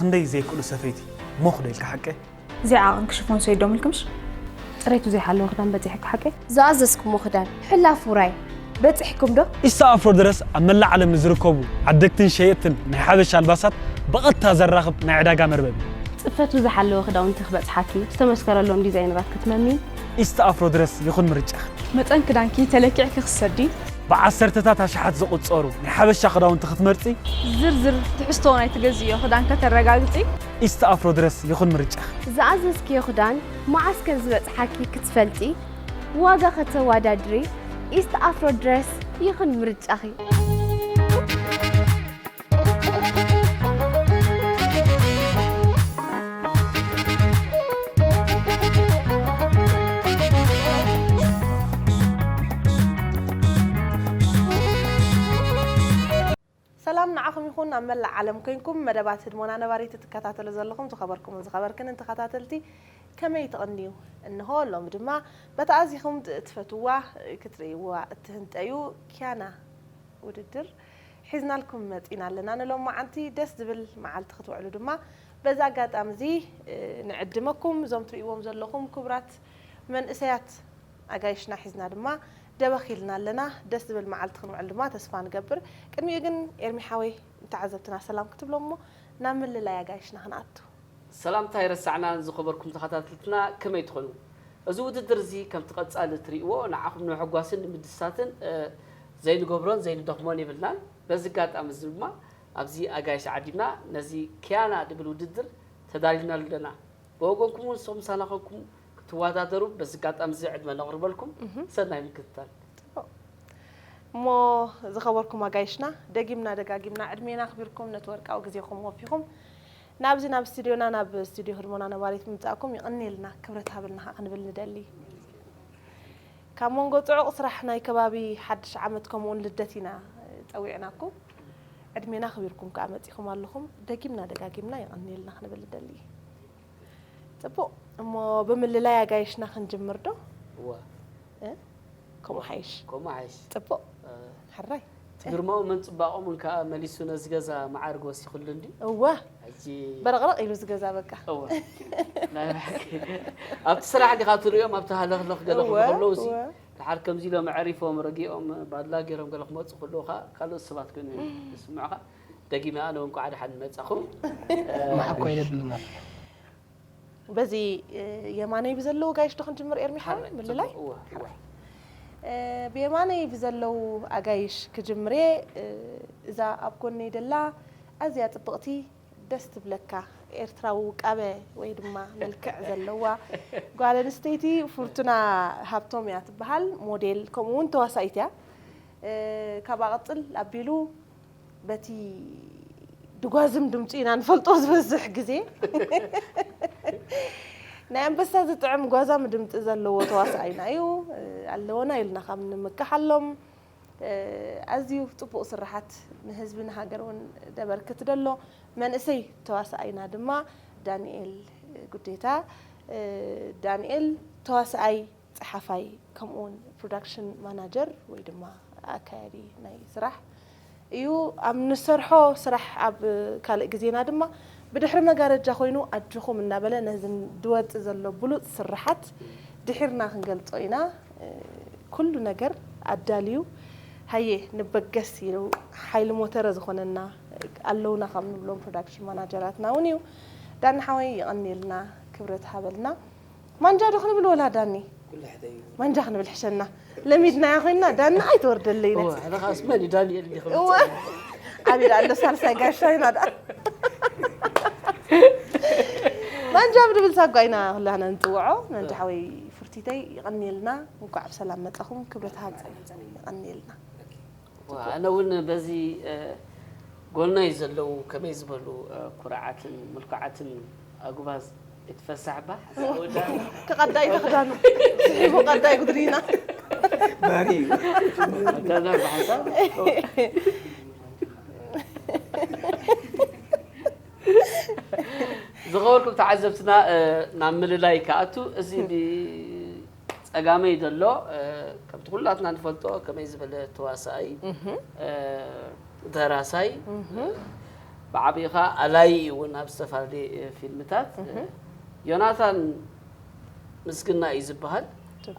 ክንደይ ዘይክእሉ ሰፈይቲ ሞኽ ዶ ኢልካ ሓቀ? እዚ ዓቐን ክሽፎን ሰይዶምልክምሽ? ጽሬቱ ዘይሓለወ ክዳን በጺሕካ ሓቀ? ዝኣዘዝኩሞ ክዳን ሕላፍ ውራይ በጺሕኩም ዶ? ኢስታ ኣፍሮ ድረስ ኣብ መላእ ዓለም ንዝርከቡ ዓደግትን ሸየጥትን ናይ ሓበሻ ኣልባሳት ብቐጥታ ዘራኽብ ናይ ዕዳጋ መርበብ እዩ። ጽፈቱ ዝሓለወ ክዳውንቲ ክበጽሓኪ፣ ዝተመስከረሎም ዲዛይነራት ክትመሚ። ኢስታ ኣፍሮ ድረስ ይኹን ምርጫ። መጠን ክዳንኪ ተለኪዕኪ ክሰዲ። ብዓሰርተታት ኣሽሓት ዝቑጸሩ ናይ ሓበሻ ክዳውንቲ ክትመርጺ። ዝርዝር ትሕዝቶ ናይ ትገዝዮ ክዳን ከተረጋግጺ። ኢስታ ኣፍሮ ድረስ ይኹን ምርጫ። ዝኣዘዝክዮ ክዳን መዓስ ከም ዝበጽሓኪ ክትፈልጢ፣ ዋጋ ከተወዳድሪ፣ ኢስት ኣፍሮ ድረስ ይኹን ምርጫኺ። ሰላም ንዓኹም ይኹን ኣብ መላእ ዓለም ኮይንኩም መደባት ህድሞና ነባሪት ትከታተሉ ዘለኹም ዝኸበርኩምን ዝኸበርክንን ተኸታተልቲ ከመይ ትቕንዩ? እንሆ ሎሚ ድማ በታ ኣዚኹም ትፈትዋ ክትርእይዋ እትህንጠዩ ኪያና ውድድር ሒዝናልኩም መጺና ኣለና። ንሎማዓንቲ ደስ ዝብል መዓልቲ ክትውዕሉ ድማ በዚ ኣጋጣሚ እዚ ንዕድመኩም። እዞም ትርእይዎም ዘለኹም ክቡራት መንእሰያት ኣጋይሽና ሒዝና ድማ ደበኽ ኢልና ኣለና። ደስ ዝብል መዓልቲ ክንውዕል ድማ ተስፋ ንገብር። ቅድሚኡ ግን ኤርሚ ሓወይ ንተዓዘብትና ሰላም ክትብሎም እሞ ናብ ምልላይ ኣጋይሽና ክንኣቱ። ሰላምታ ኣይረሳዕናን ዝኸበርኩም ተኸታተልትና ከመይ ትኾኑ? እዚ ውድድር እዚ ከምቲ ቀጻሊ እትርእይዎ ንዓኹም ንምሕጓስን ንምድሳትን ዘይንገብሮን ዘይንደኽሞን የብልናን። በዚ ኣጋጣሚ እዚ ድማ ኣብዚ ኣጋይሽ ዓዲምና ነዚ ኪያና ድብል ውድድር ተዳሊናሉ ኣለና። ብወገንኩም እውን ንስኹም ምሳና ኮንኩም ክትወዳደሩ በዚ ኣጋጣሚ እዚ ዕድመ ነቕርበልኩም። ሰናይ ምክትታል። እሞ ዝኸበርኩም ኣጋይሽና ደጊምና ደጋጊምና ዕድሜና ኣኽቢርኩም ነቲ ወርቃዊ ግዜኹም ወፊኹም ናብዚ ናብ ስቱድዮና ናብ ስቱድዮ ህድሞና ነባሪት ምምጻእኩም ይቕንየልና ክብረት ሃብልና ከዓ ክንብል ንደሊ። ካብ መንጎ ጽዑቕ ስራሕ ናይ ከባቢ ሓድሽ ዓመት ከምኡውን ልደት ኢና ጸዊዕናኩም። ዕድሜና ኣኽቢርኩም ከዓ መጺኹም ኣለኹም። ደጊምና ደጋጊምና ይቕንየልና ክንብል ንደሊ። ጽቡቕ እሞ ብምልላይ ኣጋይሽና ክንጅምር ዶ? እዋ እ? ከምኡ ሓይሽ። ከምኡ ሓይሽ። ጽቡቕ ሕራይ። እቲ ግርማኡ መን ጽባቖምን ከዓ መሊሱ ነዚ ገዛ መዓርግ ወሲኹሉ እንዲ እወ ሕጂ በረቕረቕ ኢሉ ዝገዛ በቃ። እወ ናይ ብሓቂ ኣብቲ ስራሕ ዲኻ ትርእዮም ኣብቲ ሃለኽለኽ ገለ እወ፣ ክብሉ ከለዉ ሲ እወ። ድሓር ከምዚ ኢሎም ኣዕሪፎም ረጊኦም ባድላ ገይሮም ገለ ክመፁ ከለዉ ከዓ ካልኦት ሰባት ኮይኖም እዮም ዝስምዑኻ። ደጊመ ኣነ እውን እንኳዕ ደሓን መፃኹም። መሓኮይ የብልና በዚ የማነይ ብዘለዉ ጋይሽ ዶ ክንጅምር ኤርሚ ሓወይ ምልላይ? እወ እወ ብየማነይ ብዘለዉ ኣጋይሽ ክጅምር እየ። እዛ ኣብ ጎነይ ደላ ኣዝያ ጽብቕቲ ደስ ትብለካ ኤርትራዊ ውቃበ ወይ ድማ መልክዕ ዘለዋ ጓል ኣንስተይቲ ፍርቱና ሃብቶም እያ ትበሃል። ሞዴል ከምኡ እውን ተዋሳኢት እያ። ካብኣ ቅጽል ኣቢሉ በቲ ድጓዝም ድምፂ ኢና ንፈልጦ ዝበዝሕ ግዜ ናይ ኣንበሳ ዝጥዕም ጓዛም ድምፂ ዘለዎ ተዋሳኣይና እዩ። ኣለወና ኢልና ካብ ንምካሓሎም ኣዝዩ ፅቡቕ ስራሓት ንህዝቢ ንሃገር እውን ደበርክት ደሎ መንእሰይ ተዋሳኣይና ድማ ዳንኤል ጉዴታ። ዳንኤል ተዋሳኣይ፣ ፀሓፋይ ከምኡውን ፕሮዳክሽን ማናጀር ወይ ድማ ኣካያዲ ናይ ስራሕ እዩ። ኣብ ንሰርሖ ስራሕ ኣብ ካልእ ግዜና ድማ ብድሕሪ መጋረጃ ኮይኑ ኣጆኹም እናበለ ነዚ ድወፅ ዘሎ ብሉፅ ስራሓት ድሒርና ክንገልፆ ኢና። ኩሉ ነገር ኣዳልዩ ሃየ ንበገስ ኢሉ ሓይሊ ሞተረ ዝኾነና ኣለውና ካብ ንብሎም ፕሮዳክሽን ማናጀራትና እውን እዩ። ዳኒ ሓወይ ይቐንየልና ክብረት ሃበልና። ማንጃ ዶ ክንብል ወላ ዳኒ? ማንጃ ክንብል ሕሸና። ለሚድናያ ኮይንና ዳኒ ኣይትወርደለይ ነቲ። ሕደ ካስ መን እዩ ዳንኤል እንዲ እወ ዓቢዳ ኣሎ ሳልሳይ ጋሻ ኢና ዳ ማንጃ ብድብል ሳጓ ኢና ኩላና ንፅውዖ። ማንጃ ሓወይ ፍርቲተይ ይቐንየልና። እንኳዕ ብሰላም መፃኹም ክብረት ሃብ ይቐንየልና። ኣነ እውን በዚ ጎናይ ዘለዉ ከመይ ዝበሉ ኩርዓትን ምልኩዓትን ኣጉባዝ እትፈሳሕባ ክቐዳይ ተኽዳኑ ስሒቡ ቀዳይ ጉድሪና ባህሪ እዩ። ኣዳና ብሓሳብ ዝኸበርኩም ተዓዘብትና ናብ ምልላይ ክኣቱ እዚ ብጸጋመይ ዘሎ ከምቲ ኩላትና ንፈልጦ ከመይ ዝበለ ተዋሳኣይ ደራሳይ ብዓብኻ ኣላይ እውን ኣብ ዝተፈላለየ ፊልምታት ዮናታን ምስግና እዩ ዝበሃል።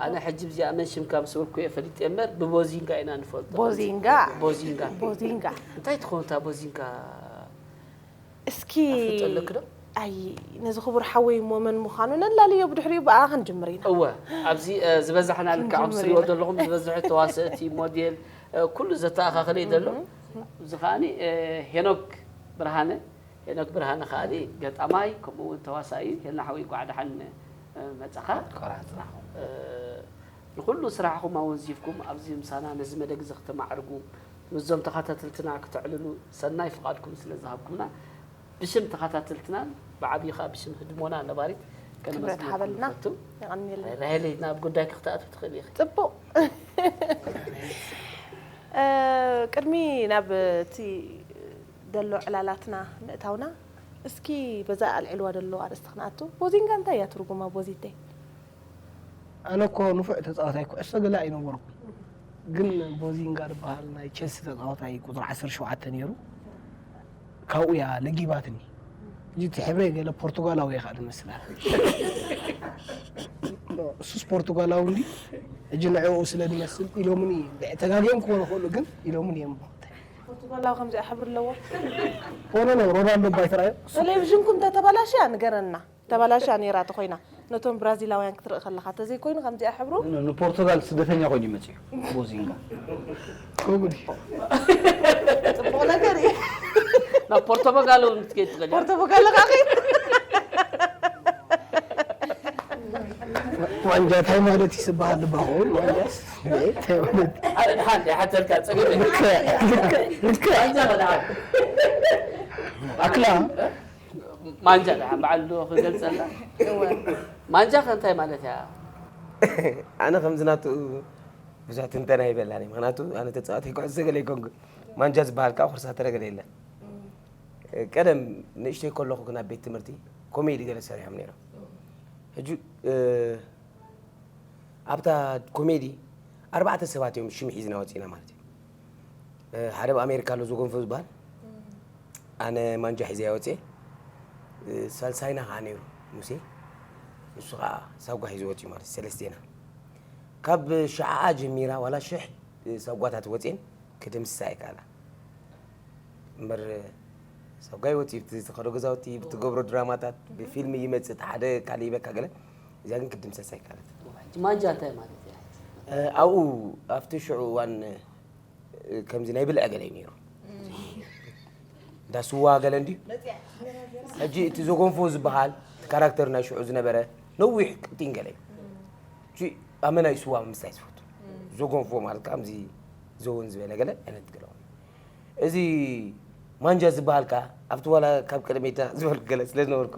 ኣነ ሕጂ ብዚኣ መን ሽምካ ምስ በልኩ እየ ፈሊጠ እምበር ብቦዚንጋ ኢና ንፈልጦ። ቦዚንጋ ቦዚንጋ ቦዚንጋ እንታይ ትኸውን እታ ቦዚንጋ? እስኪ ኣፍልጦ ኣለኪ ዶ? ኣይ ነዚ ክቡር ሓወይ እሞ መን ምዃኑ ነላልዮ፣ ብድሕሪኡ ብኣ ክንጅምር ኢና። እወ ኣብዚ ዝበዛሕና ልክዕ ከም ትሪእዎ ዘለኹም ዝበዝሑ ተዋሰእቲ ሞዴል ኩሉ ዘተኣኻኸለ እዩ ዘሎ። እዚ ከዓኒ ሄኖክ ብርሃነ ሄኖክ ብርሃነ ከዓኒ ገጣማይ ከምኡ እውን ተዋሳኢ እዩ። ሄና ሓወይ እንኳዕ ደሓን መጻኻ። ንኩሉ ስራሕኹም ኣወንዚፍኩም ኣብዚ ምሳና ነዚ መደብ እዚ ክተማዕርጉ ምስዞም ተኸታተልትና ክተዕልሉ ሰናይ ፍቓድኩም ስለ ዝሃብኩምና ብሽም ተኸታተልትናን ብዓብዪ ከዓ ብሽም ህድሞና ነባሪት ክብረት ሓበልና። የቐንየልና። ራሄለይ ናብ ጉዳይ ክትኣትዊ ትኽእል ኢኺ። ፅቡቕ። ቅድሚ ናብ እቲ ዘሎ ዕላላትና ምእታውና እስኪ በዛ ኣልዕልዋ ዘሎ ኣርእስቲ ክንኣቱ። ቦዚንጋ እንታይ እያ ትርጉማ ቦዚተይ? ኣነ እኮ ንፉዕ ተፃዋታይ ኩዕሶ ገለ ኣይነበርኩ፣ ግን ቦዚንጋ ዝበሃል ናይ ቸልሲ ተፃዋታይ ቁፅሪ ዓሰርተ ሸውዓተ ነይሩ። ካብኡ እያ ለጊባትኒ። ሕጂ እቲ ሕብረይ ገለ ፖርቱጋላዊ እየ ከዓ ዝመስል። እሱስ ፖርቱጋላዊ እንዲ ሕጂ ንዕኡ ስለ ዝመስል ኢሎምኒ። ተጋጊኦም ክኾኑ ይኽእሉ፣ ግን ኢሎምኒ እዮም። ፖርቱጋላዊ ከምዚኣ ሕብሪ ኣለዎ። ኖ ኖ ኖ፣ ሮናልዶ ባይተራዮ ቴሌቪዥንኩም እንተተባላሽያ ንገረና። ተባላሽያ ነይራ ተኾይና ነቶም ብራዚላውያን ክትርኢ ከለኻ ተዘይኮይኑ ከምዚኣ ሕብሩ ንፖርቱጋል ስደተኛ ኮይኑ ይመፅእ እዩ ቦዚንጋ። ኮጉዲ ፅቡቕ ነገር እዩ። ናብ ፖርቶጋል እውን ክትከይድ ትኽእል እያ። ፖርቶጋል ኻኺ ዋንጃ እንታይ ማለት እዩ ዝበሃል ልባኹ? ዋንጃስ እንታይ ማለት እዩ? ሓደ ድሓን ሓተልካ ፀገም የለን። ልክዕ ልክዕ ልክዕ። ዋንጃ ከ ድሓን ኣክላ ማንጃ ድሓን በዓል ዶ ክገልፀልና? ማንጃ ከ እንታይ ማለት እያ? ኣነ ከምዚ ናቱ ብዙሕ ትንተና ይበላኒ፣ ምክንያቱ ኣነ ተፃዋታይ ኩዕሶ ገለ ይኮንኩ። ማንጃ ዝበሃል ከዓ ኩርሳተረ ገለ የለን። ቀደም ንእሽተይ ከለኹ ግን ኣብ ቤት ትምህርቲ ኮሜዲ ገለ ሰሪሖም ነይሮም። ሕጂ ኣብታ ኮሜዲ ኣርባዕተ ሰባት እዮም ሽም ሒዝና ወፂና ማለት እዩ። ሓደ ኣብ ኣሜሪካ ኣሎ ዘጎንፎ ዝበሃል፣ ኣነ ማንጃ ሒዘ እያ ወፅኤ። ሳልሳይና ከዓ ነይሩ ሙሴ፣ ንሱ ከዓ ሳጓ ሒዙ ወፂኡ ማለት እዩ። ሰለስቴና ካብ ሸዓኣ ጀሚራ ዋላ ሽሕ ሳጓታት ወፅኤን ክድምስሳ ኣይከኣላ። እምበር ሳጓ ይወፅእ እዩ፣ ብትኸዶ ገዛውቲ፣ ብትገብሮ ድራማታት፣ ብፊልም ይመፅእ፣ እቲ ሓደ ካልእ ይበካ ገለ፣ እዚኣ ግን ክትድምሰስ ኣይከኣለት። ማንጃ እንታይ ማለት እያ? ኣብኡ ኣብቲ ሽዑ እዋን ከምዚ ናይ ብልዐ ገለ እዩ ነይሩ። እንዳ ስዋ ገለ እንድዩ። ሕጂ እቲ ዘጎንፎ ዝበሃል እቲ ካራክተር ናይ ሽዑ ዝነበረ ነዊሕ ቅጢን ገለ እዩ። ሕጂ ኣመና እዩ ስዋ ምስታይ ዝፈቱ። ዘጎንፎ ማለት ከምዚ ዘወን ዝበለ ገለ ዓይነት ገለ። እዚ ማንጃ ዝበሃል ከኣ ኣብቲ ዋላ ካብ ቀደመይታ ዝበልኩ ገለ ስለ ዝነበርኩ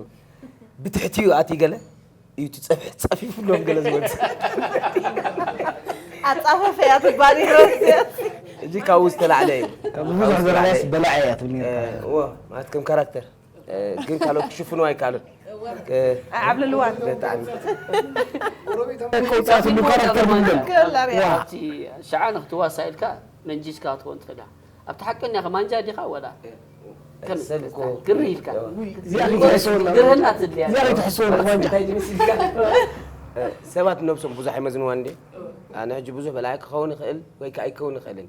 ብትሕቲኡ ኣትዩ ገለ እዩ እቲ ጸፍ- ጸፊፉሎም ገለ ዝወጽእ። ኣጻፈፈ እያ ትባል ይረስት። እዚ ካብኡ ዝተላዕለ እዩ። ካብ ብዙሕ ዘረባስ በላዐ እያ ትብል ነርካ። እዎ፣ ማለት ከም ካራክተር ግን ካልኦት ክሽፍኑ ኣይከኣሉን። ኣይዓብልልዋን። ብጣዕሚ ከውፃትሉ ካራክተር ምንድን ከላ ሪኣ። ኣብቲ ሸዓ ንክትዋሳእ ኢልካ መንጂስካ ክትኮን ትኽእል ኢኻ። ኣብቲ ሓቀኛ ከ ማንጃ ዲኻ ወላ? ከም ሰብ እኮ ግርህ ኢልካ። እዚኣ ከይትሕስወና ግርህና ትድልያ። እዚኣ ከይትሕስወና ማንጃ። እንታይ ዝመስል ኢልካ? ሰባት ነብሶም ብዙሕ ኣይመዝንዋ እንዴ? ኣነ ሕጂ ብዙሕ በላይ ክኸውን ይኽእል ወይ ከዓ ኣይከውን ይኽእልን።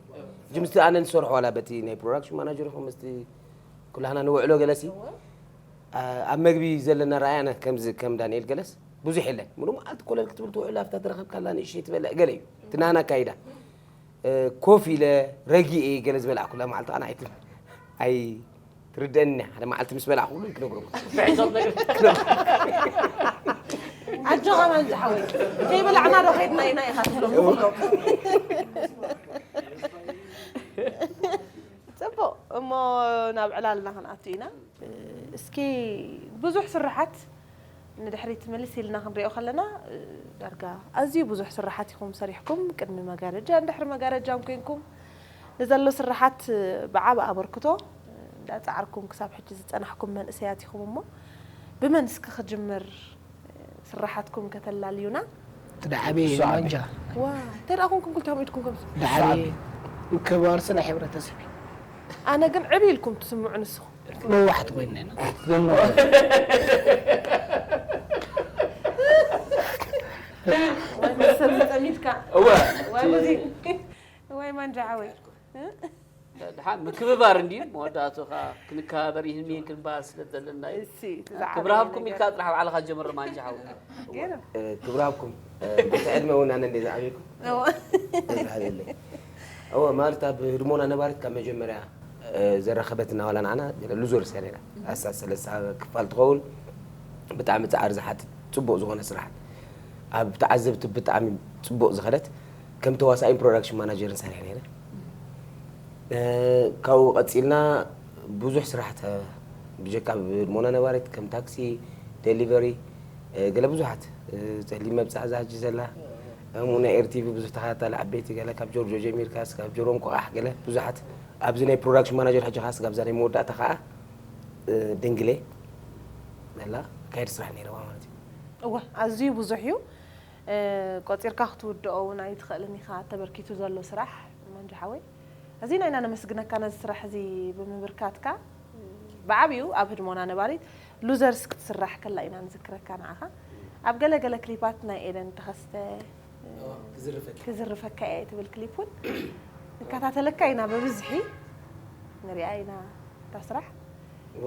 ሕጂ ምስቲ ኣነ ንሰርሖ ዋላ በቲ ናይ ፕሮዳክሽን ማናጀር ይኹን ምስቲ ኩላህና ንውዕሎ ገለሲ ኣብ መግቢ ዘለና ረኣያና ከምዚ ከም ዳንኤል ገለስ ብዙሕ የለን። ሙሉ መዓልቲ ኮለል ክትብል ትውዕል ኣብታ ትረኸብካላ ንእሽተይ ትበልዕ ገለ እዩ። እቲ ናና ኣካይዳ ኮፍ ኢለ ረጊኤ ገለ ዝበልዓ ኩላ መዓልቲ ኣነ ኣይትም ኣይ ትርደአኒ ሓደ መዓልቲ ምስ በላዕኩ ኩሉ ክነግሮ ኣጆኻ ማንጃ ሓወይ ከይበላዕና ዶ ከይድና ኢና ኢኻ ትብሎም ንኩሎም። ፅቡቕ እሞ ናብ ዕላልና ክንኣቱ ኢና። እስኪ ብዙሕ ስራሓት ንድሕሪት ምልስ ኢልና ክንሪኦ ከለና ዳርጋ ኣዝዩ ብዙሕ ስራሓት ኢኹም ሰሪሕኩም፣ ቅድሚ መጋረጃ እንድሕሪ መጋረጃን ኮንኩም ንዘሎ ስራሓት ብዓብ ኣበርክቶ እንዳፃዕርኩም ክሳብ ሕጂ ዝፀናሕኩም መንእሰያት ኢኹም። እሞ ብመን እስኪ ክጅምር ስራሓትኩም ከተላልዩና? እቲ ደዓበየ ማንጃ ዋ እንታይ ደኣ ኮንኩም ክልቲኹም ኢድኩም ከምዚ ደዓበየ ምክብባር ስነ ሕብረተሰብ እዩ። ኣነ ግን ዕብ ኢልኩም ትስምዑ ንስኹም። ለዋሕቲ ኮይንና ኢና። ወይ ሰብ ዝጠሚትካ እወ ወይ ሙዚ ወይ ማንጃ ሓወይ ድሓን ምክብባር እንድዩ መወዳእቱ ኸዓ ክንከባበር ይህን ክንበሃል ስለ ዘለና እዩ። እሲ እቲ ዝዓበየ ክብሪ ሃብኩም ነገር። ኢልካ ጥራሕ ባዕልኻ ጀምር ማንጃ ሓወይ። ገይሩ። ክብራብኩም ብቲ ዕድመ እውን ኣነ እንደ ዝዓብየኩም እወ። ዝሓዘለይ እወ ማለት ኣብ ህድሞና ነባሪት ካብ መጀመርያ ዘረኸበትና ዋላ ንዓና ሉዘርስ እያ ነይራ ኣሳ ሰለስተ ክፋል ትኸውን ብጣዕሚ ፃዕሪ ዝሓትት ፅቡቅ ዝኾነ ስራሕ ኣብ ተዓዘብቲ ብጣዕሚ ፅቡቅ ዝኸደት ከም ተዋሳኢን ፕሮዳክሽን ማናጀርን ሰሪሐ ነይረ ካብኡ ቀፂልና ብዙሕ ስራሕተ ብጀካ ህድሞና ነባሪት ከም ታክሲ ዴሊቨሪ ገለ ብዙሓት ፀሊም መብፃዕ እዛ ሕጂ ዘላ እሞ ናይ ኤርቲቪ ብዙሕ ተኸታታሊ ዓበይቲ ገለ ካብ ጆርጆ ጀሚርካስ ካብ ጀሮም ቆቓሕ ገለ ብዙሓት ኣብዚ ናይ ፕሮዳክሽን ማናጀር ሕጂ ካስ ካብዛ ናይ መወዳእታ ከዓ ድንግሌ ዘላ ካየድ ስራሕ ነይረዋ ማለት እዩ እወ ኣዝዩ ብዙሕ እዩ እ፣ ቆፂርካ ክትውድኦ እውን ኣይትኽእልን ኢኻ ተበርኪቱ ዘሎ ስራሕ መንጂ ሓወይ ኣዚና ኢና ነመስግነካ ነዚ ስራሕ እዚ ብምብርካትካ ብዓብኡ ኣብ ህድሞና ነባሪት ሉዘርስ ክትስራሕ ከላ ኢና ንዝክረካ ንዓኻ ኣብ ገለ ገለ ክሊፓት ናይ ኤደን ተኸስተ እ፣ ክዝርፈካ እየ ትብል ክሊፕ እውን ንከታተለካ ኢና በብዝሒ ንሪኣ ኢና እታ ስራሕ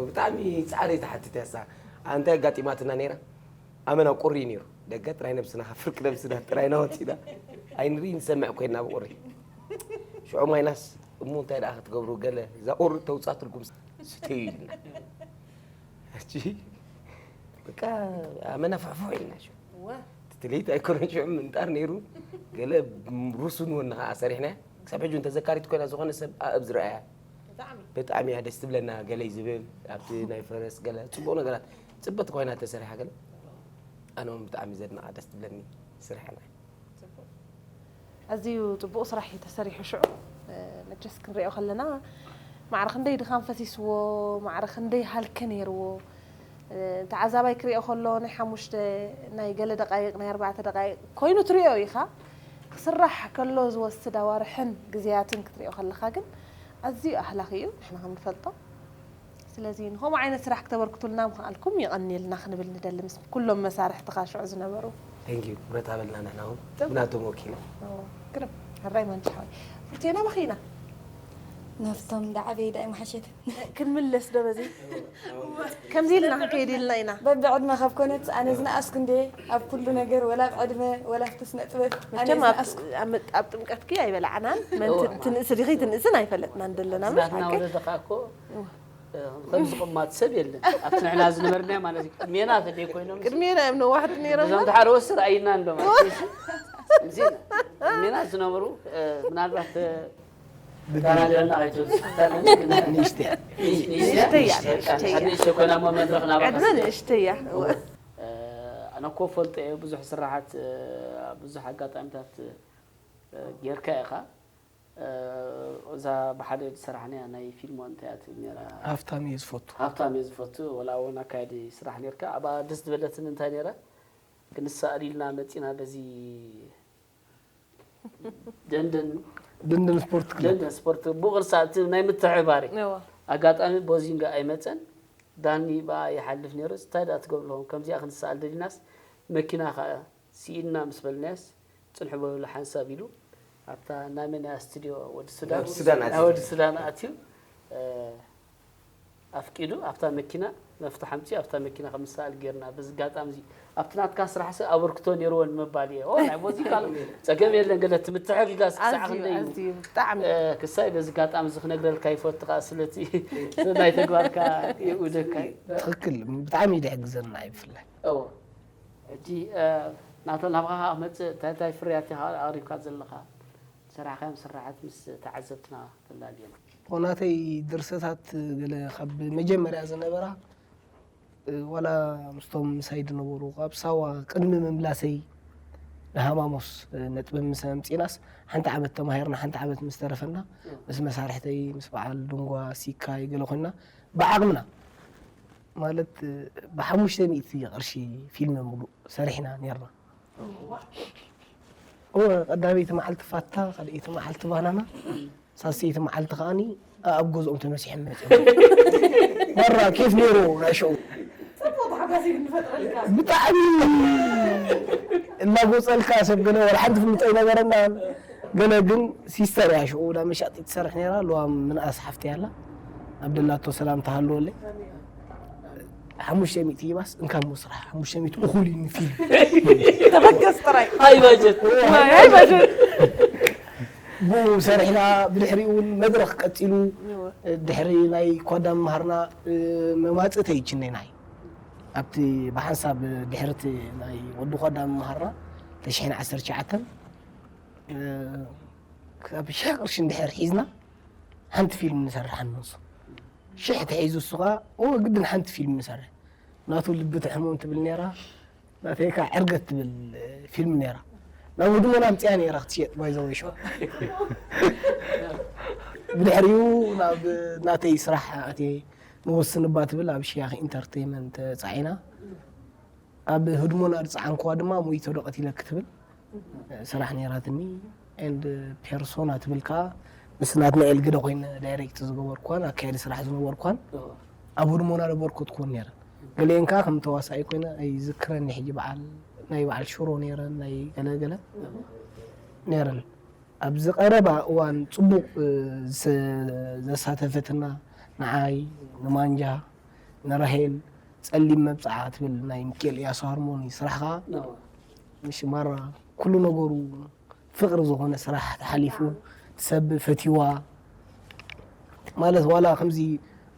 ብጣዕሚ ፃዕሪ ትሓትት እያ ሳ እንታይ ኣጋጢማትና ነይራ ኣመና ቁሪ ነይሩ ደገ ጥራይ ነብስና ካብ ፍርቂ ነብስና ጥራይና ወፂና ኣይንርኢ ንሰምዕ ኮይና ብቁሪ ሽዑ ማይናስ እሞ እንታይ ደኣ ክትገብሩ ገለ እዛ ቁሪ ተውፃትልኩም ስተዩ ኢልና ሕጂ በቃ ኣመና ፍሕፍሕ ኢልና ሽዑ ትትለይት ኣይኮነን ሽዑ ምንጣር ነይሩ ገለ ሩሱን ወኒ ከዓ ሰሪሕና ክሳብ ሕጂ እውን ተዘካሪት ኮይና ዝኾነ ሰብ ኣእብ ዝረኣያ ብጣዕሚ እያ ደስ ትብለና ገለይ ዝብል ኣብቲ ናይ ፈረስ ገለ ፅቡቅ ነገራት ፅብቅቲ ኮይና ተሰሪሓ ገለ ኣነ እውን ብጣዕሚ ዘድንቃ ደስ ትብለኒ ስርሐና ኣዝዩ ፅቡቕ ስራሕ እዩ ተሰሪሑ ሽዑ መቸስ ክንሪኦ ከለና ማዕረ ክንደይ ድኻም ፈሲስዎ ማዕረ ክንደይ ሃልኪ ነይርዎ ተዓዛባይ ክሪኦ ከሎ ናይ ሓሙሽተ ናይ ገለ ደቃይቕ ናይ ኣርባዕተ ደቃይቕ ኮይኑ ትሪኦ ኢኻ ክስራሕ ከሎ ዝወስድ ኣዋርሕን ግዜያትን ክትሪኦ ከለኻ ግን ኣዝዩ ኣህላኺ እዩ ንሕና ከም ንፈልጦ ስለዚ ንኸምኡ ዓይነት ስራሕ ክተበርክቱልና ምኽኣልኩም የቐንየልና ክንብል ንደሊ ምስ ኩሎም መሳርሕትኻ ሽዑ ዝነበሩ ቴንኪዩ ክብረት ሃበልና ንሕና እውን ብናቶም ወኪለ ግርም ሕራይ ማንቻ ሓወይ ፍርቴና በኺና ናፍቶም ዳዓበይ ዳይ መሓሸት ክንምለስ ዶ በዚ ከምዚ ኢልና ክንከይድ ኢልና ኢና በብዕድመ ካብ ኮነት ኣነ ዝነኣስኩ እንደ ኣብ ኩሉ ነገር ወላ ኣብ ዕድመ ወላ ኣብቲ ስነ ጥበብ ኣነ መቸም ዝነኣስኩ ኣብ ጥምቀትኪ ኣይበላዕናን መን ትንእስ ዲኺ ትንእስን ኣይፈለጥናን ዘለና ዝናትና ወለደ ከዓ እኮ ከም ዝቕማጥ ሰብ የለን ኣብቲ ንሕና ዝነበርና ማለት እዩ ቅድሜና ተደይ ኮይኖም ቅድሜና እዮም ነዋሕቲ ነይሮም እዞም ተሓረወስ ርኣይና እንዶ ማለት እዩ እዚ ቅድሜና ዝነበሩ ምናልባት ተራድኦና ኣይትወፅእ ንእሽተያ ንእሽተያ ንእሽተይ ኮይና ሞ መድረኽ ናባዕድመ ንእሽተያ ኣነ እኮ ፈልጦ እየ ብዙሕ ስራሓት ብዙሕ ኣጋጣሚታት ጌርካ ኢኻ እዛ ብሓደ ዝሰራሕናያ ናይ ፊልም እንታይ እያ ትብል ነራ ሃፍታም እየ ዝፈቱ ሃፍታም እየ ዝፈቱ ወላ እውን ኣካየዲ ስራሕ ነርካ ኣብኣ ደስ ዝበለትን እንታይ ነራ ክንሰኣል ኢልና መፂና በዚ ደንደን ደንደን ስፖርት ክለብ ደንደን ስፖርት ብቕርሳ እቲ ናይ ምትሕባሪ ኣጋጣሚ ቦዚንጋ ኣይመፀን ዳኒ ብኣ ይሓልፍ ነይሩ እንታይ ዳ ትገብርለኹም ከምዚኣ ክንሰኣል ደሊናስ መኪና ከዓ ስኢንና ምስ በልናዮስ ፅንሑ በብሉ ሓንሳብ ኢሉ ኣብታ ናይ መን እያ ስቱድዮ ወዲ ሱዳን ወዲ ሱዳን ኣትዩ። ኣብ ወዲ ሱዳን ኣትዩ ኣፍቂዱ ኣብታ መኪና መፍትሕ ኣምፅኡ ኣብታ መኪና ከም ንሰኣል ጌርና በዚ ኣጋጣሚ እዚ ኣብቲ ናትካ ስራሕ ሰ ኣበርክቶ ነይርዎ ንምባል እየ ኦ ናይ ሙዚቃ ጸገም የለን ገለ ትምትሕግጋዝ ክሳዕ ክንደይ እዩ ኣዝዩ ብጣዕሚ ክሳይ በዚ ኣጋጣሚ እዚ ክነግረልካ ይፈቱ ከዓ ስለቲ ናይ ተግባርካ የእውደካ እዩ ትኽክል ብጣዕሚ እዩ ድሕግዘና እዩ ብፍላይ እዎ ሕጂ ናተ ናብኻ ከዓ መፅእ እንታይ እንታይ ፍርያት ኢኻ ኣቕሪብካ ዘለኻ ዝሰራሕካዮም ስራሓት ምስ ተዓዘብትና ተላልየና ናተይ ድርሰታት ገለ ካብ መጀመርያ ዝነበራ ዋላ ምስቶም ምሳይ ዝነበሩ ካብ ሳዋ ቅድሚ ምምላሰይ ንሃማሞስ ነጥቢ ምስ ኣምፂናስ ሓንቲ ዓመት ተማሂርና ሓንቲ ዓመት ምስ ተረፈና ምስ መሳርሕተይ ምስ በዓል ድንጓ ሲካይ ገለ ኮይና ብዓቕምና ማለት ብሓሙሽተ ሚእቲ ቅርሺ ፊልም ሙሉእ ሰሪሕና ነርና እወ ቀዳመይቲ መዓልቲ ፋታ ካልኣይቲ መዓልቲ ባናና ሳልሰይቲ መዓልቲ ከዓኒ ኣብ ገዝኦም ተመሲሖም መፅኦም መራ ኬፍ ነይሩ ናይ ሽዑ። ብጣዕሚ እናጎፀልካ ሰብ ገለ ወላ ሓንቲ ፍልጦ ኣይነበረና። ገለ ግን ሲስተር እያ ሽዑ ዳ መሻጢ ትሰርሕ ነይራ። ለዋም ምንኣስ ሓፍቲ ያላ ኣብ ደላቶ ሰላም ተሃልወለይ። ሓሙሽተ ሚእቲ ይባስ እንካ እሞ ስራሕ ሓሙሽተ ሚእቲ እኹል እዩ ንፊልም። ተበገስ ጥራይ ሃይ ባጀት ሃይ ባጀት ብኡ ሰሪሕና። ብድሕሪኡ እውን መድረኽ ቀፂሉ። ድሕሪ ናይ ኳዳ ምምሃርና መማፅእ ተይችነና እዩ። ኣብቲ ብሓንሳብ ድሕርቲ ናይ ወዲ ኳዳ ምምሃርና ተሽሕን ዓሰርተ ትሽዓተን ካብ ሽሕ ቅርሺ እንድሕር ሒዝና ሓንቲ ፊልም ንሰርሕ ንሱ ሽሕ ተሒዙ እሱ ከዓ ግድን ሓንቲ ፊልም ንሰርሕ ናቱ ልቢ ትሕሞን ትብል ነይራ። ናተይ ከዓ ዕርገት ትብል ፊልም ነይራ። ናብ ህድሞና ኣምፅያ ነይራ ክትሸጥ ባይዘወይ ሸው። ብድሕሪኡ ናብ ናተይ ስራሕ ኣትየ ንወስን እባ ትብል ኣብ ሽያኽ ኢንተርቴይመንት ተፃዒና። ኣብ ህድሞና ዝፀዓንኩዋ ድማ ሞይቶ ዶ ቀቲለክ ትብል ስራሕ ነይራትኒ። ኤንድ ፔርሶና ትብል ከዓ ምስ ናትናኤል ግደ ኮይነ ዳይሬክት ዝገበርኳን ኣካየዲ ስራሕ ዝነበርኳን ኣብ ህድሞና ዘበርከትኩወን ነይረን። ገሊአን ከዓ ከም ተዋሳኢ ኮይነ ኣይዝክረኒ ሕጂ በዓል ናይ በዓል ሽሮ ነይረን ናይ ገለገለ ነይረን። ኣብዚ ቀረባ እዋን ፅቡቕ ዘሳተፈትና ንዓይ ንማንጃ ንራሄል ፀሊም መብፅዓ ትብል ናይ ሚካኤል እያሱ ሃርሞኒ ስራሕ ከዓ ምሽ ማራ ኩሉ ነገሩ ፍቕሪ ዝኾነ ስራሕ ተሓሊፉ ሰብ ፈትይዋ ማለት ዋላ ከምዚ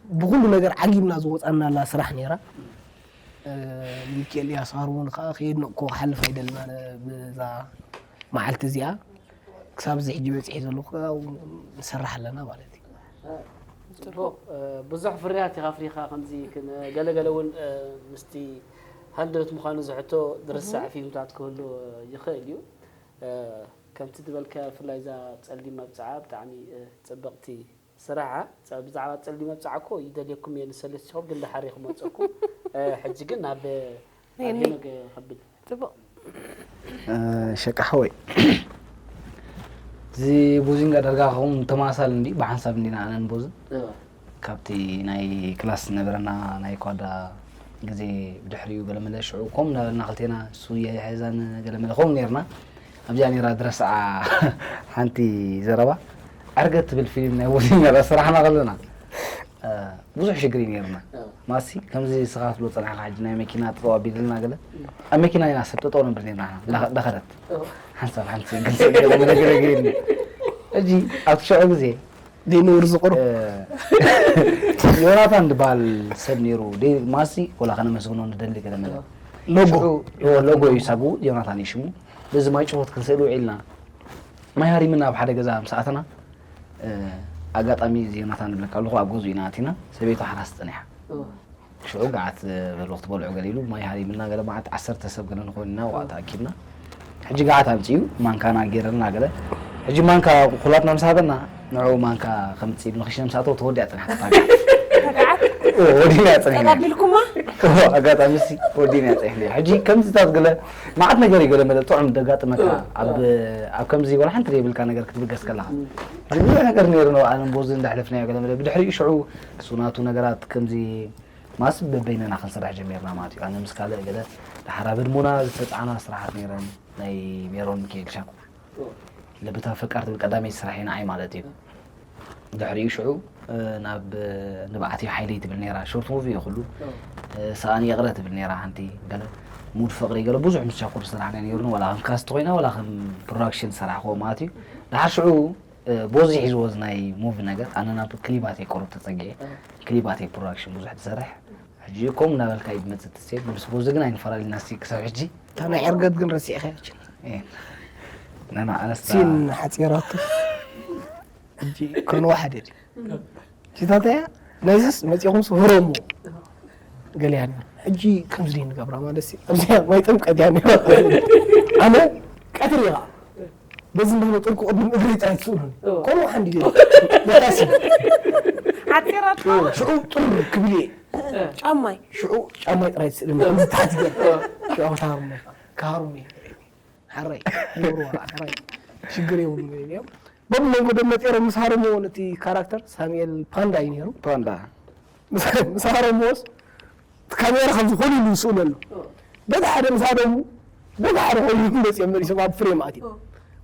ብኩሉ ነገር ዓጊብና ዝወፃናላ ስራሕ ነይራ። ሚካኤል እያሱ ሃርሞኒ ከዓ ከየድነቅኮ ክሓልፍ ኣይደልና ብዛ መዓልቲ እዚኣ ክሳብ እዚ ሕጂ በፂሒ ዘለኹ ንሰርሕ ኣለና ማለት እዩ። ጽቡቕ ብዙሕ ፍርያት ኢኻ ኣፍሪኻ ከምዚ ገለገለ እውን ምስቲ ሃንድረት ምዃኑ ዝሕቶ ዝርሳዕ ፊልምታት ክህሉ ይኽእል እዩ። ከምቲ ዝበልካ ብፍላይ እዛ ጸሊም መብጽዓ ብጣዕሚ ጽብቕቲ ስራሓ። ብዛዕባ ጸሊም መብጽዓ እኮ ይደልየኩም እየ ንሰለስቲኹም ግን ደሓር እየ ክመጸኩም። ሕጂ ግን ናብ ሄኖክ ከብል ጽቡቕ ሸቃ ሓወይ እዚ ቦዚንጋ ዳርጋ ከውን ተማሳል እንዲ ብሓንሳብ እንዲና ኣነን ቦዝን ካብቲ ናይ ክላስ ዝነበረና ናይ ኳዳ ግዜ ብድሕሪኡ ገለመለ ሽዑ ኮም እናበልና ክልቴና እሱ የሕዛን ገለመለ ኮም ነርና ኣብዚኣ ነራ ድረስዓ ሓንቲ ዘረባ ዕርገት ትብል ፊልም ናይ ቦዚንጋ ስራሕና ከለና ብዙሕ ሽግር እዩ ነይርና ማሲ ከምዚ ስኻ ትብሎ ፀናሕካ ሕጂ ናይ መኪና ጠጠው ኣቢልልና ገለ ኣብ መኪና ኢና ሰብ ጠጠው ነብር ነርና እንዳኸደት ሓንሳብ ሓንቲ ግልሰ ገለ ነገር ገይርኒ ሕጂ ኣብቲ ሸዑ ግዜ ዘይነውር ዝቕሩ እ፣ ዮናታን ዝበሃል ሰብ ነይሩ ደይ- ማሲ ወላ ከነመስግኖ ንደሊ ገለ መለ ሎጎ ሎጎ እዩ ሳጉ ዮናታን እዩ ሽሙ በዚ ማይ ጭሆት ክንስእል ውዒልና ማይ ሃሪምና ኣብ ሓደ ገዛ ምስ ኣተና ኣጋጣሚ ዜናታ ንብለካ ኣለኹ ኣብ ገዝኡ ኢና ኣቲና ሰበይቱ ሓራስ ፀኒሓ ሽዑ ገዓት በልዎ ክትበልዑ ገለ ኢሉ ማይ ሃሪምና ገለ መዓት ዓሰርተ ሰብ ገለ ንኾንና ዋእ ተኣኪብና ሕጂ ገዓት ኣምፅኡ ማንካና ገይረልና ገለ ሕጂ ማንካ ኩላትና ምስ ሃበና ንዑ ማንካ ከምፅእ ኢሉ ንክሽነ ምስ ኣተወ ተወዲኣ ፅንሓ ወዲና ፅንሕና ተቃቢልኩማ ኣጋጣሚ ሲ ወዲና ፅንሕና ሕጂ ከምዚታት ገለ መዓት ነገር እዩ ገለ መለ ጥዑም ደጋጥመካ ኣብ ኣብ ከምዚ ወላ ሓንቲ ዘይብልካ ነገር ክትብገስ ከለካ ብዙሕ ነገር ነይሩ ነው ኣነ ቦዚ እንዳሕለፍናዮ ገለ መለ ብድሕሪኡ ሽዑ እሱ ናቱ ነገራት ከምዚ ማስ በበይነና ክንሰርሕ ጀሚርና ማለት እዩ ኣነ ምስ ካልእ ገለ ድሓር ኣብ ህድሞና ዝተፃዕና ስራሓት ነይረን ናይ ሜሮን ሚካኤል ሻኩር ለብታ ፈቃር ትብል ቀዳመይቲ ስራሕ እዩ ንዓይ ማለት እዩ ድሕሪኡ ሽዑ ናብ ንብዓት ሓይለይ ትብል ነራ ሾርት ሙቪ እዩ ኩሉ ሰኣን ይቕረ ትብል ነራ ሓንቲ ገለ ሙድ ፍቕሪ ገለ ብዙሕ ምስ ሻኩር ዝሰራሕና ነይሩኒ ዋላ ከም ካስት ኮይና ዋላ ከም ፕሮዳክሽን ዝሰራሕክዎ ማለት እዩ ድሓር ሽዑ ቦዚ ሒዝዎ እዚ ናይ ሙቪ ነገር ኣነ ናብ ክሊባት እየ ቁሩብ ተፀጊዐ ክሊባት እየ ፕሮዳክሽን ብዙሕ ትሰርሕ ሕጂ ኮም እናበልካ እዩ ዝመፅእ ትሴ ምስ ቦዚ ግን ኣይንፈላለና ሲ ክሳብ ሕጂ እታ ናይ ዕርገት ግን ረሲዕካ ያችን ናና ኣነስታ ሲን ሓፂራቱ ሕጂ ከንዋ ሓደ ድዩ ጅታተያ ነዚስ መፂኹም ስህረሙ ገሊያ ነይሩ ሕጂ ከምዚ ደይ ንገብራ ማለት ሲ ኣብዚኣ ማይ ጥምቀት እያ ነይራ ኣነ ቀትሪ ኢኻ በዚ እንዳመጠልኩ ቅድም እግረይ ጥራይ ትስእሉኒ ከምኡ ሓንዲ ደይ በታሲ ሓፂራቱ ሽዑ ጥር ክብል እየ ጫማይ ሽዑ ጫማይ ጥራይ ትስእልኒ ከምዚ ታሕቲ ገር ሽዑ ክተሃርሞ ክሃርሞ እየ ሓራይ ነብሩ ዋላ ሓራይ ሽግር የብሉ እዮም በብመንጎ ደመ ጤሮም ምስ ሃረምዎ ነቲ ካራክተር ሳሙኤል ፓንዳ እዩ ነይሩ ፓንዳ ምስ ሃረምዎስ እቲ ካሜራ ከም ዝኾነ ይውስኡ ኣሎ። በቲ ሓደ ምስ ሃረሙ በቲ ሓደ ኮይኑ መፅኦም መሊሶም ኣብ ፍሬም ኣትዮም።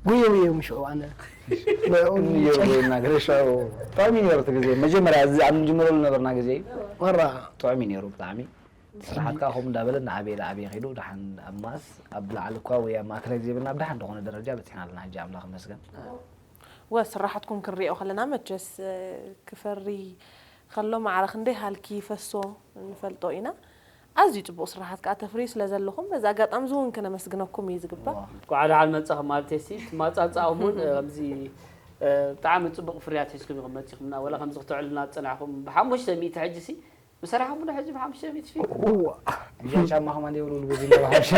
ጉየ ጉየ ምሽዑ ኣነ ንየው እናገረሻው ጥዑም እዩ ነይሩ እቲ ግዜ። መጀመርያ እዚ ኣብ ንጅምረሉ ነበርና ግዜ እዩ። መራ ጥዑም እዩ ነይሩ ብጣዕሚ። ስራሓት ከዓ ከምኡ እንዳበለ እናዓበየ እናዓበየ ከይዱ ደሓን ኣብ ማስ ኣብ ላዕሊ እኳ ወይ ኣብ ማእከላይ ግዜ ብልና ኣብ ደሓን ዝኾነ ደረጃ በፂሕና ኣለና ሕጂ ኣምላኽ ይመስገን። ወ ስራሕትኩም ክንሪኦ ከለና መቸስ ክፈሪ ከሎ ማዕረ ክንደይ ሃልኪ ይፈሶ ንፈልጦ ኢና። ኣዝዩ ፅቡቕ ስራሓት ከዓ ተፍርዩ ስለ ዘለኹም በዚ ኣጋጣሚ እዚ እውን ክነመስግነኩም እዩ ዝግባእ። እንኳዕ ደሓን መጻኹም ማለት ሲ ትማጻጻኹም እውን ከምዚ ብጣዕሚ ጽቡቕ ፍርያት ሒዝኩም ኢኹም መጺኹምና። ወላ ከምዚ ክትዕሉና ዝጸናሕኩም ብሓሙሽተ ሚእቲ ሕጂ ሲ ምሰራሕኩምና ሕጂ ብሓሙሽተ ሚእቲ ፊት እዋ እዚኣ ጫማ ከማን የብሉ በዚ እንዳባሓሸ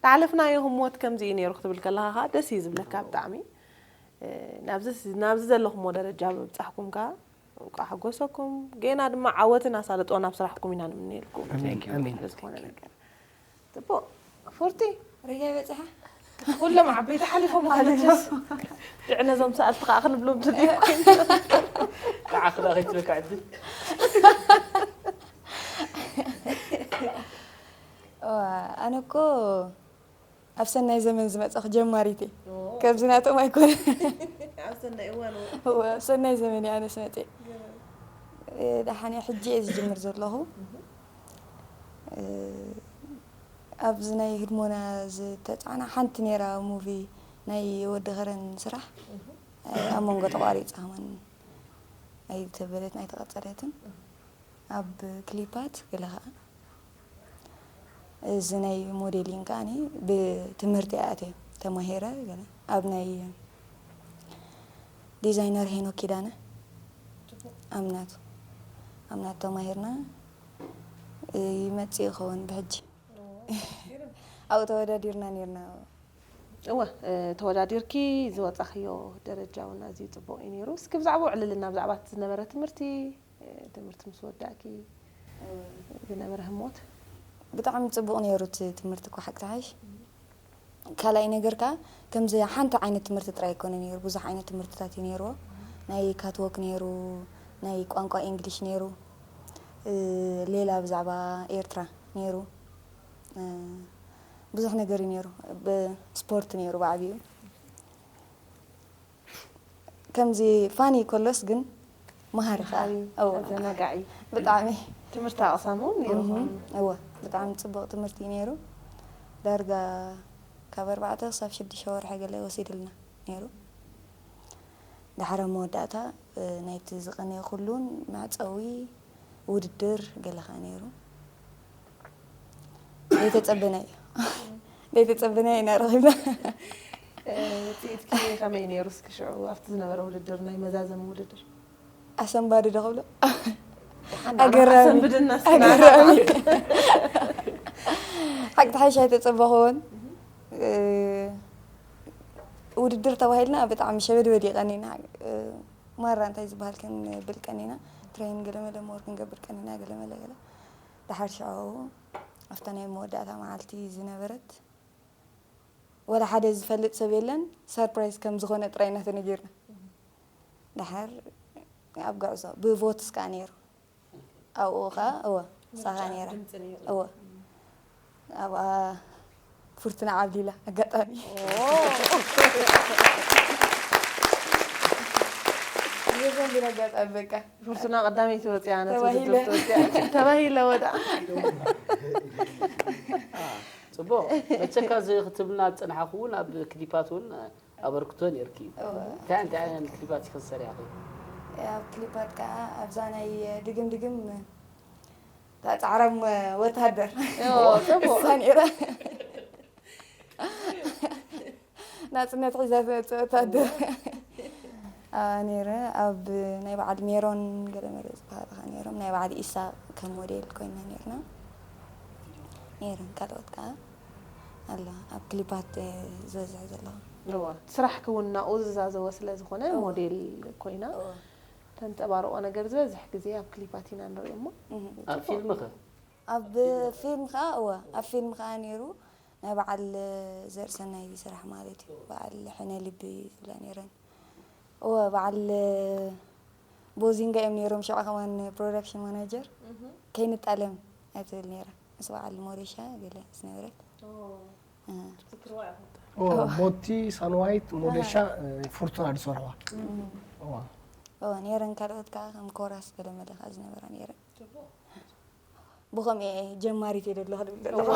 ዝሓለፍናዮ ህሞት ከምዚ እዩ ነይሩ ክትብል ከለኻ ከዓ ደስ እዩ ዝብለካ ብጣዕሚ። ናብዚ ዘለኹሞ ደረጃ ምብፃሕኩም ከዓ እንቋዕ ሓጎሰኩም። ጌና ድማ ዓወትን ኣሳልጦን ኣብ ስራሕኩም ኢና ንምነየልኩም። ኣሜን። ስለዝኾነ ነገር ፅቡቅ ፉርቲ ሪጋ ይበፅሓ ኩሎም ዓበይቲ ሓሊፎም ኣለስ ድዕነዞም ሰኣልቲ ከዓ ክንብሎም ትድልዩ ከዓ ክዳ ከይትበካ ዕድል ኣነ እኮ ኣብ ሰናይ ዘመን ዝመፀኹ ጀማሪት እየ። ከምዚ ናቶም ኣይኮነ። ኣብ ሰናይ እዋን እውን እወ፣ ኣብ ሰናይ ዘመን እየ ኣነስ መፅየ። ደሓን እየ፣ ሕጂ እየ ዝጅምር ዘለኹ። ኣብዚ ናይ ህድሞና ዝተፃዕና ሓንቲ ነይራ ሙቪ ናይ ወዲ ከረን ስራሕ ኣብ መንጎ ተቋሪፃ ከማን ኣይተበለትን ኣይተቐፀለትን። ኣብ ክሊፓት ገለ ከዓ እዚ ናይ ሞዴሊንግ ከዓ ብትምህርቲ እየ ኣትየ ተማሂረ ገለ ኣብ ናይ ዲዛይነር ሄኖክ ኪዳነ ኣምናቱ ኣምናቱ ተማሂርና ይመፅእ ይኸውን ብሕጂ ኣብኡ ተወዳዲርና ነርና እወ ተወዳዲርኪ ዝወፃኽዮ ደረጃ እውን ኣዝዩ ፅቡቅ እዩ ነይሩ። እስኪ ብዛዕባኡ ዕልልና ብዛዕባ እቲ ዝነበረ ትምህርቲ ትምህርቲ ምስ ወዳእኪ ዝነበረ ህሞት ብጣዕሚ ፅቡቅ ነይሩ እቲ ትምህርቲ እኮ ሓቂ ተሓሽ ካልኣይ ነገር ከዓ ከምዚ ሓንቲ ዓይነት ትምህርቲ ጥራይ ኣይኮነ ነይሩ ብዙሕ ዓይነት ትምህርትታት እዩ ነይርዎ ናይ ካትወክ ነይሩ ናይ ቋንቋ ኢንግሊሽ ነይሩ ሌላ ብዛዕባ ኤርትራ ነይሩ ብዙሕ ነገር እዩ ነይሩ ስፖርት ነይሩ ብዓብኡ ከምዚ ፋኒ ከሎስ ግን መሃሪ ከዓ መሃሪ፣ እወ ኣዘናጋዒ። ብጣዕሚ ትምህርቲ ኣቕሳም እውን ነይሩ እህም፣ እወ ብጣዕሚ ፅቡቅ ትምህርቲ እዩ ነይሩ ዳርጋ ካብ ኣርባዕተ ክሳብ ሽዱሽተ ወርሒ ገለ ወሲድልና ነይሩ ድሓር ኣብ መወዳእታ ናይቲ ዝቀነየ ኩሉን መዕፀዊ ውድድር ገለ ከዓ ነይሩ ዘይተፀበናዮ ዘይተፀበናዮ ኢና ረኪብና ውፅኢትኪ ከመይ ነይሩ እስኪ ሽዑ ኣብቲ ዝነበረ ውድድር ናይ መዛዘሚ ውድድር ኣሰንባዲ ዶ ክብሎ ኣገራሚ። ኣሰንብድና እስኪ ኣገራሚ ሓቂ ተሓይሽ ኣይተፀበኹን ውድድር ተባሂልና ብጣዕሚ ሸበድበድ ይቀኒና ማራ እንታይ ዝበሃል ክንብል ቀኒና ትሬን ገለመለ ሞር ክንገብር ቀኒና ገለመለ ገለ ድሓር ሽዑ ኣብታ ናይ መወዳእታ መዓልቲ ዝነበረት ወላ ሓደ ዝፈልጥ ሰብ የለን ሰርፕራይዝ ከም ዝኾነ ጥራይ ኢና ተነጊርና ድሓር ኣብ ጉዕዞ ብቮትስ ከዓ ነይሩ ኣብኡ ከዓ እወ ንሳኻ ነይራ እወ ኣብኣ ፍርቱና ዓብሊላ ኣጋጣሚ የዘንቢል ኣጋጣሚ በቃ ፍርቱና ቀዳመይቲ ወፅያ ነቲ ተባሂለ። ውድድር ተወፅያ ተባሂለ ወዳ ፅቡቅ መቸካ እዚ ክትብልና ዝፀናሕኩ እውን ኣብ ክሊፓት እውን ኣበርክቶ ነርኪ እዩ እንታይ እንታይ ዓይነት ክሊፓት ኢኸ ዝሰሪሕኺ ኣብ ክሊፓት ከዓ ኣብዛ ናይ ድግም ድግም ፃዕራም ወታደር ጽቡቅ። እሳ ነይራ ናፅነት ሒዛ ዝመፅእ ወታደር ነይረ ኣብ ናይ በዓል ሜሮን ገለመለ ዝበሃሉ ከዓ ነይሮም ናይ በዓል ኢሳ ከም ሞዴል ኮይና ነርና ነይረን ካልኦት ከዓ ኣሎ ኣብ ክሊፓት ዝበዝሕ ዘለኹ እወ ስራሕኪ እውን ናብኡ ዝዛዘወ ስለ ዝኾነ ሞዴል ኮይና ተንጸባርቆ ነገር ዝበዝሕ ግዜ ኣብ ክሊፓት ኢና ንሪኦ እሞ ኣብ ፊልም ከ ኣብ ፊልም ከዓ እወ ኣብ ፊልም ከዓ ነይሩ ናይ በዓል ዘርእሰናይ ስራሕ ማለት እዩ በዓል ሕነ ልቢ ዝብላ ነይረን እወ በዓል ቦዚንጋ እዮም ነይሮም ሽዑ ከማን ፕሮዳክሽን ማናጀር ከይንጣለም ኣይትብል ነይራ ምስ በዓል ሞሪሻ ገለ ዝነበረት ቦቲ ሳንዋይት ሞደሻ ፉርቱና ዝሰርሕዋ ነይረን ካልኦት ከዓ ከም ኮራስ ገለመለ ከዓ ዝነበራ ነይረን ብኸምኡ እየ ጀማሪት እየ ደለኹ ዝብል ዘለኹ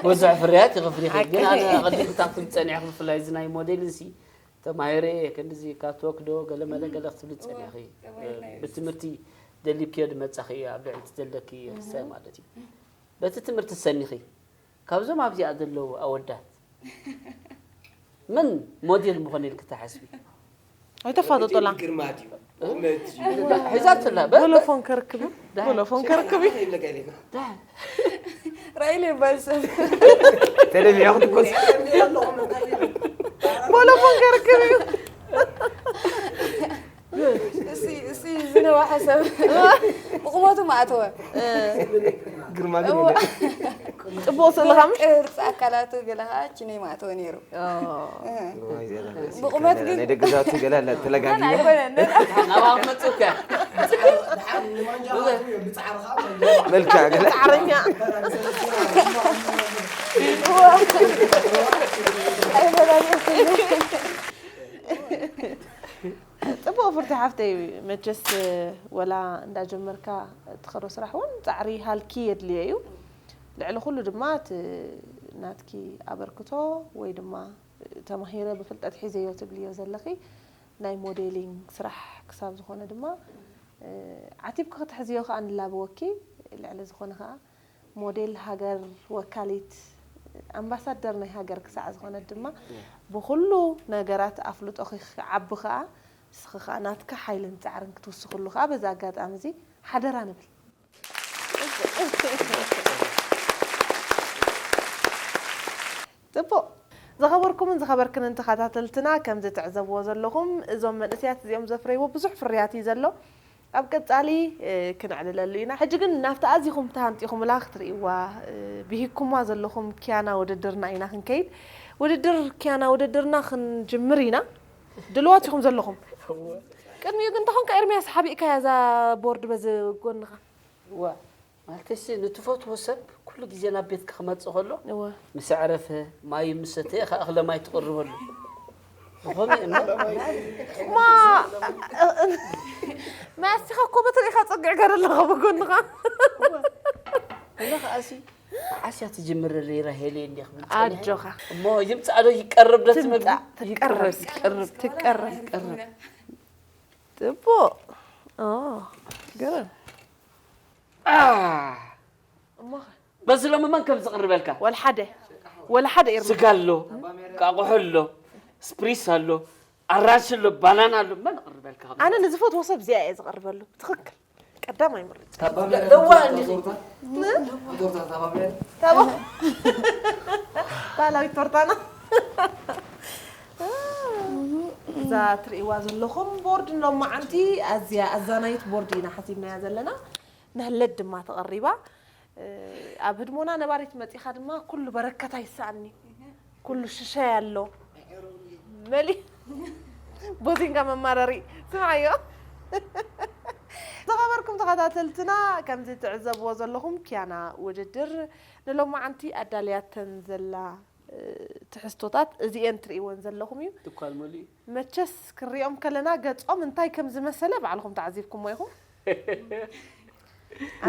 ብዙሕ ፍርያት ይኽፍል ይኽእል ግን ኣነ ቅድም ክታብ ትብል ፀኒሕኩ ብፍላይ እዚ ናይ ሞዴል እዚ ተማሂረ እየ ክንድዚ ካቶክ ዶ ገለመለ ገለ ክትብል ፀኒሕኺ ብትምህርቲ ደሊብክዮ ዝመፃኺ ኣብ ልዕሊ እቲ ዘለኪ ርሳይ ማለት እዩ በቲ ትምህርቲ ሰኒኺ ካብዞም ኣብዚኣ ዘለዉ ኣወዳት መን ሞዴል ምኾነ ኢልኪ ትሓስቢ? ኣይተፋጥጡላ ግርማ ድዩ? ቁመት እዩ። ሒዛትላ በ- ቦሎፎን ከርክብ እዩ። ቦሎፎን ከርክብ እዩ። ይብለካ ኢለና። ራኢለ ይባል ሰብ ተደቢዖም ትኮስ ቦሎፎን ከርክብ እዩ። እሲ እሲ ዝነዋሐ ሰብ ብቁመቱ ማእተወ ግርማ ግን ጽቡቕ ስእልኻ ምሽ ቅርፂ ኣካላቱ ገለ ከዓ ችነይ ማእተወ ነይሩ ብቁመት ግን ናይ ደገ ዛቱ ገለ ኣላ ተለጋጊ ኣይኮነን ናብኣ ክመፅእ እኮ እያ። መልክዕ ገለ ጻዕረኛ ጽቡቕ ፍርቲ ሓፍተይ መቸስ ወላ እንዳጀመርካ ትኸዶ ስራሕ እውን ፃዕሪ ሃልኪ የድልዮ እዩ ልዕሊ ኩሉ ድማ እቲ ናትኪ ኣበርክቶ ወይ ድማ ተማሂረ ብፍልጠት ሒዘዮ ትብልዮ ዘለኺ ናይ ሞዴሊንግ ስራሕ ክሳብ ዝኾነ ድማ ዓቲብኪ ክትሕዝዮ ከዓ ንላበወኪ ልዕሊ ዝኾነ ከዓ ሞዴል ሃገር ወካሊት ኣምባሳደር ናይ ሃገር ክሳዕ ዝኾነት ድማ ብኩሉ ነገራት ኣፍልጦኺ ክዓቢ ከዓ ንስኺ ከዓ ናትካ ሓይልን ፃዕርን ክትውስኽሉ ከዓ በዚ ኣጋጣሚ እዚ ሓደራ ንብል ፅቡቕ ዝኸበርኩምን ዝኸበርክንን ተኸታተልትና ከምዚ ትዕዘብዎ ዘለኹም እዞም መንእሰያት እዚኦም ዘፍረይዎ ብዙሕ ፍርያት እዩ ዘሎ ኣብ ቀጻሊ ክንዕልለሉ ኢና ሕጂ ግን ናብቲ ኣዚኹም ተሃንጢኹምላ ክትርእይዋ ብሂኩማ ዘለኹም ኪያና ውድድርና ኢና ክንከይድ ውድድር ኪያና ውድድርና ክንጅምር ኢና ድልዋት ኢኹም ዘለኹም ቅድሚኡ ግን እንተኾንካ ኤርሚያስ ሓቢእካያ እዛ ቦርድ በዚ ጎንኻ እዋ ማለተሲ ንትፈትዎ ሰብ ኩሉ ግዜ ናብ ቤትካ ክመፅእ ከሎ እወ ምስ ኣዕረፈ ማይ ምስ ሰተየ ከዓ እኽለ ማይ ትቕርበሉ ዝኾነ እምበር ማ ማስቲኻ እኮ በትሪኻ ፀጊዕካ ዘለኻ ብጎንኻ እዛ ከዓሲ ዓስያ ትጅምር ሌላ ሄለ እንዲ ክብል ኣጆኻ እሞ ይምፃእ ዶ ይቀርብ ዶ ትብል ትምፃእ ትቀረብ ትቀረብ ትቀረብ ትቀረብ ፅቡቕ ኦ ገረም እሞ በዚ ሎሚ መን ከም ዝቕርበልካ ወላ ሓደ ወላ ሓደ ኤርሚ ስጋ ኣሎ ቃቑሖ ኣሎ ስፕሪስ ኣሎ ኣራንሽ ኣሎ ባናና ኣሎ መን ይቕርበልካ ኣነ ንዝፈትዎ ሰብ እዚኣ እየ ዝቐርበሉ ትኽክል ቀዳማይ ምርጫ ለዋ እንዲኺ ታቦ ባህላዊት ቶርታና እዛ ትርእይዋ ዘለኹም ቦርድ ሎማዓንቲ ኣዝያ ኣዛናይት ቦርድ ኢና ሓሲብናያ ዘለና ንህለት ድማ ተቐሪባ ኣብ ህድሞና ነባሪት መፂኻ ድማ ኩሉ በረከት ኣይሰኣኒ ኩሉ ሽሻይ ኣሎ መሊ ቦዚንጋ መማረሪ ስምዓዮ ዝኸበርኩም ተኸታተልትና ከምዚ ትዕዘብዎ ዘለኹም ኪያና ውድድር ንሎማዓንቲ ኣዳልያተን ዘላ ትሕዝቶታት እዚኤን ትርእይወን ዘለኹም እዩ ትኳል መሊኡ መቸስ ክሪኦም ከለና ገጾም እንታይ ከም ዝመሰለ ባዕልኹም ተዓዚብኩሞ ኢኹም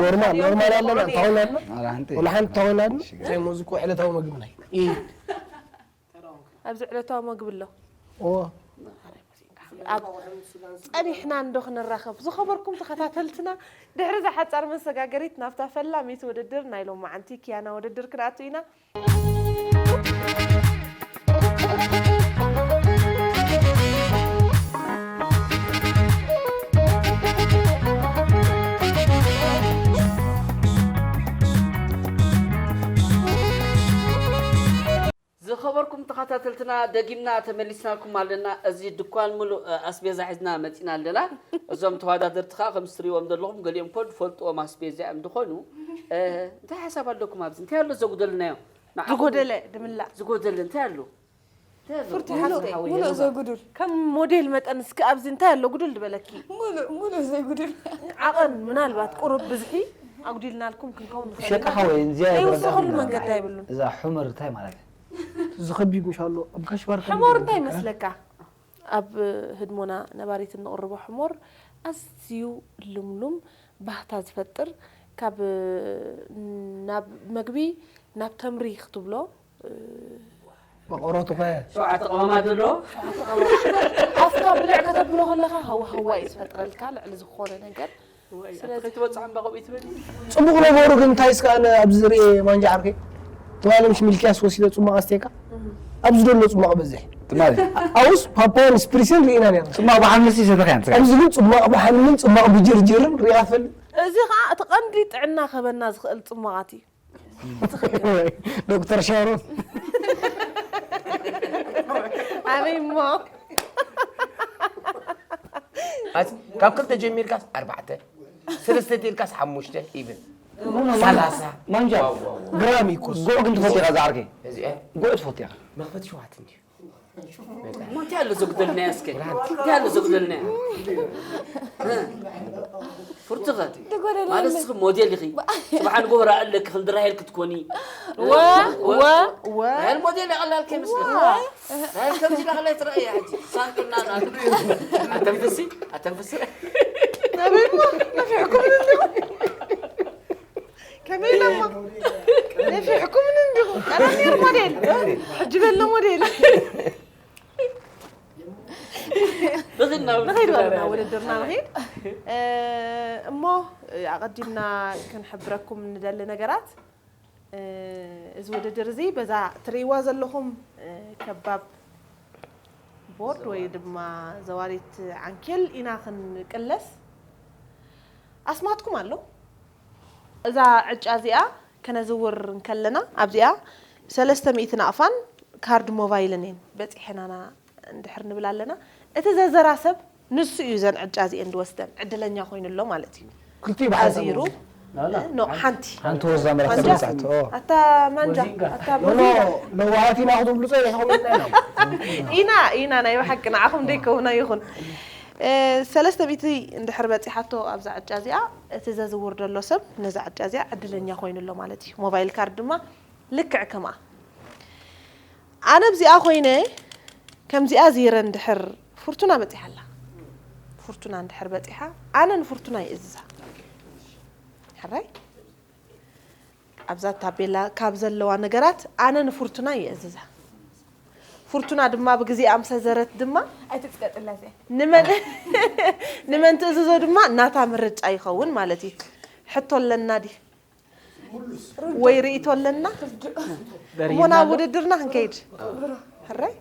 ኖርማል ኖርማል ኣለና እንተኾይናልና ኧረ ሓንቲ ወላ ሓንቲ እንተኾይናልና እንታይ ሞዚ እኮ ዕለታዊ መግብና እዩ ኣብዚ ዕለታዊ መግቢ ኣሎ ኦ ጸኒሕና እንዶ ክንራኸብ ዝኸበርኩም ተኸታተልትና ድሕሪ እዛ ሓጻር መሰጋገሪት ናብታ ፈላሚት ውድድር ናይ ሎማዓንቲ ኪያና ውድድር ክንኣቱ ኢና ዝኸበርኩም ተከታተልትና፣ ደጊምና ተመሊስናልኩም ኣለና። እዚ ድኳን ሙሉእ ኣስቤዛ ሒዝና መፂና ኣለና። እዞም ተወዳደርቲ ከዓ ከም እትሪእዎም ዘለኹም፣ ገሊኦም እኮ ዝፈልጥዎም ኣስቤዛ እዮም ዝኾኑ። እንታይ ሓሳብ ኣለኩም ኣብዚ? እንታይ ኣሎ ዘጉደልናዮ? ንዓኹም ዝጎደለ ድምላእ። ዝጎደለ እንታይ ኣሎ? እንታይ ኣሎ? ፍርቲ ሓፍተይ። ሙሉእ ዘጉዱል። ከም ሞዴል መጠን እስኪ ኣብዚ እንታይ ኣሎ ጉዱል ዝበለኪ? ሙሉእ፣ ሙሉእ ዘጉዱል። ዓቐን ምናልባት ቁሩብ ብዝሒ ኣጉዲልናልኩም ክንከውን ንኽእል ኢና። ሸቃ ሓወይ፣ እንዚያ ዘይውሰኸሉ ይረዳእና። መንገዲ ኣይብሉን። እዛ ሑመር እንታይ ማለት እዩ? ዝኸቢብ ምሻሎ ኣብ ካሽባር ከም ሕሞር እንታይ ይመስለካ? ኣብ ህድሞና ነባሪት እንቕርቦ ሕሞር ኣዝዩ ልምሉም ባህታ ዝፈጥር፣ ካብ ናብ መግቢ ናብ ተምሪ ክትብሎ፣ መቐረቱ ከ ሸውዓተ ቀማማት ዘሎ ኣፍካ ብልዕ ከተብሎ ከለኻ ሃዋ ሃዋ እዩ ዝፈጥረልካ ልዕሊ ዝኾነ ነገር። ስለዚ ከይትበፅሖ እምባ ከምኡ ትበሊ። ጽቡቕ ነበሩ ግን እንታይ እስከ ኣነ ኣብዚ ዝርኤ ማንጃ ዓርከይ ትማሊ ምስ ሚልክያስ ወሲደ ጽማቕ ኣስቴካ ኣብዚ ዘሎ ጽማቕ በዝሕ ትማሊ ኣውስ ፓፓን ስፕሪስን ርኢና ነርና። ጽማቕ ብሓምሲ ሰተኽያን ስጋ። ኣብዚ ግን ጽማቕ ብሓምን ጽማቕ ብጅርጅርን ርኢኻ ትፈልጥ? እዚ ኸኣ እቲ ቀንዲ ጥዕና ክህበና ዝኽእል ጽማቓት እዩ። ዶክተር ሻሮን ኣበይ እሞ? ኣት-፣ ካብ ክልተ ጀሚርካስ ኣርባዕተ፣ ሰለስተ ተልካስ ሓሙሽተ፣ ኢብን ሰላሳ። ማንጃ፣ ዋው፣ ዋው፣ ዋው። ግራም እዩ እኮ። ጉዕ ግን ትፈትዮ ኢኻ ዝዓርከይ? እዚኣ ጉዕ ትፈትዮ ኢኻ? መኽፈቲ ሸውዓተ እንድዩ። እሞ እንታይ ኣሎ ዘጉደልናዮ እስከ? እንታይ ኣሎ ዘጉደልናዮ? እ? ፍርቱኸ? ማለት እስኺ ሞዴል ኢኺ። ጽባሕ ንግሆ ራኢ ኣለኪ፣ ክንዲ ራሄል ክትኮኒ። ወ፣ ወ፣ ወ። ራሄል ሞዴል የቐላልኪ ይመስለኒ። ዋ። ራሄል ከምዚ ኢላ ከላይ ትረኣያ ሕጂ። ሳንቅና ና። ኣተንፍሲ፣ ኣተንፍሲ። ኣበይ እሞ? ነፊሕኩም እንዲኹም። ከመይ ኢለ እሞ? ነፊሕኩም እንዲኹም። ቀደም ነይሩ ሞዴል። ሕጂ በሎ ሞዴል። ንኺድ ንኺድ በሉ ናብ ውድድርና። ውድድርና ንኺድ። እ፣ እሞ ኣቐዲምና ክንሕብረኩም ንደሊ ነገራት፣ እ፣ እዚ ውድድር እዚ በዛ ትርእይዋ ዘለኹም፣ እ፣ ከባብ ቦርድ ወይ ድማ ዘዋሪት ዓንኬል ኢና ክንቅለስ። ኣስማትኩም ኣሎ። እዛ ዕጫ እዚኣ ከነዝውር እንከለና ኣብዚኣ ሰለስተ ሚእቲ ናቕፋን ካርድ ሞባይልን እየን በጺሐናና እንድሕር ንብል ኣለና። እቲ ዘዘራ ሰብ ንሱ እዩ እዘን ዕጫ እዚኤን ዝወስደን፣ ዕድለኛ ኮይኑ ኣሎ ማለት እዩ። ክልቲኡ ብሓንሳብ ኣዚሩ፣ ኖ፣ ሓንቲ። ሓንቲ ወዛ መለክተ ማንጃ። መጻሕቲ፣ ኦ። ኣታ ማንጃ፣ ወዚንጋ። ኣታ ኖ፣ ኖ፣ ወዚንጋ። ለዋሃት ኢና ክትብሉ ጸኒሕኩም ኢልና ኢና። ኢና፣ ኢና፣ ናይ ብሓቂ ንዓኹም ደይከውና ይኹን። እ፣ ሰለስተ ሚእቲ እንድሕር በጺሓቶ ኣብዛ ዕጫ እዚኣ፣ እቲ ዘዝውር ዘሎ ሰብ ነዛ ዕጫ እዚኣ ዕድለኛ ኮይኑ ኣሎ ማለት እዩ። ሞባይል ካርድ ድማ ልክዕ ከምኣ። ኣነ ኣብዚኣ ኮይነ፣ ከምዚኣ ዚረ እንድሕር ፍርቱና በጺሓ ኣላ። ፍርቱና እንድሕር በጺሓ፣ ኣነ ንፍርቱና ይእዝዛ። ሕራይ? ኣብዛ ታቤላ ካብ ዘለዋ ነገራት ኣነ ንፍርቱና ይእዝዛ። ፍርቱና ድማ ብግዜኣ ምስ ኣዘረት ድማ ኣይትጽቀጥላ እዚኣ። ንመን፣ ንመን ትእዝዞ ድማ ናታ ምርጫ ይኸውን ማለት እዩ። ሕቶ ኣለና ድዩ? ወይ ርእይቶ ኣለና? እሞ ናብ ውድድርና ክንከይድ። ሕራይ?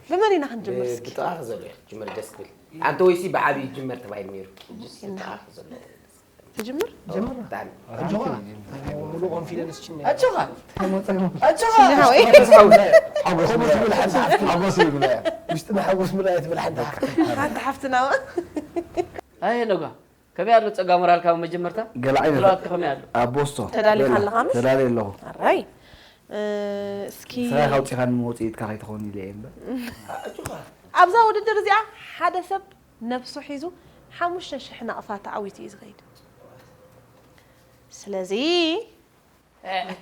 ብመን ኢና ክንጅምር እስኪ? ብጥቓ ዘሎ እዩ ክጅምር ደስ ክብል። ኣንተ ወይሲ ብዓብዪ ይጅመር ተባሂሉ ነይሩ። ሕጅስ ብጥቓ ዘሎ። ትጅምር? ጀምር። ብጣዕሚ። ኣጆኻ። ሙሉ ኮንፊደንስ ችኒ። ኣጆኻ። ኣጆኻ። ሽኒ ሓወይ። ሓጎስ ምልኣይ። ሓጎስ ምልኣይ። ሓጎስ ምልኣይ ትብል ሓንቲ ሓፍቲ። ሓንቲ ሓፍትና እዋ። ኣይ፣ ነጓ። ከመይ ኣሎ ጸጋ ሞራልካ መጀመርታ? ገለ ዓይነት። ዘለዋትካ ከመይ ኣሎ? ኣብ ቦስቶ። ተዳሊኻ ኣለኻ ምስ? ተዳልየ ኣለኹ። ኣራይ። እ፣ እስኪ ስራይ ካውጺኻኒ መውጽኢትካ ከይትኸውን ኢለ እየ እምበር። ኣብዛ ውድድር እዚኣ ሓደ ሰብ ነብሱ ሒዙ ሓሙሽተ ሽሕ ናቕፋ ተዓዊቱ እዩ ዝኸይድ። ስለዚ፣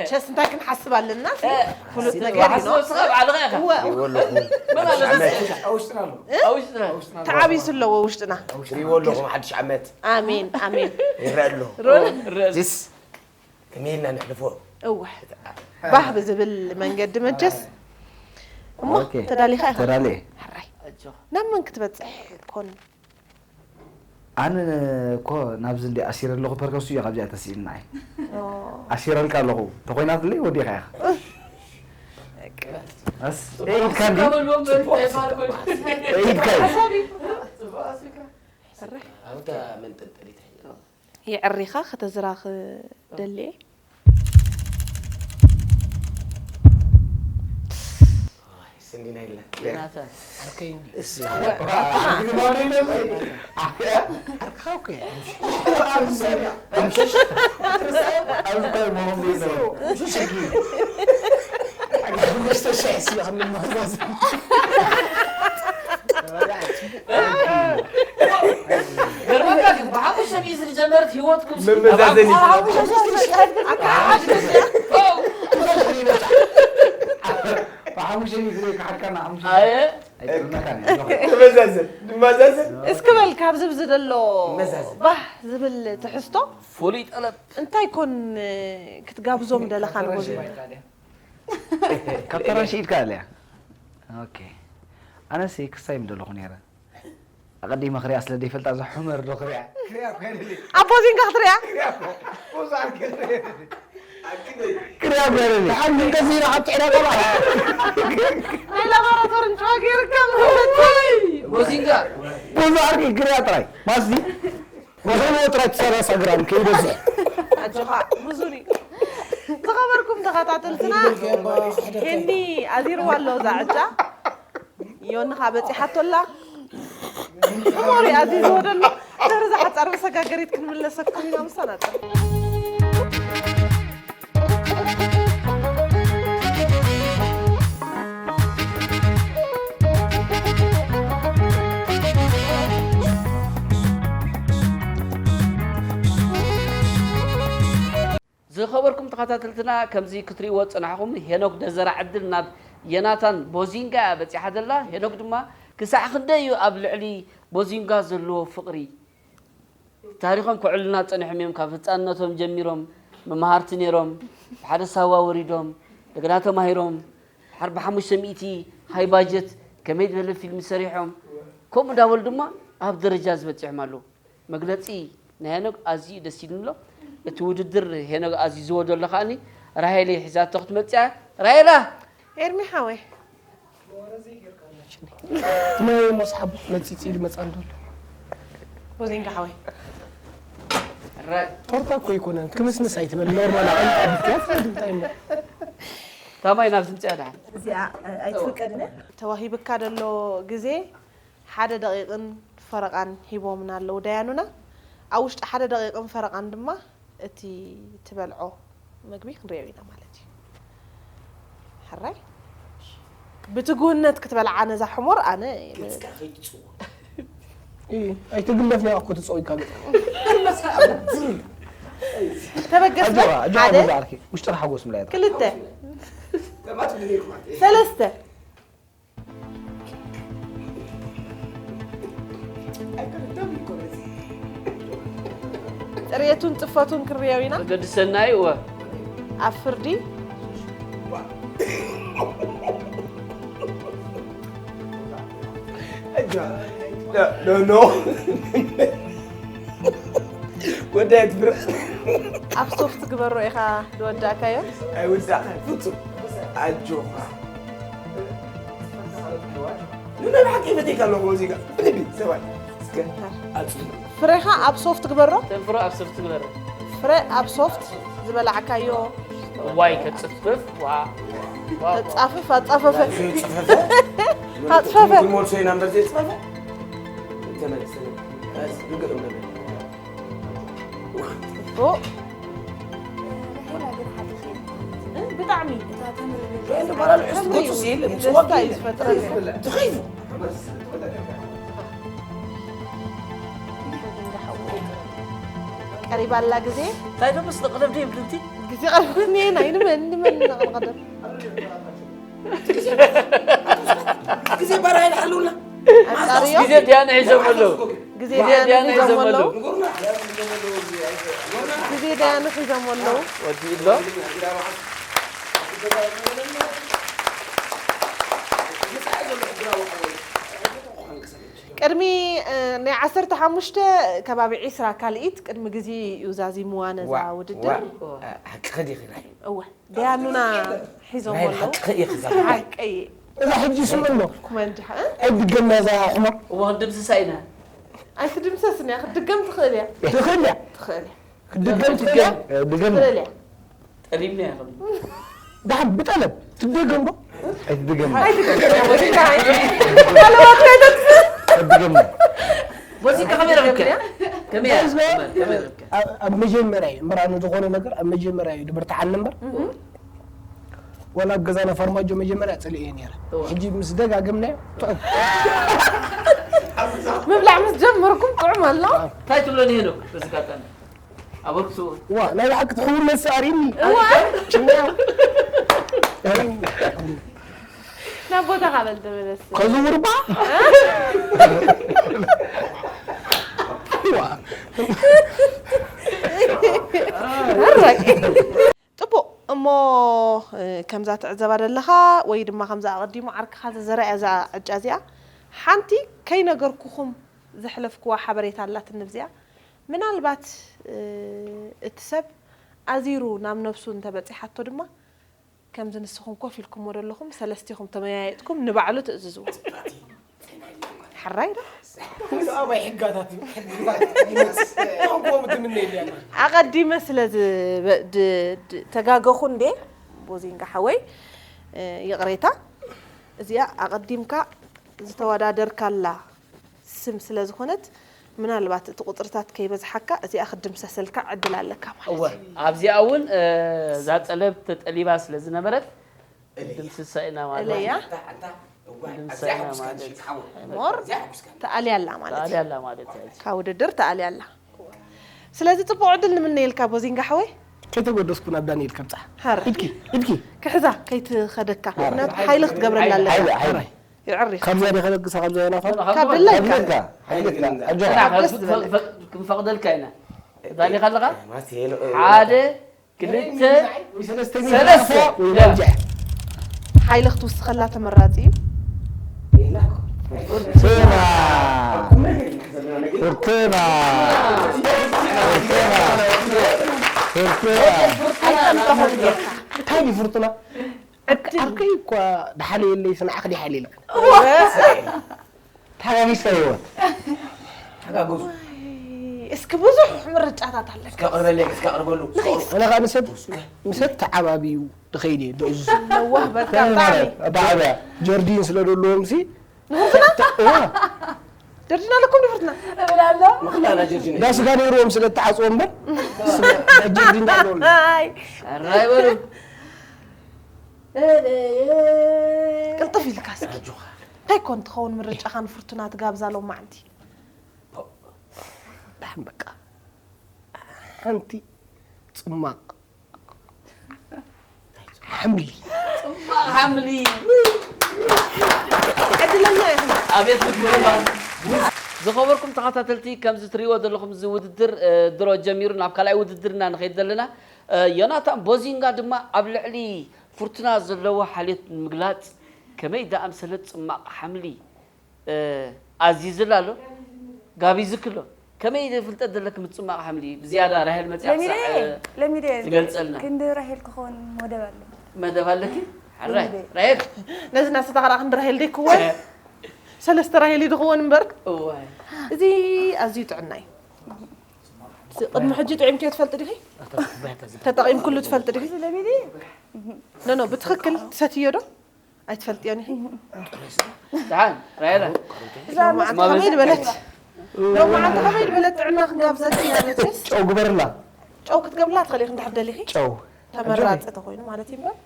ቸስ እንታይ ክንሓስብ ኣለና? ፍሉጥ ነገር እዩ። ሓስብ ስኻ ባዕልኻ ኢኻ። እወ፣ እወ። ይወለኹ። መን ኣሎ ዘስእልካ? ኣብ ውሽጥና ኣሎ። እ? ኣብ ውሽጥና። ኣብ ውሽጥና ኣሎ። ተዓቢሱ ኣለዎ ውሽጥና። ይወለኹም ሓድሽ ዓመት። ኣሜን፣ ኣሜን። ይረአ ኣሎ። ሮል። ሮል። ዚስ ከመይ ኢልና ነሕልፎ? እወ። ባህ ብዝብል መንገዲ መቸስ። እሞ ኦኬ። ተዳሊኻ ኢኻ? ተዳልየ። ሕራይ። ኣጆኻ። ናብ መን ክትበጽሕ ኮን? ኣነ እኮ ናብዚ እንዲ ኣሲረ ኣለኹ ፐርከሱ እዮ ካብዚኣ ተስኢልና እየ። ኦ። ኣሲረልካ ኣለኹ። ተኾይናትለይ ወዲኻ ኢኻ። ኣስ-፣ ኤ፣ ኢድካ እንዲ? ጽቡቕ ኣሲርካ በልዎም፣ በል፣ እንታይ ማርኮ? ኤ፣ ኢድካ እዩ። ጽቡቕ ኣሲርካ። ሕራይ። ኣብታ መንጠልጠሊት ሕጂ። የዕሪኻ ከተዝራኽ ደልየ። ስንዲና የለን። ዮናታን ዓርከይ እሺ ዓርክኻ እኮ እየ። ኣብዚ ታይ መሆን ቤት ነው? ሽግር ሓሙሽተ ሺሕ ስለ ክንመዛዘን ገርመካ ግን ብሓሙሽተ ሚእቲ ዝጀመረት ህይወትኩም መመዛዘኒ። ሓሙሽተ ሺሕ ኣካሓሽ ብሓሙሽተ ሚእቲ ዘይከሓድካና ሓሙሽተ ኣየ ኣይጥርነካን እዩ። መዛዘን ድመዛዘን እስኪ በል ካብዚ ብዚ ዘሎ መዛዘን። ባህ ዝብል ትሕዝቶ ፍሉይ ጠለብ እንታይ ኮን ክትጋብዞም ደለኻ ንጎዚ ካብ ተራንሽ ኢድካ ኣለያ። ኦኬ ኣነስ ክሳይ ምደለኹ ነይረ። ኣቐዲመ ክሪኣ ስለ ዘይፈልጣ እዛ ሑመር ዶ ክሪኣ። ኣቦዚንካ ክትሪኣ ክሪኣ ጓለኒ። ዓንዲ እንተስኢና ኣብ ትዕዳ ቆልዓ። ናይ ላቦራቶሪ ንጭዋ ገይርካ ቦዚንጋ ብዙ ዓርኪ ክሪኣ ጥራይ ማስዚ ወሰንዎ ጥራይ ትሰራ ሳግራም ከይበዝሕ ኣጆኻ ብዙን እዩ ዝኸበርኩም ተኸታተልትና ሄኒ ኣዚርዋ ኣሎ እዛ ዕጫ ዮንኻ በፂሓቶ ኣላ እሞሪ ኣዚዝዎ ደሎ ድሕሪ ዝሓፃር መሰጋገሪት ክንምለሰኩም ኢና ምሳና ፀ ዝኸበርኩም ተኸታተልትና ከምዚ ክትሪእዎ ዝጸናሕኹም ሄኖክ ደዘራ ዕድል ናብ የናታን ቦዚንጋ እያ በጺሓ ዘላ። ሄኖክ ድማ ክሳዕ ክንደይ እዩ ኣብ ልዕሊ ቦዚንጋ ዘለዎ ፍቕሪ። ታሪኾም ከዕሉልና ጸኒሖም እዮም። ካብ ህጻንነቶም ጀሚሮም መማህርቲ ነይሮም። ብሓደ ሳዋ ወሪዶም እንደገና ተማሂሮም ድሓር ብሓሙሽተ ሚእቲ ሃይ ባጀት ከመይ ዝበለ ፊልም ሰሪሖም ከምኡ እንዳበሉ ድማ ኣብ ደረጃ ዝበጽሖም ኣለዉ። መግለጺ ናይ ሄኖግ ኣዝዩ ደስ ኢሉኒ ኣሎ። እቲ ውድድር ሄኖግ ኣዚዝዎ ዘሎ ከኣኒ ራሄለይ ሒዛቶ ክትመጽእ እያ። ራሄላ! ኤርሚ ሓወይ። ናይ ሞስሓብ መጺጺ ዝመጻ እንዶ ኣሎ ቦዚንጋ ሓወይ። ራይ! ቶርታ እኮ ኣይኮነን ክምስምስ ኣይትበል ኖርማል ኣቐልጣ ብትያት እንታይ እሞ ታማይ ናብ ዝምጽያ ደሓን። እዚኣ ኣይትፍቀድን እያ። ተዋሂብካ ዘሎ ግዜ ሓደ ደቂቕን ፈረቓን ሂቦምና ኣለዉ ደያኑና ኣብ ውሽጢ ሓደ ደቂቕን ፈረቓን ድማ እቲ ትበልዖ ምግቢ ክንሪኦ ኢና ማለት እዩ ሕራይ ብትጉህነት ክትበልዓ ነዛ ሕሞር ኣነ ኣይትግለፍ ናይ ኣኮ ትፀው ይካገ ተበገስ በል ሓደ ውሽጥር ሓጎስ ምላይ ክልተ ሰለስተ ፅሬቱን ፅፈቱን ክንሪኦ ኢና ዘገድሰና እዩ እወ ኣብ ፍርዲ ኖ ወዳየት ብረ ኣብ ሶፍት ግበሮ ኢኻ ዝወዳእካዮ ኣይወዳእካ ፍፁም ኣጆኻ ንነብሓቂ ፈቴካ ኣለኹ እዚ ጋር ብልቢ ሰብኣይ እስከ ኣፅሉ ፍሬኻ ኣብ ሶፍት ግበሮ ተንፍሮ ኣብ ሶፍት ግበረ ፍረ ኣብ ሶፍት ዝበላዕካዮ ዋይ ከፅፍፍ ዋ ዋ ተጻፍፍ ኣጻፈፈ ዝፅፈፈ ኣጽፈፈ ክሞልሶ ኢና እምበር ዘይፅፈፈ ተመልሰ ርግእ እምበር ኦ፣ ብጣዕሚ ንባላል ዕስቲ ገፁ ሲል ደስታ እዩ ዝፈጥረልካ ትኸይፉ ቀሪባ ኣላ ግዜ እንታይ ደሞ ስለ ቀደም ደይብልንቲ ግዜ ቀሪብኩኒ ናይ ንመን ንመን ንቐደም ግዜ ባራ ይልሓሉና ኣጻርዮ ግዜ ድያነ ሒዞም ኣለዉ ግዜ ግዜ ድያነ ድያነ ሒዞም ሒዞም ኣለዉ ኣለዉ ግዜ ድያነ ሒዞም ኣለዉ ወዲኡ ኣሎ ቅድሚ እ፣ ናይ ዓሰርተ ሓሙሽተ ከባቢ ዒስራ ካልኢት ቅድሚ ግዜ እዩ ዛዚምዋ ነዛ ውድድር ሓቅኺ ዲኺ ራይ እወ ደያኑና ሒዞም ራይ ኣለዉ ሓቅኺ ኢኺ እዛ ሓቀይ እዛ ሕጂ ስምኖ ኩመንድሓ ኣይትድገምና እዛ ሕማም እዋ ክንድምስሳ ኢና ኣይትድምሰስን እያ ክትድገም ትኽእል እያ ትኽእል እያ ትኽእል እያ ክትድገም ትኽእል እያ ድገም ትኽእል እያ ጠሊምና ይኽእል ዳሓን ብጠለብ ትደገም ዶ ኣይትድገም። ሰለዋት ከይደት ኣይትድገም። በዚ ከመይ ረብከ ከመይ በዚ ከመይ ረብከ ኣብ ኣብ መጀመርያ እዩ እምበራ ንዝኾነ ነገር ኣብ መጀመርያ እዩ ድብርትዓኒ እምበር ወላ ኣብ ገዛና ፋርማጆ መጀመርያ ፅልእ እየ ነይረ። ሕጂ ምስ ደጋገምናዮ ጥዑም። ምብላዕ ምስ ጀመርኩም ጥዑም ኣሎ። እንታይ ትብሎ ንሄኖክ በዚ ኣጋጣሚ ኣበርክትዎ ዋ ናይ ብሓቂ ትሕውነት ኣርእኒ። እዋ ሽምያ ናብ ቦታኻ በል ተመለስ። ከዝውርባ ዋ ሕራይ ጥቡቕ እሞ እ፣ ከምዛ ትዕዘባ ዘለኻ ወይ ድማ ከምዛ ኣቐዲሙ ዓርክኻ ዘዘርኣያ እዛ ዕጫ እዚኣ ሓንቲ ከይነገርኩኹም ዘሕለፍክዋ ሓበሬታ ኣላትኒ ብዚኣ ምናልባት እ፣ እቲ ሰብ ኣዚሩ ናብ ነብሱ እንተበፂሓቶ ድማ ከምዚ ንስኹም ኮፍ ኢልኩሞ ዘለኹም ሰለስቲኹም ተመያየጥኩም ንባዕሉ ትእዝዝዎ ሕራይ ዶ ኣባይ ሕጋታት እዩ ሕግታት ይመጽእ ከምኡ ትምነ ኢልያ ኣቐዲመ ስለ ዝ- ድ- ድ- ተጋገኹ እንዴ ቦዚንጋ ሓወይ እ፣ ይቕሬታ እዚኣ ኣቐዲምካ ዝተወዳደርካላ ስም ስለ ዝኾነት ምናልባት እቲ ቁፅርታት ከይበዝሓካ እዚኣ ክድምሰሰልካ ዕድል ኣለካ ማለት እወ እዩ ኣብዚኣ እውን እ፣ እዛ ጠለብ ተጠሊባ ስለ ዝነበረት ድምስሳ ኢና ማለት እለያ ድምስሳ ኢና ማለት ሞር ተኣልያ ኣላ ማለት እዩ ታዲያ ኣላ ማለት እዩ ካብ ውድድር ተኣልያ ኣላ ስለዚ ፅቡቅ ዕድል ንምነየልካ ቦዚንጋ ሓወይ ከይተገደስኩ ናብ ዳንኤል ከምፃ ሃር ኢድኪ ኢድኪ ክሕዛ ከይትኸደካ ምክንያቱ ሓይሊ ክትገብረላ ኣለካ ሓራይ ሓራይ ይዕሪ ካብዛ ዲኻ ለግሳ ካብዛ ናፋ ካብ ብለካ ለካ ሓይልካ ኣጆኻ እና ደስ ዝበለካ። ክንፈቕደልካ ኢና ዳሊኻ ኣለኻ ማስቴ ሄሎ ሓደ ክልተ ሰለስተ ሰለስተ ወይ መንጀሕ ሓይሊ ክትውስኸላ ተመራፂ እዩ ፍርቱና ፍርቱና ፍርቱና ፍርቱና ኣይተምጠኹም ጌርካ እንታይ ድዩ ፍርቱና ዓርከይ እኳ ድሓለ የለይ ስንዓኽ ዲሓለ ኢለ ተሓጋጊዝካ ህይወት ተጋገዙ እስኪ ብዙሕ ምርጫታት ኣለካ እስከ ቅርበለይ እስከ ቅርበሉ ኣነ ከዓ ንሰብ ንሰብ ተዓባቢዩ ድኸይድ እየ ድእዙ ነዋህ በቃ ብጣዕሚ ባዕዳ ጀርዲን ስለ ደለዎም ሲ ደርጅና ኣለኩም ንፍርትና ምክላና ጀርጂን ዳ ስጋ ነይርዎም ስለ ተዓፅዎ እምበር ጀርዲን ኣለዎም ኣይ ራይ በሉ ቅልጥፍ ኢልካ እስኪ እንታይ ኮን ትኸውን ምርጫኻ ንፍርቱና ትጋብዛ ሎማዓንቲ ዳሕም በቃ ሓንቲ ፅማቕ ሓምሊ ሓምሊ ዕድለኛ ኢኹም ኣቤት ምትሕብባር ዝኸበርኩም ተኸታተልቲ ከምዚ ትሪእዎ ዘለኹም እዚ ውድድር እ፣ ድሮ ጀሚሩ ናብ ካልኣይ ውድድርና ንኸይድ ዘለና እ፣ ዮናታን ቦዚንጋ ድማ ኣብ ልዕሊ ፍርቱና ዘለዎ ሓልዮት ንምግላፅ ከመይ ዝኣምሰለት ፅማቕ ሓምሊ እ፣ ኣዚዝላ ኣሎ ጋቢዝክ ኣሎ ከመይ ፍልጠት ዘለክ ምፅማቕ ሓምሊ ብዝያዳ ራሄል መፅያ ለሚደ ክሳዕ፣ እ፣ ለሚደ ትገልፀልና ክንዲ ራሄል ክኸውን መደብ ኣሎ መደብ ኣለኪ ሓራይ ለሚደ። ራሄል ነዚ ናስተኻራ ክንዲ ራሄል ደይክወን ሰለስተ ራሄል እዩ ዝኸውን እምበር እዋይ እዚ ኣዝዩ ጥዕና እዩ ቅድሚ ሕጂ ጥዒምክዮ ትፈልጥ ዲኺ ተጠቒምክሉ ትፈልጥ ዲኺ እዚ ለሚደ ኖ ኖ ብትኽክል ትሰትዮ ዶ ኣይትፈልጥዮን ኢኺ ደሓን ራሄላ ሎማዓንቲ ከመይ ዝበለት ሎማዓንቲ ከመይ ዝበለት ጥዕና ክንጋብዘኪ ኢና መቸስ ጨው ግበርላ ጨው ክትገብላ ትኽእል ኢኺ እንድሕር ደሊኺ ጨው ተመራፂ ተኮይኑ ማለት እዩ እምበር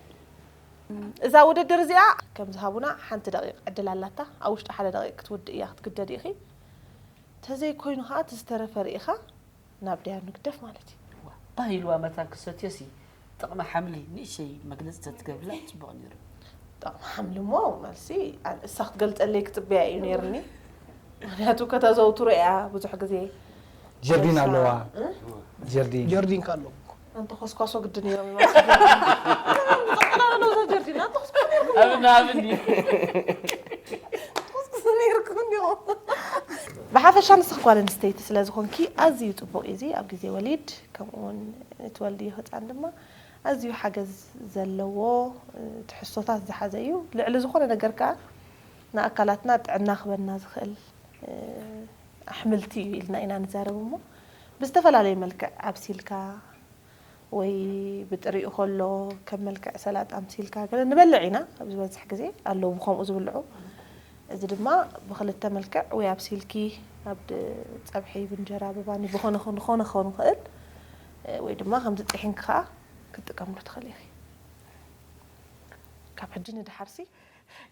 እዛ ውድድር እዚኣ ከም ዝሃቡና ሓንቲ ደቂቕ ዕድል ኣላታ ኣብ ውሽጢ ሓደ ደቂቕ ክትውድእ እያ ክትግደድ ኢኺ ተዘይኮይኑ ከዓ እቲ ዝተረፈ ርኢኻ ናብ ደያኑ ግደፍ ማለት እዩ ባህ ኢልዋ መታን ክሰትዮ ሲ ጥቕሚ ሓምሊ ንእሸይ መግለፂ ተትገብርላ ፅቡቕ ነይሩ ጥቕሚ ሓምሊ እሞ መልሲ ኣን- እሳ ክትገልፀለይ ክፅበያ እዩ ነይርኒ ምክንያቱ ከተዘውትሮ እያ ብዙሕ ግዜ ጀርዲን ኣለዋ ጀርዲን ጀርዲን ካለዎ ኣንተ ኮስኳሶ ግድን እዮም ይመስለኒ። ጀርዲን ኣንተ ኮስኳሶ ነይርኩም ኣብና ኣብን እዩ ብሓፈሻ ንስኽ ጓል ኣንስተይቲ ስለ ዝኾንኪ ኣዝዩ ፅቡቕ እዩ እዚ ኣብ ግዜ ወሊድ ከምኡ እውን ትወልድዮ ህፃን ድማ ኣዝዩ ሓገዝ ዘለዎ ትሕዝቶታት ዝሓዘ እዩ ልዕሊ ዝኾነ ነገር ከዓ ንኣካላትና ጥዕና ክበና ዝኽእል ኣሕምልቲ እዩ ኢልና ኢና ንዛረብ እሞ ብዝተፈላለየ መልክዕ ኣብሲልካ ወይ ብጥሪኡ ከሎ ከም መልክዕ ሰላጣ ኣምሲልካ ገለ ንበልዕ ኢና። ኣብ ዝበዝሕ ግዜ ኣለዉ ብኸምኡ ዝብልዑ። እዚ ድማ ብኽልተ መልክዕ ወይ ኣብሲልኪ ኣብ ድ- ጸብሒ ብእንጀራ ብባኒ ብኾነ ኾነ ኾነ ክኸውን ይኽእል። እ፣ ወይ ድማ ከምዚ ጥሒንኪ ከኣ ክትጥቀምሉ ትኽእል ኢኺ። ካብ ሕጂ ንድሓርሲ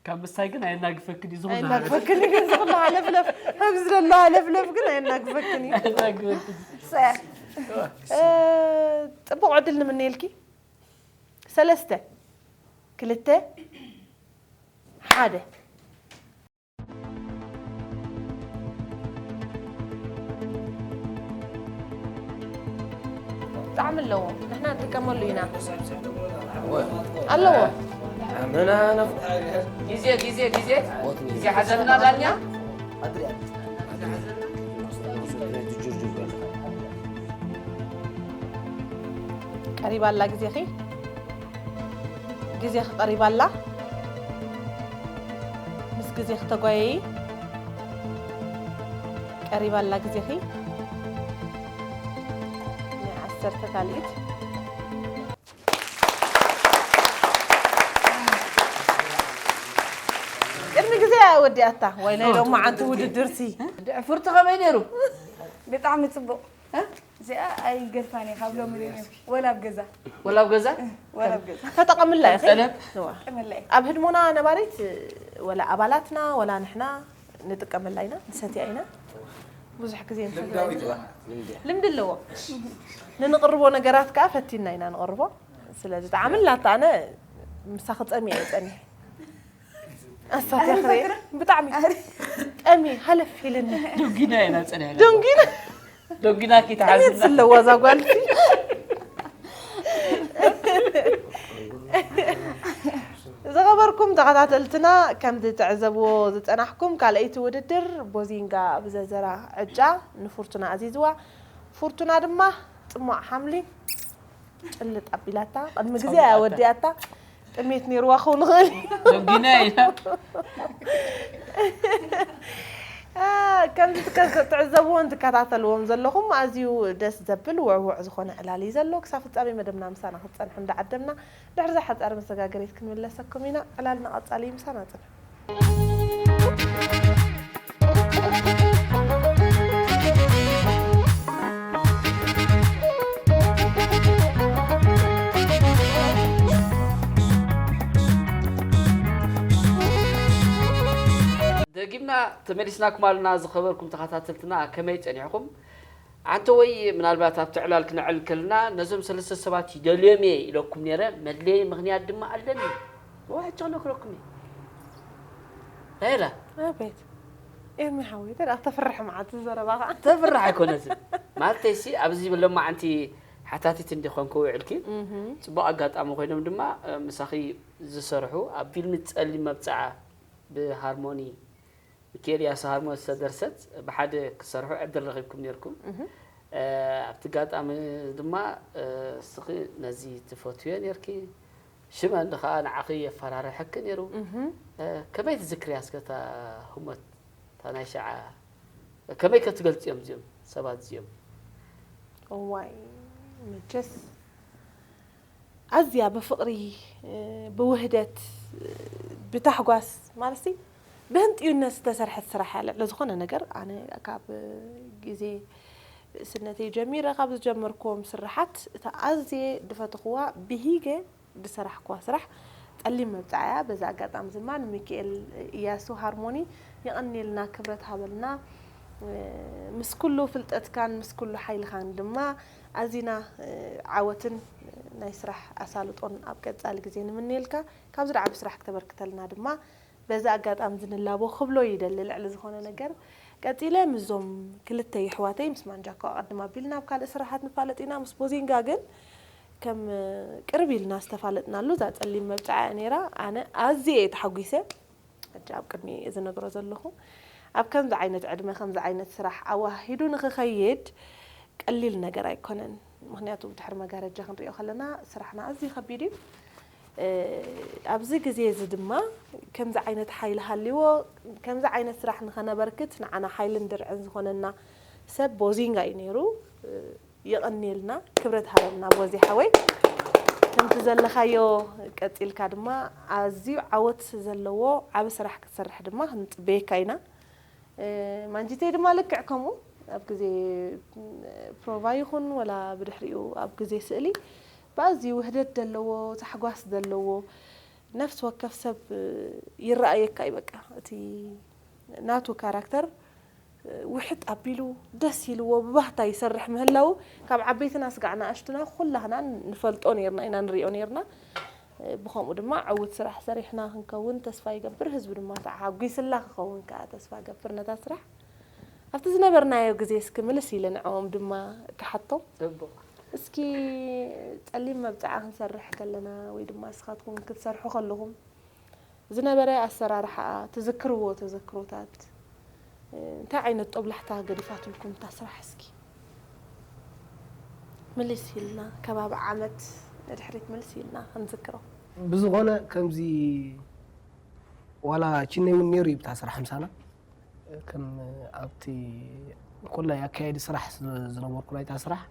ካብ ምሳይ ግን ኣየናግፈክን እዩ ዝኹን ኣይናግፈክን እዩ ግን ዝኹን ሃለፍለፍ፣ ኣብዚ ዘሎ ሃለፍለፍ ግን ኣይናግፈክን እዩ። ኣየናግፈክን። ሰ- እ፣ ጽቡቕ ዕድል ንምነየልኪ። ሰለስተ፣ ክልተ፣ ሓደ። ጣዕሚ ኣለዎ። ንሕና ንጥቀመሉ ኢና። ኣለዎ። ኣመና ነፍ- ግዜ፣ ግዜ፣ ግዜ። ግዜ ሓዘልና ዳኛ። ቀሪባ ኣላ ግዜኺ። ግዜኺ ቀሪባ ኣላ። ምስ ግዜኺ ተጓየዪ። ቀሪባ ኣላ ግዜኺ። ናይ ዓሰርተ ካልኢት። ቅድሚ ግዜ ወዲኣታ ወይ ናይ ሎማዓንቲ ውድድርሲ። ፍርቱ ከመይ ነይሩ? ብጣዕሚ ጽቡቕ። እ? እዚኣ ኣይገድፋን እየ ካብ ሎሚ ንየው። ወላ ኣብ ገዛ። ወላ ኣብ ገዛ? ወላ ኣብ ገዛ። ተጠቐምላ ኢኺ? ጠለብ? እዋ። ጠመላ እየ። ኣብ ህድሞና ነባሪት ወላ ኣባላትና ወላ ንሕና ንጥቀመላ ኢና፣ ንሰትያ ኢና። ብዙሕ ግዜ ንሰትያ ኢና። ልምዲ ኣለዎ። ንንቕርቦ ነገራት ከኣ ፈቲና ኢና ንቕርቦ። ስለዚ ጣዕሚ ኣላታ። ኣነ ምሳኺ ጸሚየ እየ ጸኒሐ። ኣሳት ያኽሪ ብጣዕሚ ጠሚ ሃለፍ ኢልኒ። ዶጊና ኢና ጸኒሕና። ዶንጊና። ዶጊና ጠሚት ኪተሓዝና። ስለዋ እዛ ጓል። ዝኸበርኩም ተኸታተልትና፣ ከም ዝትዕዘብዎ ዝጸናሕኩም፣ ካልኣይቲ ውድድር ቦዚንጋ ብዘዘራ ዕጫ ንፉርቱና ኣዚዝዋ። ፉርቱና ድማ ጽሟቕ ሓምሊ ጭልጥ ኣቢላታ፣ ቅድሚ ግዜ ኣያ ወዲኣታ። ጥሜት ነይርዋ ክኸውን ይኽእል እዩ። ዶጊና ኢና። አ፣ ከምዚ ትከ- ትዕዘብዎን ትከታተልዎም ዘለኹም ኣዝዩ ደስ ዘብል ውዕውዕ ዝኾነ ዕላል እዩ ዘሎ። ክሳብ ፍጻሜ መደብና ምሳና ክትጸንሑ እንዳዓደምና፣ ድሕሪ እዛ ሓጻር መሰጋገሪት ክንምለሰኩም ኢና። ዕላልና ቀጻሊ እዩ፣ ምሳና ጽንሑ። ደጊምና ተመሊስናኩም ኣለና። ዝኸበርኩም ተኸታተልትና፣ ከመይ ጸኒሕኩም? ኣንተ ወይ ምናልባት ኣብቲ ዕላል ክነዕል ከለና፣ ነዞም ሰለስተ ሰባት ይደልዮም እየ ኢለኩም ነይረ። መድለዪ ምኽንያት ድማ ኣለኒ። ዋይ፣ ጨሎ ክለኩም እየ። ራይራ። ኣቤት። ኤርሚ ሓወይ፣ ተዳ ተፍርሕ መዓት ዘረባ ኸዓ። ተፍርሕ ኣይኮነትን። ማለተይሲ፣ ኣብዚ ሎማዓንቲ ሓታቲት እንዲኾንኩ ውዕልኪ፣ እህ። ጽቡቕ ኣጋጣሚ ኮይኖም ድማ፣ እ፣ ምሳኺ ዝሰርሑ፣ ኣብ ፊልም ጸሊም መብጽዓ ብሃርሞኒ፣ ሚካኤል ያሱ ሃርሞኒ ዝተደርሰት፣ ብሓደ ክሰርሑ ዕድል ረኺብኩም ነይርኩም። እህ። እ፣ ኣብቲ ኣጋጣሚ ድማ፣ እ፣ እስኺ ነዚ ትፈትውዮ ነይርኪ። ሽመን ኸኣ ንዓኺ የፈራርሐኪ ነይሩ። እህ። እ፣ ከመይ ትዝክርያ እስከ እታ ህሞት፣ እታ ናይ ሸዓ፣ ከመይ ከ ትገልጽዮም እዚኦም ሰባት እዚኦም? እዋይ፣ መቸስ ኣዝያ ብፍቕሪ፣ እ፣ ብውህደት፣ እ፣ ብታሕጓስ፣ ማለትሲ ብህንጥዩነት ዝተሰርሐት ስራሕ እያ። ልዕሊ ዝኾነ ነገር ኣነ ካብ ግዜ ንእስነተይ ጀሚረ ካብ ዝጀመርኩዎም ስርሓት እታ ኣዝየ ድፈተኽዋ ብሂገ ዝሰራሕክዋ ስራሕ ጸሊም መብጽዓ እያ። በዚ ኣጋጣሚ ድማ ንሚኪኤል እያሱ ሃርሞኒ የቐንየልና፣ ክብረት ሃበልና። እ፣ ምስ ኩሉ ፍልጠትካን ምስ ኩሉ ሓይልኻን ድማ ኣዚና፣ እ፣ ዓወትን ናይ ስራሕ ኣሳልጦን ኣብ ቀጻሊ ግዜ ንምነየልካ። ካብዚ ዝዓቢ ስራሕ ክተበርክተልና ድማ በዚ ኣጋጣሚ እዚ ንላቦ ክብሎ ይደሊ። ልዕሊ ዝኾነ ነገር ቀጺለ ምስዞም ክልተ የሕዋተይ ምስ ማንጃኮ ኣቐድም ኣቢልና ኣብ ካልእ ስራሓት ንፋለጥ ኢና። ምስ ቦዚንጋ ግን ከም ቅርብ ኢልና ዝተፋለጥናሉ እዛ ጸሊም መብጽዓ እያ ነይራ። ኣነ ኣዝየ እየ ተሓጒሰ። ሕጂ ኣብ ቅድሚ እየ ዝነግሮ ዘለኹ። ኣብ ከምዚ ዓይነት ዕድመ ከምዚ ዓይነት ስራሕ ኣዋሃሂዱ ንኽኸይድ ቀሊል ነገር ኣይኮነን። ምኽንያቱ ብድሕሪ መጋረጃ ክንሪኦ ከለና ስራሕና ኣዝዩ ከቢድ እዩ። እ፣ ኣብዚ ግዜ እዚ ድማ ከምዚ ዓይነት ሓይሊ ሃልይዎ፣ ከምዚ ዓይነት ስራሕ ንኸነበርክት ንዓና ሓይልን ድርዕን ዝኾነና ሰብ ቦዚንጋ እዩ ነይሩ። እ፣ የቐንየልና፣ ክብረት ሃበልና ቦዚ ሓወይ። ከምቲ ዘለኻዮ ቀጺልካ ድማ ኣዝዩ ዓወት ዘለዎ ዓቢ ስራሕ ክትሰርሕ ድማ ክንጽበየካ ኢና። እ፣ ማንጂተይ ድማ ልክዕ ከምኡ ኣብ ግዜ ፕሮቫ ይኹን ወላ ብድሕሪኡ ኣብ ግዜ ስእሊ ብኣዝዩ ውህደት ዘለዎ፣ ታሕጓስ ዘለዎ፣ ነፍሲ ወከፍ ሰብ ይረኣየካ እዩ። በቃ እቲ ናቱ ካራክተር ውሕጥ ኣቢሉ ደስ ኢልዎ ብባህታ ይሰርሕ ምህላው ካብ ዓበይትና ስጋዕ ንኣሽቱና ኩላህና ንፈልጦ ነርና ኢና ንሪኦ ነርና። ብኸምኡ ድማ ዕውት ስራሕ ሰሪሕና ክንከውን ተስፋ ይገብር። ህዝቢ ድማ ተሓጒስላ ክኸውን ከዓ ተስፋ ገብር ነታ ስራሕ። ኣብቲ ዝነበርናዮ ግዜ እስኪ ምልስ ኢለ ንዕኦም ድማ ክሓቶም። ጽቡቕ። እስኪ ጸሊም መብጽዓ ክንሰርሕ ከለና ወይ ድማ ንስኻትኩም ክትሰርሑ ከለኹም ዝነበረ ኣሰራርሓኣ ትዝክርዎ ተዘክሮታት እንታይ ዓይነት ጦብላሕታ ገዲፋትልኩም እታ ስራሕ እስኪ ምልስ ኢልና ከባቢ ዓመት ንድሕሪት ምልስ ኢልና ክንዝክሮ። ብዝኾነ ከምዚ ዋላ ችነይ እውን ነይሩ እዩ ብታ ስራሕ ምሳና ከም ኣብቲ ኮላይ ኣካየዲ ስራሕ ዝነበርኩ ናይታ ስራሕ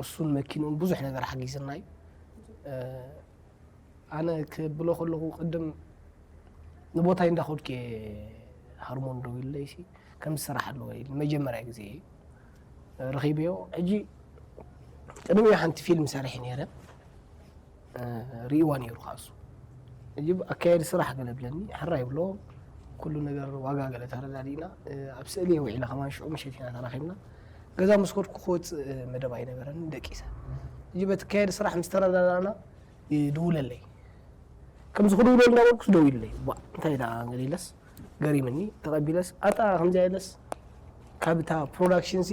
እሱን መኪንኡን ብዙሕ ነገር ሓጊዝና እዩ። ኣነ ክብሎ ከለኹ ቅድም ንቦታይ እንዳኸድኩ እየ ሃርሞን ደው ኢለይ ሲ ከም ዝሰራሕ ኣለዎ ኢሉ መጀመርያ ግዜ እዩ ረኺበዮ። ሕጂ ቅድሚኡ ሓንቲ ፊልም ሰሪሐ ነይረ። ርእይዋ ነይሩ ከዓ እሱ። ሕጂ ኣካየዲ ስራሕ ገለ ብለኒ፣ ሕራይ ይብሎ፣ ኩሉ ነገር ዋጋ ገለ ተረዳዲእና፣ ኣብ ስእሊ ውዒለ ከማን ሽዑ ምሸት ኢና ተራኺብና። ገዛ ምስ ከድኩ ክወፅእ መደብ ኣይነበረን፣ ደቂሰ። ሕጂ በቲ ኣካየዲ ስራሕ ምስ ተረዳዳእና ይድውለለይ። ከምዚ ክድውለሉ እንዳበልኩስ ደው ኢሉለይ። ዋ እንታይ ደኣ ገለ ኢለስ ገሪምኒ ተቐቢለስ ኣታ ከምዚኣ ኢለስ ካብ እታ ፕሮዳክሽን ሲ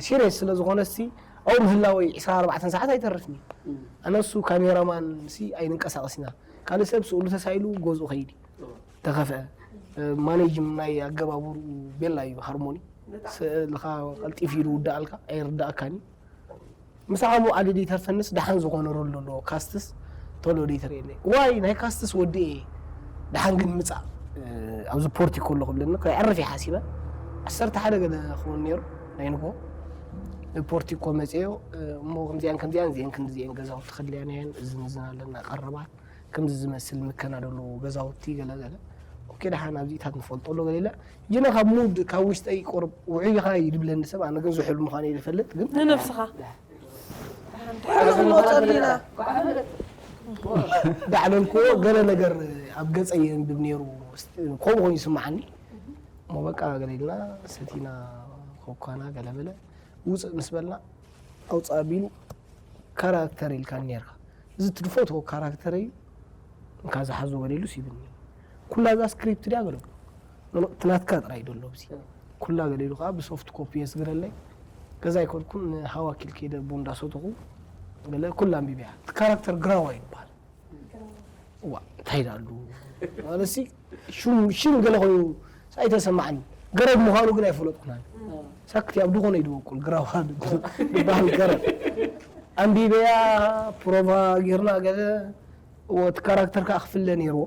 ሲሪየስ ስለ ዝኾነ ሲ ኣብኡ ምህላወይ ዕስራን ኣርባዕተን ሰዓት ኣይተርፍን እዩ። ኣነ እሱ ካሜራማን ሲ ኣይንንቀሳቐስ ኢና። ካልእ ሰብ ስእሉ ተሳኢሉ ገዝኡ ከይድ እዩ። ተኸፍአ ማኔጅም ናይ ኣገባብርኡ ቤላ እዩ ሃርሞኒ ስእልኻ ቀልጢፍ ኢሉ ውዳኣልካ ኣይርዳእካን እዩ። ምሳኻ ምውዓል ደይተርፈንስ ደሓን ዝኾነ ሮል ዘለዎ ካስትስ ቶሎ ደይተርእየለይ። ዋይ ናይ ካስትስ ወዲ እየ ደሓን ግን ምጻእ ኣብዚ ፖርቲኮ ኣሎ ክብለኒ ከየዕርፍ እየ ሓሲበ። ዓሰርተ ሓደ ገለ ክኸውን ነይሩ ናይ ንግሆ ፖርቲኮ መጽዮ እሞ ከምዚኣን ከምዚኣን እዚአን ክንዲዚአን ገዛውቲ ከድልያናየን እዝን እዝን ኣለና ቀረባት ከምዚ ዝመስል ምከና ደለዎ ገዛውቲ ገለ ገለ ኦኬ ደሓን ኣብዚታት ንፈልጦ ኣሎ ገለ ኢለ ጅነ ካብ ሙድ ካብ ውሽጠይ ቁርብ ውዑይ ኢኻ ይድብለኒ ሰብ ኣነ ግን ዝሑል ምዃነ ይፈልጥ ግን ንነብስኻ ንወፀሉ ኢና ዳዕለልክዎ ገለ ነገር ኣብ ገጸይ የንብብ ነይሩ ከምኡ ኮይኑ ይስምዓኒ እሞ በቃ ገለ ኢልና ሰቲና ኮኳና ገለ በለ ውፅእ ምስ በልና ኣውፅእ ኣቢሉ ካራክተር ኢልካ ነርካ እዚ ትድፈትዎ ካራክተር እዩ እንካ ዝሓዞ ገለ ኢሉስ ይብኒ ኩላ እዛ ስክሪፕት ድያ ገለ እቲ ናትካ ጥራይ ደሎ ኣብዚ ኩላ ገለ ኢሉ ከዓ ብሶፍት ኮፒ የስግረለይ ገዛ ኣይኮንኩን ንሃዋ ኪል ከይደ ቡን እንዳሰተኹ ገለ ኩላ ኣንቢብያ እቲ ካራክተር ግራዋ ይበሃል እዋ እንታይ ዳሉ ማለትሲ ሽም ሽም ገለ ኮይኑ ኣይተሰማዕኒ ገረብ ምዃኑ ግን ኣይፈለጥኩናን ሳክቲ ኣብ ድኾነ ይድበቁል ግራዋ ድበሃል ገረብ ኣንቢበያ ፕሮቫ ጌርና ገለ እቲ ካራክተር ከዓ ክፍለ ነይርዎ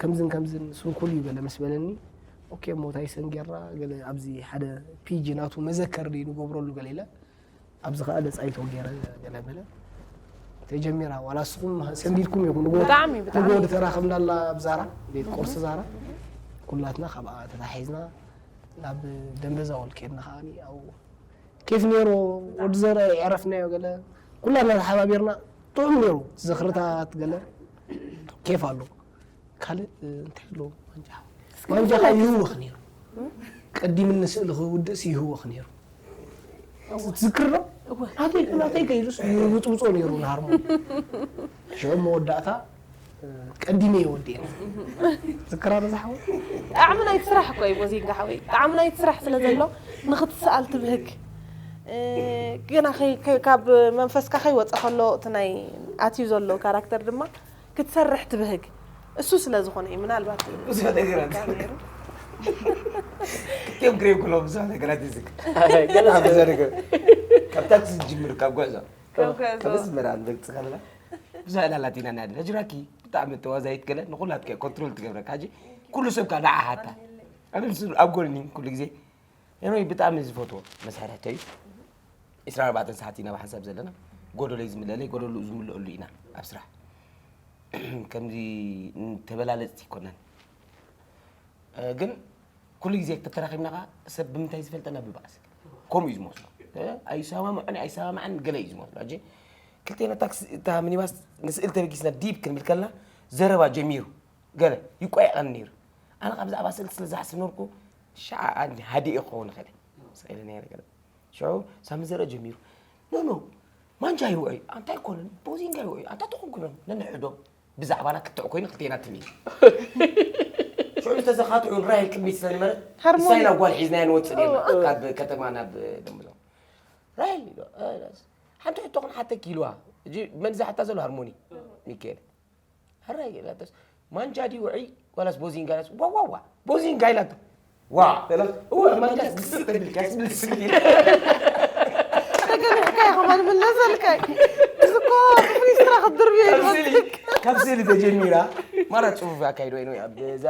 ከምዝን ከምዝን ስንኩል እዩ ገለ ምስ በለኒ ኦኬ እሞ እንታይ ሰን ጌርና ገለ ኣብዚ ሓደ ፒጂ ናቱ መዘከሪ ንገብረሉ ገለ ኢለ ኣብዚ ከዓ ደፃይቶ ገይረ ገለ በለ ተጀሚራ ዋላ ንስኹም ሰንቢድኩም ኢኹም ንጎ ብጣዕሚ ብጣዕሚ ንጎ ተራኸብና ኣላ ኣብ ዛራ ቤት ቁርሲ ዛራ ኩላትና ካብኣ ተታሒዝና ናብ ደንበዛ ወል ከድና ከዓ ኣብኡ ኬፍ ነይሩ ወዲ ዘረ የዕረፍናዮ ገለ ኩላትና ተሓባቢርና ጥዑም ነይሩ ዝኽርታት ገለ ኬፍ ኣሎ ካልእ እንታይ ኣሎ ማንጃ ማንጃኻ ይህወኽ ነይሩ ቀዲምኒ ስእሊ ክውድእስ ይህወኽ ነይሩ ትዝክር ዶ ናተይ ናተይ ከይዱስ ይውፅውፆ ነይሩ ንሃርሞ ሽዑ መወዳእታ ቀዲመ እየ ወዲኤ ዝክራ ዶ ዝሓወ ጣዕሚ ናይቲ ስራሕ እኮ እዩ ቦዚንጋ ሓወይ ጣዕሚ ናይቲ ስራሕ ስለ ዘሎ ንክትስኣል ትብህግ ግና ካብ መንፈስካ ከይወፀ ከሎ እቲ ናይ ኣትዩ ዘሎ ካራክተር ድማ ክትሰርሕ ትብህግ እሱ ስለ ዝኾነ እዩ ምናልባት ብዙሕ ነገራት ክልቲኦም ክሪኦም ከለዉ ብዙሕ ነገራት ይዝክር ብዙሕ ነገር ካብ ታክሲ ዝጅምር ካብ ጉዕዞ ካብ መዝመራ ንበግፅ ከለና ብዙሕ ዕላላት ኢና ናደ ነጅራኪ ብጣዕሚ ተዋዛይት ገለ ንኩላትከ ኮንትሮል ትገብረካ ሕጂ ኩሉ ሰብ ከዓ ንዓ ሓታ ኣነ ምስ ኣብ ጎኒ ኩሉ ግዜ ሄኖይ ብጣዕሚ ዝፈትዎ መሳርሕተይ እዩ ዒስራን ኣርባዕተን ሰዓት ኢና ብሓንሳብ ዘለና። ጎደሎ እዩ ዝምለለይ፣ ጎደሎ ዝምልአሉ ኢና ኣብ ስራሕ። ከምዚ ተበላለጽቲ ኣይኮናን። ግን ኩሉ ግዜ ተተራኺብና ኸዓ ሰብ ብምንታይ ዝፈልጠና? ብባእሲ። ከምኡ እዩ ዝመስሎ። ኣይሰማምዑን ኣይሰማምዓን ገለ እዩ ዝመስሎ። ሕጂ ክልቴና ታክሲ፣ እታ ሚኒባስ ንስእል ተበጊስና ዲብ ክንብል ከለና ዘረባ ጀሚሩ። ገለ ይቆየቐኒ ነይሩ። ኣነ ካብ ብዛዕባ ስእል ስለ ዝሓስብ ነበርኩ፣ ሻዓ ኣንዲ ሃዲኤ ክኸውን ይኽእል እየ። ስቕ ኢለ ነይረ ገለ። ሽዑ ሳሚ ዘርእ ጀሚሩ። ኖ፣ ኖ፣ ማንጃ ይውዒ፣ ኣንታ ኣይኮነን፣ ቦዚንጋ ይውዒ፣ ኣንታ ትኹን ኩኖም፣ ነንሕዶ ብዛዕባና ክትዕ ኮይኑ ክልቴና ትንዩ። ሽዑ ዝተዘኻትዑ ራሄል ቅድሚት ስለ ነበረት፣ ሃርሞኒ። ንሳይ ናብ ጓል ሒዝናያ ንወፅእ ነርና፣ እወ። ካብ ከተማ ናብ ደምብሎ። ራሄል፣ ኢሉ፣ እ፣ ሓንቲ ሕቶ ክንሓተኪ ኢልዋ። እጂ መን ዝሓታ ዘሎ? ሃርሞኒ። ሚካኤል። ሕራይ ኢላቶስ፣ ማንጃ ድዩ ውዒ ዋላስ ቦዚንጋ ኢላስ፣ ዋ፣ ዋ፣ ዋ፣ ቦዚንጋ ኢላቶ። ዋ፣ ኢላስ፣ እወ፣ ማንጃስ ግስጥ ተብልካስ ብልስል ኢላ። ተገሊሕካ ኢኻ ማለት ምለሰልካ። እዚ እኮ ፍሪስትራ ክትድርብዮ እዩ ካብ ስእሊ፣ ዝመስል። ካብ ስእሊ ተጀሚራ፣ ማራ ጽፉፍ ኣካይዶ እዩ። ኣብ እዛ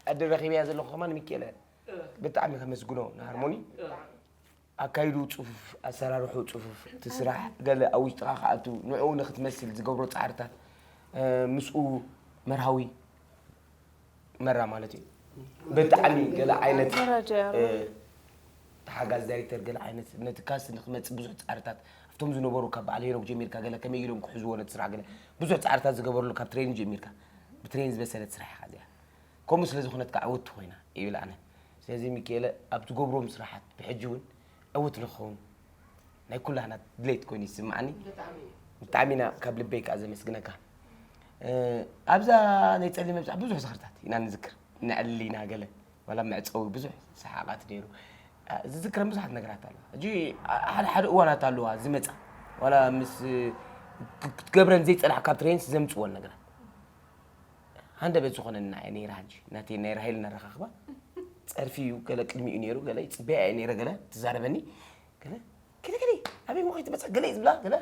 ኣደ ረኺበያ ዘለኹ ከማን ሚካኤል ብጣዕሚ ከመስግኖ ንሃርሞኒ። ኣካይዱ ጽፉፍ፣ ኣሰራርሑ ጽፉፍ፣ እቲ ስራሕ ገለ ኣብ ውሽጥኻ ክኣቱ፣ ንዕኡ ንኽትመስል ዝገብሮ ጻዕርታት፣ እ፣ ምስኡ መርሃዊ መራ ማለት እዩ። ብጣዕሚ ገለ ዓይነት፣ መራጃ እያ። እ፣ ተሓጋዝ ዳይሬክተር ገለ ዓይነት ነቲ ካስት ንኽመጽእ ብዙሕ ጻዕርታት፣ ኣብቶም ዝነበሩ ካብ በዓል ሄኖክ ጀሚርካ ገለ ከመይ ኢሎም ክሕዝዎ ነቲ ስራሕ ገለ ብዙሕ ጻዕርታት ዝገበርሉ ካብ ትሬኒንግ ጀሚርካ፣ ብትሬኒንግ ዝበሰለት ስራሕ ኢኻ እዚኣ። ከምኡ ስለ ዝኾነት ከዓ ዕውትቲ ኮይና ይብል ኣነ። ስለዚ ሚኪኤለ ኣብ ትገብሮም ስራሓት ብሕጂ እውን ዕውት ንኸውን ናይ ኩላህና ድሌት ኮይኑ ይስምዓኒ። ብጣዕሚ ኢና ካብ ልበይ ከዓ ዘመስግነካ። እ፣ ኣብዛ ናይ ጸሊም መብጽዓ ብዙሕ ዝኽርታት ኢና ንዝክር። ነዕሊ ኢና ገለ፣ ዋላ መዕጸዊ ብዙሕ ሰሓቓት ነይሩ። እ፣ ዝዝክረን ብዙሓት ነገራት ኣለዋ። ሕጂ ሓደ ሓደ እዋናት ኣለዋ ዝመጻ። ዋላ ምስ ክ-፣ ክትገብረን ዘይጸናሕካ ኣብ ትሬንስ ዘምጽወን ነገራት። ሃንደበት ዝኾነና እየ ነይረ። ሕጂ ናተይ ናይ ራሄል ነረኻኽባ። ጸርፊ እዩ፣ ገለ ቅድሚኡ ነይሩ፣ ገለ ይጽበያ እየ ነይረ፣ ገለ ትዛረበኒ፣ ገለ፣ "ከለ፣ ከለ፣ ኣበይ እሞ ከይትመጽእ?" ገለ እዩ ዝብላ፣ ገለ።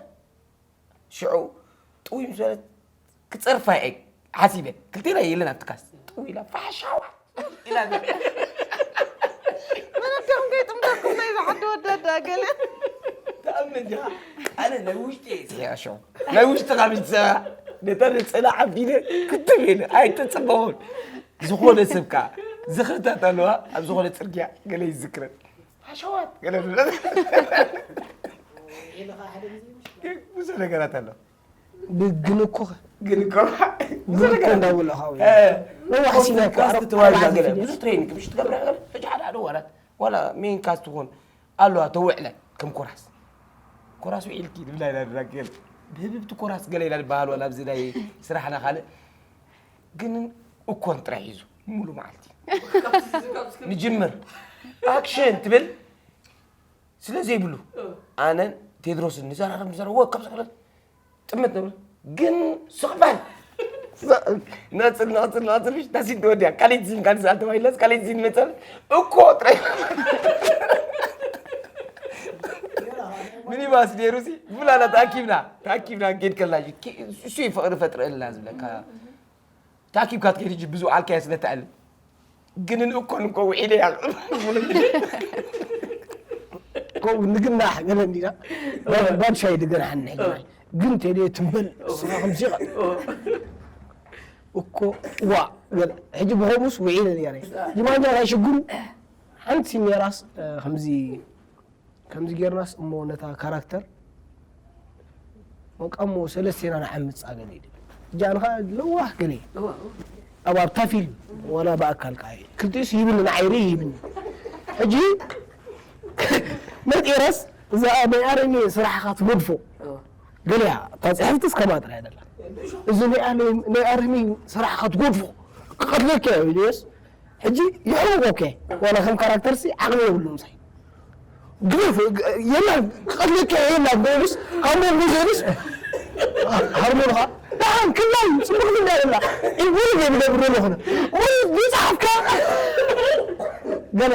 ሽዑ ጥውይ ምስ በለት፣ ክጸርፋ እየ ሓሲበ። ክልቴና የለን ኣብቲ ካስት። ጥውይ ኢላ፣ "ፋሻዋ!" ኢላ፣ መን ኣደኹም ከይጥምተኩም ናይ ዝሓዲ ወዳዳ ገለ። ተኣምን ዲኻ? ኣነ ናይ ውሽጢ እየ ስሒቐ ሽዑ። ናይ ውሽጥኻ ምስ ትሰምዕ፣ ነታ ነጸላ ዓቢለ ክትም ኢለ ኣይትጽበውን። ዝኾነ ሰብ ከኣ ዝኽርታት ኣለዋ፣ ኣብ ዝኾነ ጽርግያ ገለ ይዝክረን። ኣሸዋት ገለ ዝብለን። ብዙሕ ነገራት ኣሎ። ብ-፣ ግን እኮ ግን እኮ ግን ብዙሕ እኮ ነገር እንዳበሉ ሃው። እ፣ ነዋሕ ኮርስ ሲና እኮ ካስት ኣርባ-፣ ተዋርዳ ኣርባዕተ ገለ፣ ፊደል። ብዙሕ ትሬኒንግ ምሽ ትገብር ገለ፣ ሕጂ ሓደ ሓደ ወራት፣ ዋላ ሜን ካስት ትኾን ኣለዋ፣ ተውዕለ፣ ከም ኮራስ። ኮራስ ውዒልኪ፣ ንብላ ኢና ንራገል። ብህብብቲ ኮራስ ገለ ኢና ንበሃል፣ ዋላ ኣብዚ ናይ ስራሕና ካልእ። ግን እኮን ጥራይ ሒዙ፣ ሙሉ መዓልቲ። ንጅምር፣ ኣክሽን ትብል፣ ስለ ዘይብሉ፣ እ። ኣነን ቴድሮስን ንዘራረብ፣ ንዘራረብ፣ ወ-፣ ካብ ዝኽእል ጥምት ንብል። ግን ስቕ በል። ነጽል፣ ነጽል፣ ነጽል፣ ምሽ፣ ታሲን ትወድያ። ካልእ ሲን፣ ካልእ ሰዓት ተባሂላስ፣ ካልእ ሲን መጸል። እኮ ጥራይ። ሚኒባስ ነይሩ ሲ፣ ብላና ተኣኪብና፣ ተኣኪብና፣ ጌድ ከላ፣ ኪ-፣ እሱ እዩ ፍቕሪ ፈጥረልና ዝብለካ። ተኣኪብካ ትከይድ፣ ሕጂ ብዙ ኣልካያ ስለ ትኣል። ግን እንእኮን እኮ ውዒለ እያ። ከምኡ ንግናሕ ገለ እንዲና፣ ባን-፣ ባንሻይ ድገናሕኒ ሕጂ። ግን ቴሌ ትንበል፣ ስኻ ከምዚ ኢኻ። እኮ ዋ፣ ገለ። ሕጂ ብኸምኡስ ውዒለ እያ ነይ። ጅማንጃ ናይ ሽግሩ ሓንቲ ሲን ኔራስ፣ እ፣ ከምዚ ከምዚ ጌርናስ እሞ ነታ ካራክተር በቃ እሞ ሰለስቴና ንዓምጻ ገለ ኢሉ። እጃን ኸኣ ለዋህ ገለ። እዋ፣ እዋ። ኣብ ኣብታ ፊልም ዋላ ብኣካል ከኣ እዩ። ክልቲኡስ ይብኒ፣ ንዓይ ርኢ ይብኒ። ሕጂ መጤረስ እዛ ናይ ኣረሚ ስራሕኻ ትገድፎ። እዋ። ገለ እያ፣ እታ ጽሕፍትስ ከማ ጥራይ ኣይደላ። እዚ ናይ ኣረሚ፣ ናይ ኣረሚ ስራሕኻ ትገድፎ። ክቐትለካ እዩ ኢሉስ። ሕጂ ይሕውቆ እኮ፣ ዋላ ከም ካራክተርሲ ዓቕሚ የብሉን ምሳይ። ግደፍ፣ ግ-፣ የለን፣ ክቐትለካ የለን፣ ጎብስ፣ ካብ መንጎ ዘብስ፣ ሃርሞንኻ፣ ደሓን፣ ክላይ፣ ጽቡቕ እንዳበላ፣ ኢንቮልቭ የብለ ብሎ ዝኾነ። ወይ ዝጸሓፍካ፣ ገለ።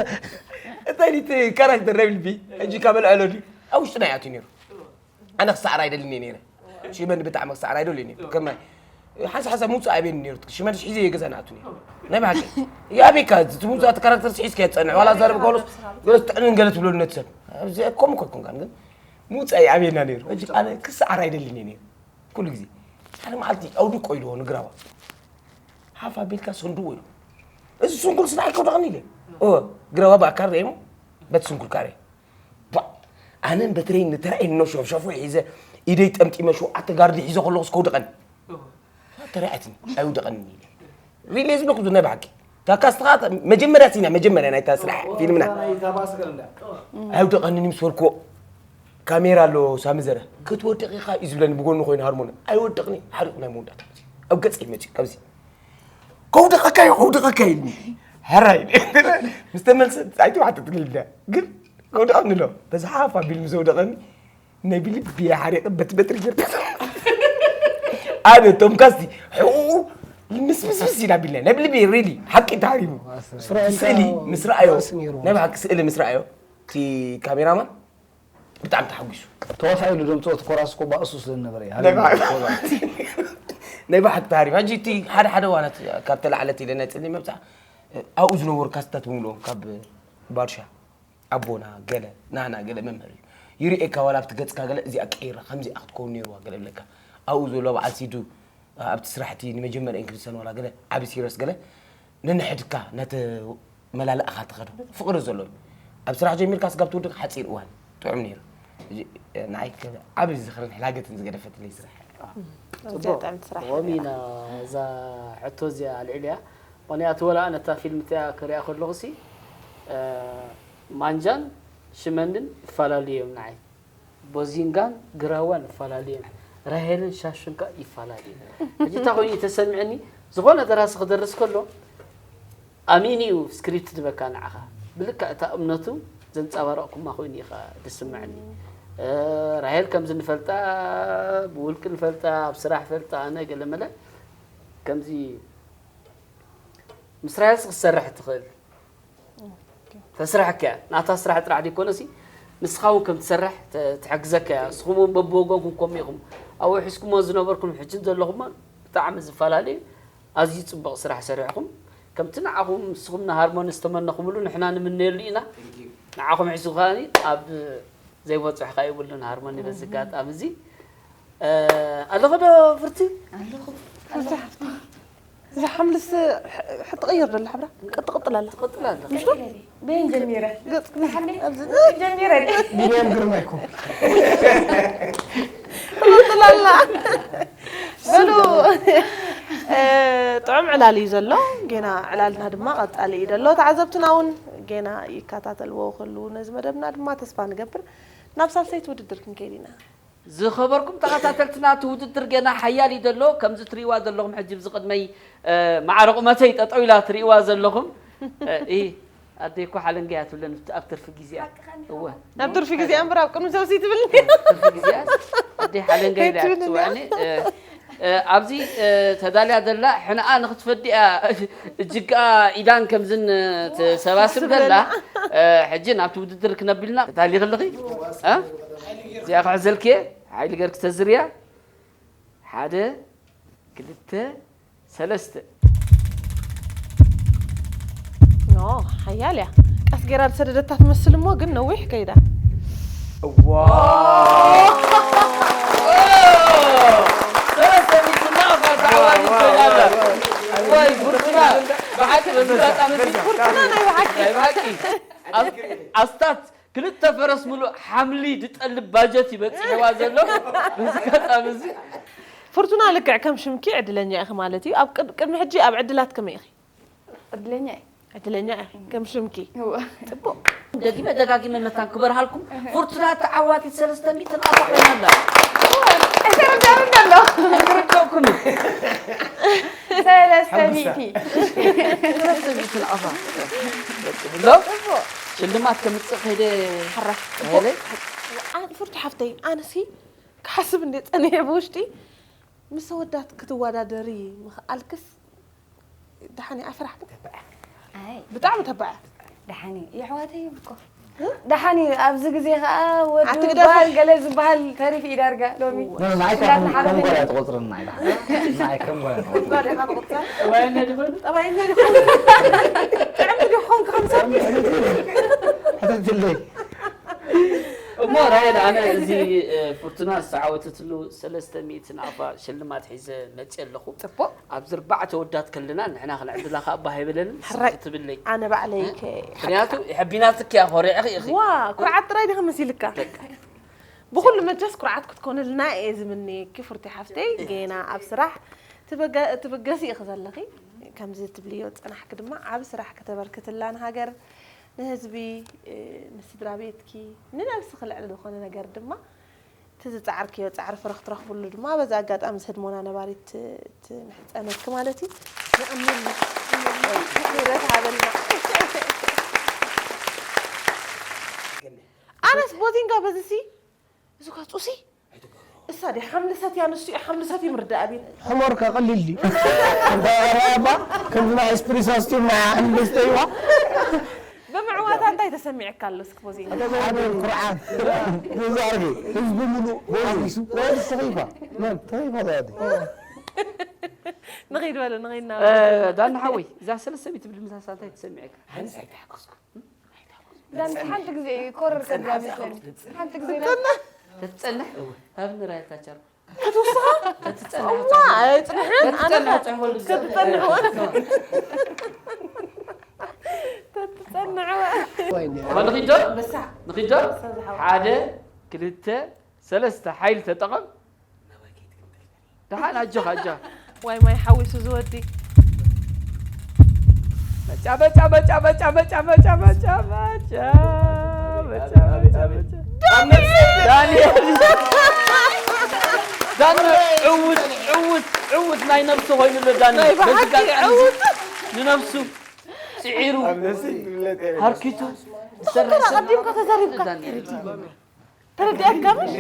እንታይ ዲቲ ካራክተር ረቢልቢ፣ ሕጂ ካብ ኣልዕሎ ድዩ? ኣብ ውሽጥና ይኣትዩ ነይሩ። ኣነ ክሰዓር ኣይደልን እየ ነይረ። ሽመን ብጣዕሚ ክሰዓር ኣይደልን እየ። ከማይ ሓንሳ ሓንሳ ምውፃእ ኣበየኒ ነይሩ። ሽመን ሒዘ እየ ገዛ ንኣቱ ነይሩ። ናይ ብሓቂ። ይኣበየካ፣ እቲ ምውፃእ እቲ ካራክተር ሒዝካ እየ ትፀንሕ። ዋላ ዛረብ ከሎስ፣ ገለ ትጥዕንን ገለ ትብለሉ ነቲ ሰብ። ኣብዚ ከምኡ እኮ ኣይኮንካን፣ ግን ምውፃእ ይኣብየና ነይሩ። ሕጂ ኣነ ክሰዓር ኣይደልን እየ ነይሩ። ኩሉ ግዜ ሓደ መዓልቲ ኣውድቆ ኢልዎ ንግራዋ። ሓፍ ኣቢልካ ሰንድዎ ኢሉ። እዚ ስንኩል ስራሕ ኣይከውደቐኒ ኢለ። እወ፣ ግራዋ ብኣካል ርእየሞ፣ በቲ ስንኩል ካሬ። ቧዕ! ኣነን በትረይ ንተራእየ ንነሸፍሸፎ ሒዘ፣ ኢደይ ጠምጢመ ሸውዓተ ጋርዲ ሒዘ ከለኹስ ከውደቐኒ። ተረኣትኒ ኣይውደቐንን ኢለ ሪሊ ዝብለኩ ናይ ብሓቂ። ታካስትኻ መጀመርያ ሲና መጀመርያ ናይታ ስራሕ ፊልምና ኣይውደቐንን ምስ በልኩዎ፣ ካሜራ ኣሎ ሳሚ ዘረ ክትወድቕ ኢኻ እዩ ዝብለኒ ብጎኒ ኮይኑ ሃርሞን ኣይወድቕኒ ሓሪቑ ናይ መወዳእታ ኣብ ገፀይ መፅዩ ካብዚ ከውድቐካ እዩ ከውድቐካ ኢልኒ። ሕራይ ምስ ተመልሰ ኣይተባሕተትልዳ ግን ከውድቐኒ ኣሎ በዚ ሓፍ ኣቢሉ ምስ ኣውደቐኒ ናይ ብልቢ እየ ሓሪቐ በቲ በትሪ ጌርካ ኣነ እቶም ካስቲ ሕቑቑ ምስምስምስ ኢላ ቢልና ናይ ብልቢ ሪሊ ሓቂ ተሃሪሙ ስእሊ ምስ ረኣዮ ናይ ብሓቂ ስእሊ ምስ ረኣዮ እቲ ካሜራማን ብጣዕሚ ተሓጒሱ ተዋሳኢ ኢሉ ደምፅኦ እቲ ኮራስ እኮ ባእሱ ስለ ዝነበረ እዩ ናይ ብሓቂ ተሃሪሙ ሕጂ እቲ ሓደ ሓደ ዋናት ካብ ተላዕለት ኢለ ናይ ፅልኢ መብፃዕ ኣብኡ ዝነበሩ ካስትታት ብምልኦም ካብ ባርሻ ኣቦና ገለ ናና ገለ መምህር እዩ ይርእየካ ዋላ ኣብቲ ገፅካ ገለ እዚኣ ቀይራ ከምዚኣ ክትከውን ነይርዋ ገለ ብለካ ኣብኡ ዘሎ በዓል ሲዱ ኣብቲ ስራሕቲ ንመጀመርያ ኢንክልሰን ዋላ ገለ ዓቢ ሲረስ ገለ ነንሕድካ ነተ መላላእኻ ትኸዶ ፍቕሪ ዘሎ ኣብ ስራሕ ጀሚርካ ስጋብ ትውድቕ ሓፂር እዋን ጥዑም ነይሩ ንዓይ ዓቢ ዝኽርን ሕላገትን ዝገደፈትለይ ስራሕ ሮሚና እዛ ሕቶ እዚኣ ኣልዒልያ ምክንያቱ ወላ ነታ ፊልም እቲኣ ክሪኣ ከለኹ ሲ ማንጃን ሽመንድን ይፈላለዩ እዮም ንዓይ ቦዚንጋን ግራዋን ይፈላለዩ እዮም ራሄልን ሻሹን ከ ይፈላለዩ እዮም ሕጂ እንታይ ኮይኑ ተሰሚዕኒ ዝኾነ ደራሲ ክደርስ ከሎ ኣሚኑ እዩ ስክሪፕት ዝበካ ንዓኻ ብልክዕ እታ እምነቱ ዘንፀባረቕኩማ ኮይኑ እዩ ዝስምዐኒ ራሄል ከምዚ ንፈልጣ ብውልቂ ንፈልጣ ኣብ ስራሕ ፈልጣ ኣነ ገለመለ ከምዚ ምስ ራሄልስ ክትሰርሕ ትኽእል ተስርሐካ እያ ናታ ስራሕ ጥራሕ ዘይኮነሲ ንስኻ እውን ከም ትሰርሕ ትሕግዘካ እያ ንስኹም እውን በብወገንኩም ከምኡ ኢኹም ኣብኡ ሒዝኩሞ ዝነበርኩም ሕጂ ዘለኹሞ ብጣዕሚ ዝፈላለዩ ኣዝዩ ፅቡቕ ስራሕ ሰሪሕኹም ከምቲ ንዓኹም ንስኹም ንሃርሞኒ ዝተመነኹምሉ ንሕና ንምነየሉ ኢና ንዓኹም ሒዝኩም ከኣ ኣብ ዘይበፅሑካ የብሉን ሃርሞኒ በዚ ኣጋጣሚ እዚ ኣለኹ ዶ ፍርቲ እዛ ሓምልስ ትቕይር ደላ ሕብራ ቅጥቅጥል ኣላ ትቕጥል ኣላ በይን ጀሚረ ጀሚረ ቢንያም ግርማ ይኮ ትቕጥል ኣላ በሉ ጥዑም ዕላል እዩ ዘሎ ጌና ዕላልና ድማ ቀፃሊ እዩ ዘሎ ተዓዘብትና እውን ጌና ይከታተልዎ ከሉ ነዚ መደብና ድማ ተስፋ ንገብር ናብ ሳልሰይቲ ውድድር ክንከይድ ኢና ዝኸበርኩም ተኸታተልትና እቲ ውድድር ገና ሓያል እዩ ዘሎ ከምዚ ትሪእዋ ዘለኹም ሕጂ ብዚ ቅድመይ ማዕረ ቁመተይ ጠጠው ኢላ ትሪእዋ ዘለኹም እ ኣደይ እኮ ሓለንገያ ትብለን ኣብ ትርፊ ግዜኣ እወ ናብ ትርፊ ግዜኣ እምበር ኣብ ቅድሚ ሰብሲ ትብል ትርፊ ግዜኣ ኣደይ ሓለንገያ ኢላ ትፅውዕኒ ኣብዚ ተዳልያ ዘላ ሕንኣ ንክትፈዲ እያ እጅግኣ ኢዳን ከምዝን ትሰባስብ ዘላ ሕጂ ናብቲ ውድድር ክነብልና ተዳሊ ከለኺ እዚኣ ክሕዘልኪ ሓይሊ ገርኪ ተዝርያ ሓደ ክልተ ሰለስተ ኖ ሓያል እያ ቀስ ገይራ ዝሰደደታ ትመስል እሞ ግን ነዊሕ ከይዳ እዋ ሰለስተ ሚእቲ ናቕፋ ተዓዋቲት ኮይና ኣላ እዋይ ፍርቱና ብሓቂ በዚ ኣጋጣሚ እዚ ፍርቱና ናይ ብሓቂ ናይ ብሓቂ ኣስታት ክልተ ፈረስ ሙሉእ ሓምሊ ድጠልብ ባጀት እዩ በፂሕዋ ዘሎ በዚ ኣጋጣሚ እዚ ፍርቱና ልክዕ ከም ሽምኪ ዕድለኛ ኢኺ ማለት እዩ ኣብ ቅድሚ ሕጂ ኣብ ዕድላት ከመይ ኢኺ ዕድለኛ እየ ዕድለኛ ኢኺ ከም ሽምኪ እወ ፅቡቅ ደጊመ ደጋጊመ መታን ክበርሃልኩም ፍርቱና ተዓዋቲት ሰለስተ ሚእትን ኣታ ኮይና ኣላ ኣይተረዳእን ኣሎ ክርደኩም ሰለስተ ሚእቲ ሰለስተ ሚእትን ኣታ ብሎ ሽልማት ከምፅእ ከይደ ሕራይ ሄለ ፍርቱ ሓፍተይ ኣነሲ ክሓስብ እንደ ፀኒሐ ብውሽጢ ምስ ኣወዳት ክትወዳደሪ ምኽኣልክስ ደሓን እያ ኣይፈራሕኩ ኣይ ብጣዕሚ ተባዕ ደሓን እዩ የሕዋተይ እኮ ደሓን እዩ ኣብዚ ግዜ ከዓ ወዲ ኣትግደፊ። በሃል ገለ ዝበሃል ተሪፍ እዩ ዳርጋ ሎሚ ንዓይ ከም ጓል ትቆፅርና ኢላ ንዓይ ከም ጓል ትቆፅር ጠባይና ዲኾን ጠባይና ዲኾን ጥዕምቲ ዲኾን ከምሳ ሕተትለይ እሞ ራሄል፣ ኣነ እዚ፣ እ፣ ፍርቱና ዝተዓወተትሉ ሰለስተ ሚእቲ ናቕፋ ሽልማት ሒዘ መፅየ ኣለኹ። ጽቡቕ። ኣብዚ ኣርባዕተ ወዳት ከለና ንሕና ክንዕድላ ከኣ ባህ ኣይበለንን፣ ሕራይ። ስቕ ትብለይ። ኣነ ባዕለይ እ? ከ-፣ ምኽንያቱ፣ ሕቢናትኪ እያ፣ ኮሪዕኺ ኢኺ። ዋ፣ ኩርዓት ጥራይ ዲኻ መሲልካ? በቃ። ብኹሉ መቸስ ኩርዓት ክትኮንልና እየ ዝምነየኪ ፍርቲ ሓፍተይ። ጌና ኣብ ስራሕ ትበገ-፣ ትብገሲ ኢኺ ዘለኺ። ከምዚ ትብልዮ ዝጸናሕኪ ድማ ዓቢ ስራሕ ከተበርክትላ ንሃገር፣ ንህዝቢ፣ እ፣ ንስድራ ቤትኪ፣ ንነብስኺ ልዕሊ ዝኾነ ነገር ድማ እቲ ዝጸዓርክዮ ጻዕሪ ፍረ ክትረኽብሉ ድማ በዚ ኣጋጣሚ ምስ ህድሞና ነባሪት ት-፣ ትምሕጸነኪ ማለት እዩ። የቐንየልና። ክብረት ሃበልና። ኣነስ ቦቲንጋ በዚሲ፣ እዚ ኳ ጡሲ? እሳ ድያ ሓምሊ ሰትያ፣ ንሱ እዩ ሓምሊ ሰትዩ ምርዳእ ኣቢን። ሕሞርካ ቀሊል ድዩ? እንታይ ኣረባ? ከምዚ ናይ ኤስፕሪሶ ኣስትዩ ናይ ሓምሊ ሰትይዋ? ብምዕዋታ እንታይ ተሰሚዕካ ኣሎ እስኪ ቦቲንጋ? ሓደ ኩርዓት። ገዛ ኣርገ፣ ህዝቢ ሙሉእ ሓጒሱ። ወይ ተኺፋ? መን? ተኺፋ ዛዲ። ንኺድ በሉ፣ ንኺድ ናብ እ፣ ዳና ሓወይ፣ እዛ ሰለስተ ሚእቲ ብድምታሳ እንታይ ተሰሚዕካ? ኣነስ ኣይተሓጎስኩ። ዳን ሓንቲ ግዜ እዩ ኮረር ከድራ መስለኒ። ሓንቲ ግዜ ና-፣ ተትጸንሕ፣ ሃብኒ ራይታ ቻርኩ። ክትውስኻ? ተትጸንሕ፣ እዋ፣ ኣይጽንሕን፣ ኣነ ተትጸንሕ፣ ጽንሕ ወልድ ክትጸንሕ ወ-፣ ተትጸንሕ ወ-፣ ወይ እንዴ? ንኺድ ዶ? በሳ። ንኺድ ዶ? በሳ ዝሓወ። ሓደ፣ ክልተ፣ ሰለስተ፣ ሓይሊ ተጠቐም። ደሓን፣ ኣጆኻ፣ ኣጆኻ። ዋይ ማይ ሓዊሱ ዝወዲ። በጫ፣ በጫ፣ በጫ። ዳንኤል። ዳንኤል። ዳንኤል፣ ዕውት፣ ዕውት፣ ዕውት ናይ ነብሱ ኮይኑ ኣሎ ዳንኤል። ናይ ብሓቂ በዚ ጋር ዕውት። ንነብሱ ጽዒሩ፣ ኣብ ነብሲ ይፍለጥ የለን። ሃርኪቱ፣ ዝሰርሕ ሰብ ኣቀዲምካ ተዛሪብካ። ዳንኤል። ተረዲኣካ ምሽ?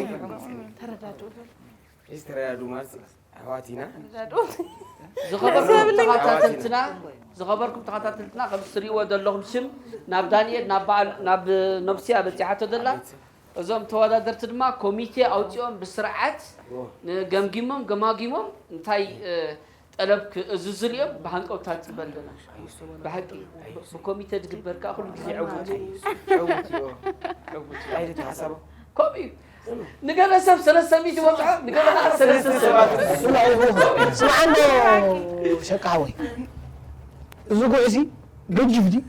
ተረዳድኡ። እዚ ተረዳድኡ ማለት ኣሕዋት ኢና። ተረዳድኡ። ዝኸበርኩም ተኸታተልትና፣ ዝኸበርኩም ተኸታተልትና፣ ከም እትሪእዎ ዘለኹም ሽም ናብ ዳንኤል፣ ናብ በዓል፣ ናብ ነብስያ በጺሓቶ ዘላ። እዞም ተወዳደርቲ ድማ ኮሚቴ ኣውጺኦም ብስርዓት ንገምጊሞም፣ ገማጊሞም እንታይ፣ እ፣ ጠለብ ክእዝዙ እዮም ብሃንቀውታ ንጽበ ኣለና። ብሓቂ፣ ብኮሚተ ዝግበር ከኣ ኩሉ ግዜ ዕዉት እዩ። ዕዉት እዩ። ዕዉት እዩ። ኣይደ ተሓሳቦ። ከምኡ እዩ። ንገለ ሰብ ሰለስተ ሚእቲ ይበጽሖ፣ ንገለ ከኣ ሰለስተ ሰብ። ስምዓ እንዶ ሸቃ ሓወይ። እዚ ጉዕሲ ገጅፍ ድዩ?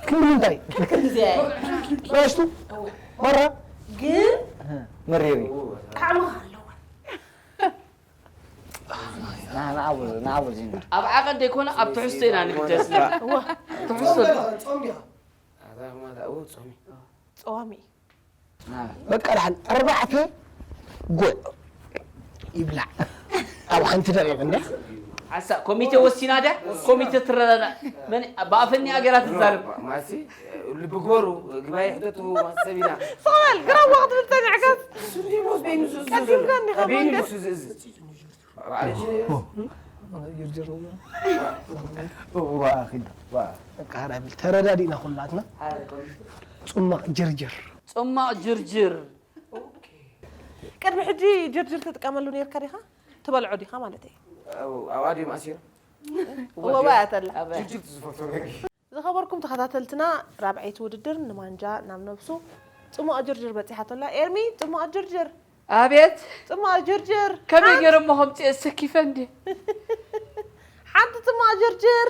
ክንዲ ምንታይ? ክንዲ እዚኣ እያ። ንእሽቱ? ማራ? ግን መሪር እዩ። ጣዕሚ ከ ኣለዋ። ና-፣ ንዓው-፣ ንዓው ዚና። ኣብ ዓቐን ደይኮነ ኣብ ትሕዝቶ ኢና ንግደስ። እዋ። ትሕዝቶ። ጾም ዲኻ? ኣታ ማታ፣ እዎ፣ ጾም እዩ። ጸዋሚ። ና። በቃ፣ ደሓን ኣርባዕተ ጉዕ ይብላዕ። ኣብ ሓንቲ ደቂቕ እንደ። ሓንሳእ ኮሚቴ ወሲና ድያ? ኮሚቴ ትረዳዳእ። መን ብኣፈኛ ገይራ ትዛረብ? ማሲ፣ ልቢ ግበሩ፣ ግባይ ሕተቱ፣ ማሰብ ኢና። ሰዋል፣ ግራዋ ክትብል ጸኒዕካስ? እሱ እንዲህ ነው፣ ቤኑ ዙ-፣ ዙ-፣ ቀዲምካ እንዲኻ በይኑ ማንገስ? እሱ ዝ-፣ ዝ-፣ ጅርጅር። ዋ፣ ዋ፣ በቃ፣ ሓራይ ብል። ተረዳዲእና ኩላትና። ጽማቕ ጅርጅር። ጽማቕ ጅርጅር። ቅድሚ ሕጂ ጅርጅር ትጥቀመሉ ነርካ ዲኻ? ትበልዖ ዲኻ ማለት እየ። ኣብ፣ ኣብ ኣድዮም ኣሲራ። እወ፣ እያ ተላ። ጅርጅር ትዝፈቶ መግቢ። ዝኸበርኩም ተኸታተልትና፣ ራብዐይቲ ውድድር ንማንጃ ናብ ነብሱ ጽማቕ ጅርጅር በጺሓቶ ኣላ። ኤርሚ፣ ጽማቕ ጅርጅር። ኣቤት! ጽማቕ ጅርጅር። ከመይ ሓንቲ ገይረ እሞ ከምጽእ ሰኪፈ እንዴ? ሓንቲ ጽማቕ ጅርጅር።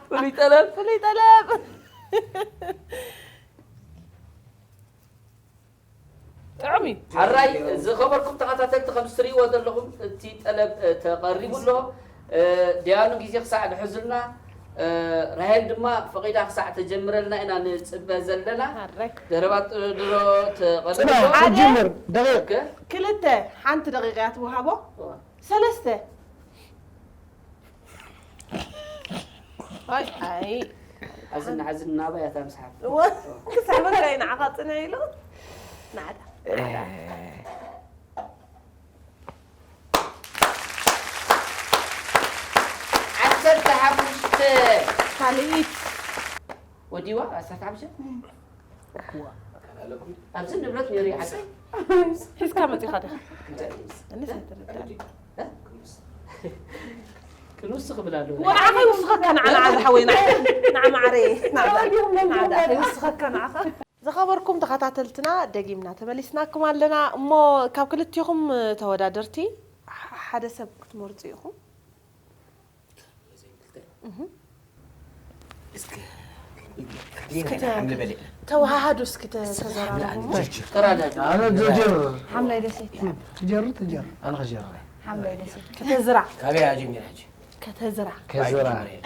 ፍሉይ ጠለብ። ፍሉይ ጠለብ። ጥዑም እዩ። ሕራይ ዝኸበርኩም ተኸታተልቲ፣ ከም እትሪእዎ ዘለኹም እቲ ጠለብ፣ እ፣ ተቐሪቡ ኣሎ። እ፣ ደያኑ ግዜ ክሳዕ ድሕዙልና፣ እ፣ ራሄል ድማ ፈቒዳ ክሳዕ ተጀምረልና ኢና ንጽበ ዘለና። ሕራይ። ደረባ ጥድሮ ተቐሪቡ ጽናሕ፣ ኣሎ። ሓደ። ትጅምር፣ ደቂቕ። ኦኬ። ክልተ፣ ሓንቲ ደቂቕ እያ ትወሃቦ። እዋ። ሰለስተ። ኣይ፣ ኣይ። ሓዝን፣ ሓዝን ናባይ እያ እታ ምስሓብ። እወ፣ ክስሕበካ እዩ ንዓኻ ጽንሕ ኢሉ። ናዕዳ። ዓሰርተ ሓሙሽተ። ካልኢት። ወዲዋ፣ ዓሰርተ ሓሙሽተ? ኣብዚ ንብረት ነይሩ ይዓቢ። ሒዝካ መጺኻ ዲኻ? እንታይ? እኔስ ኣይተረዳእን። እ? ንውስኽ ብል ኣለዎ። ንዓኻ ይውስኸካ፣ ንዓ፣ ንዓ ዝሓወይ፣ ንዓ፣ ንዓ ማዓረይ፣ ንዓ፣ ንዓ ይውስኸካ፣ ንዓኻ። ዝኸበርኩም ተኸታተልትና፣ ደጊምና ተመሊስናኩም ኣለና። እሞ ካብ ክልቲኹም ተወዳደርቲ፣ ሕ-፣ ሓደ ሰብ ክትመርጹ ኢኹም። እህ። እስከ፣ እስከ ተ-፣ ሓምለ በለ። ተወሃሃዱ እስኪ ተ-፣ ተዘራረቡ። ተራዳዳ። ኣነ ጀጀር። ሓምላይ ደሴት። ትጀር፣ ትጀር። ኣነ ኸጀር። ሓምላይ ደሴት። ከተዝራ። ካበይ ኣጀሚራ ሕጂ? ከተዝራ። ከዝራ። ኣጀሚራ ሕጂ።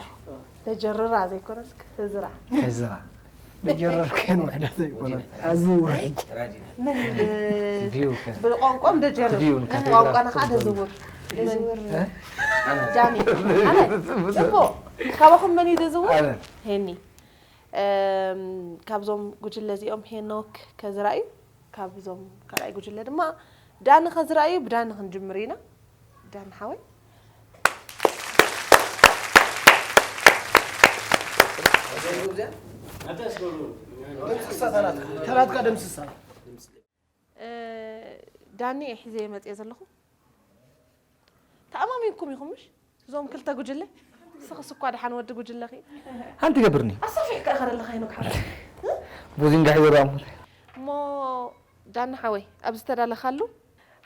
ተጀርራ ዘይኮነስ ከተዝራ። ከዝራ። መጀረር ከን ውሕደት ዘይኮነ። ኣዝዩ ውሕድ። ተራዲና። ምን ብ-፣ ቪው ከ። ብቋንቋም ደጀርር። ቪው ከ። ቋንቋና ከዓ ደዝውር። ምን? እ? ጃኒ። ኣነ። ጽቡቕ። ካባኹም መን እዩ ደዝውር? ኣነ። ሄኒ። እም፣ ካብዞም ጉጅለ እዚኦም ሄኖክ ከዝራ እዩ። ካብዞም ካልኣይ ጉጅለ ድማ ዳኒ ከዝራ እዩ። ብዳኒ ክንጅምር ኢና። ዳኒ ሓወይ። ደምስሳ ተራትካ፣ ተራትካ ደምስሳ። እ፣ ዳኒ እየ ሒዘ መፅየ ዘለኹ። ተኣማሚንኩም ኢኹም ምሽ? እዞም ክልተ ጉጅለ? ንስኽስ እኳ ደሓን ወዲ ጉጅለኺ። ሓንቲ ገብርኒ። ኣሳፊሕካ ኢኻ ዘለኻ ሄኖክ ሓወይ። እ? ቦዚንጋ ሒዘ ዶ ኣሞት? እሞ ዳኒ ሓወይ፣ ኣብ ዝተዳለኻሉ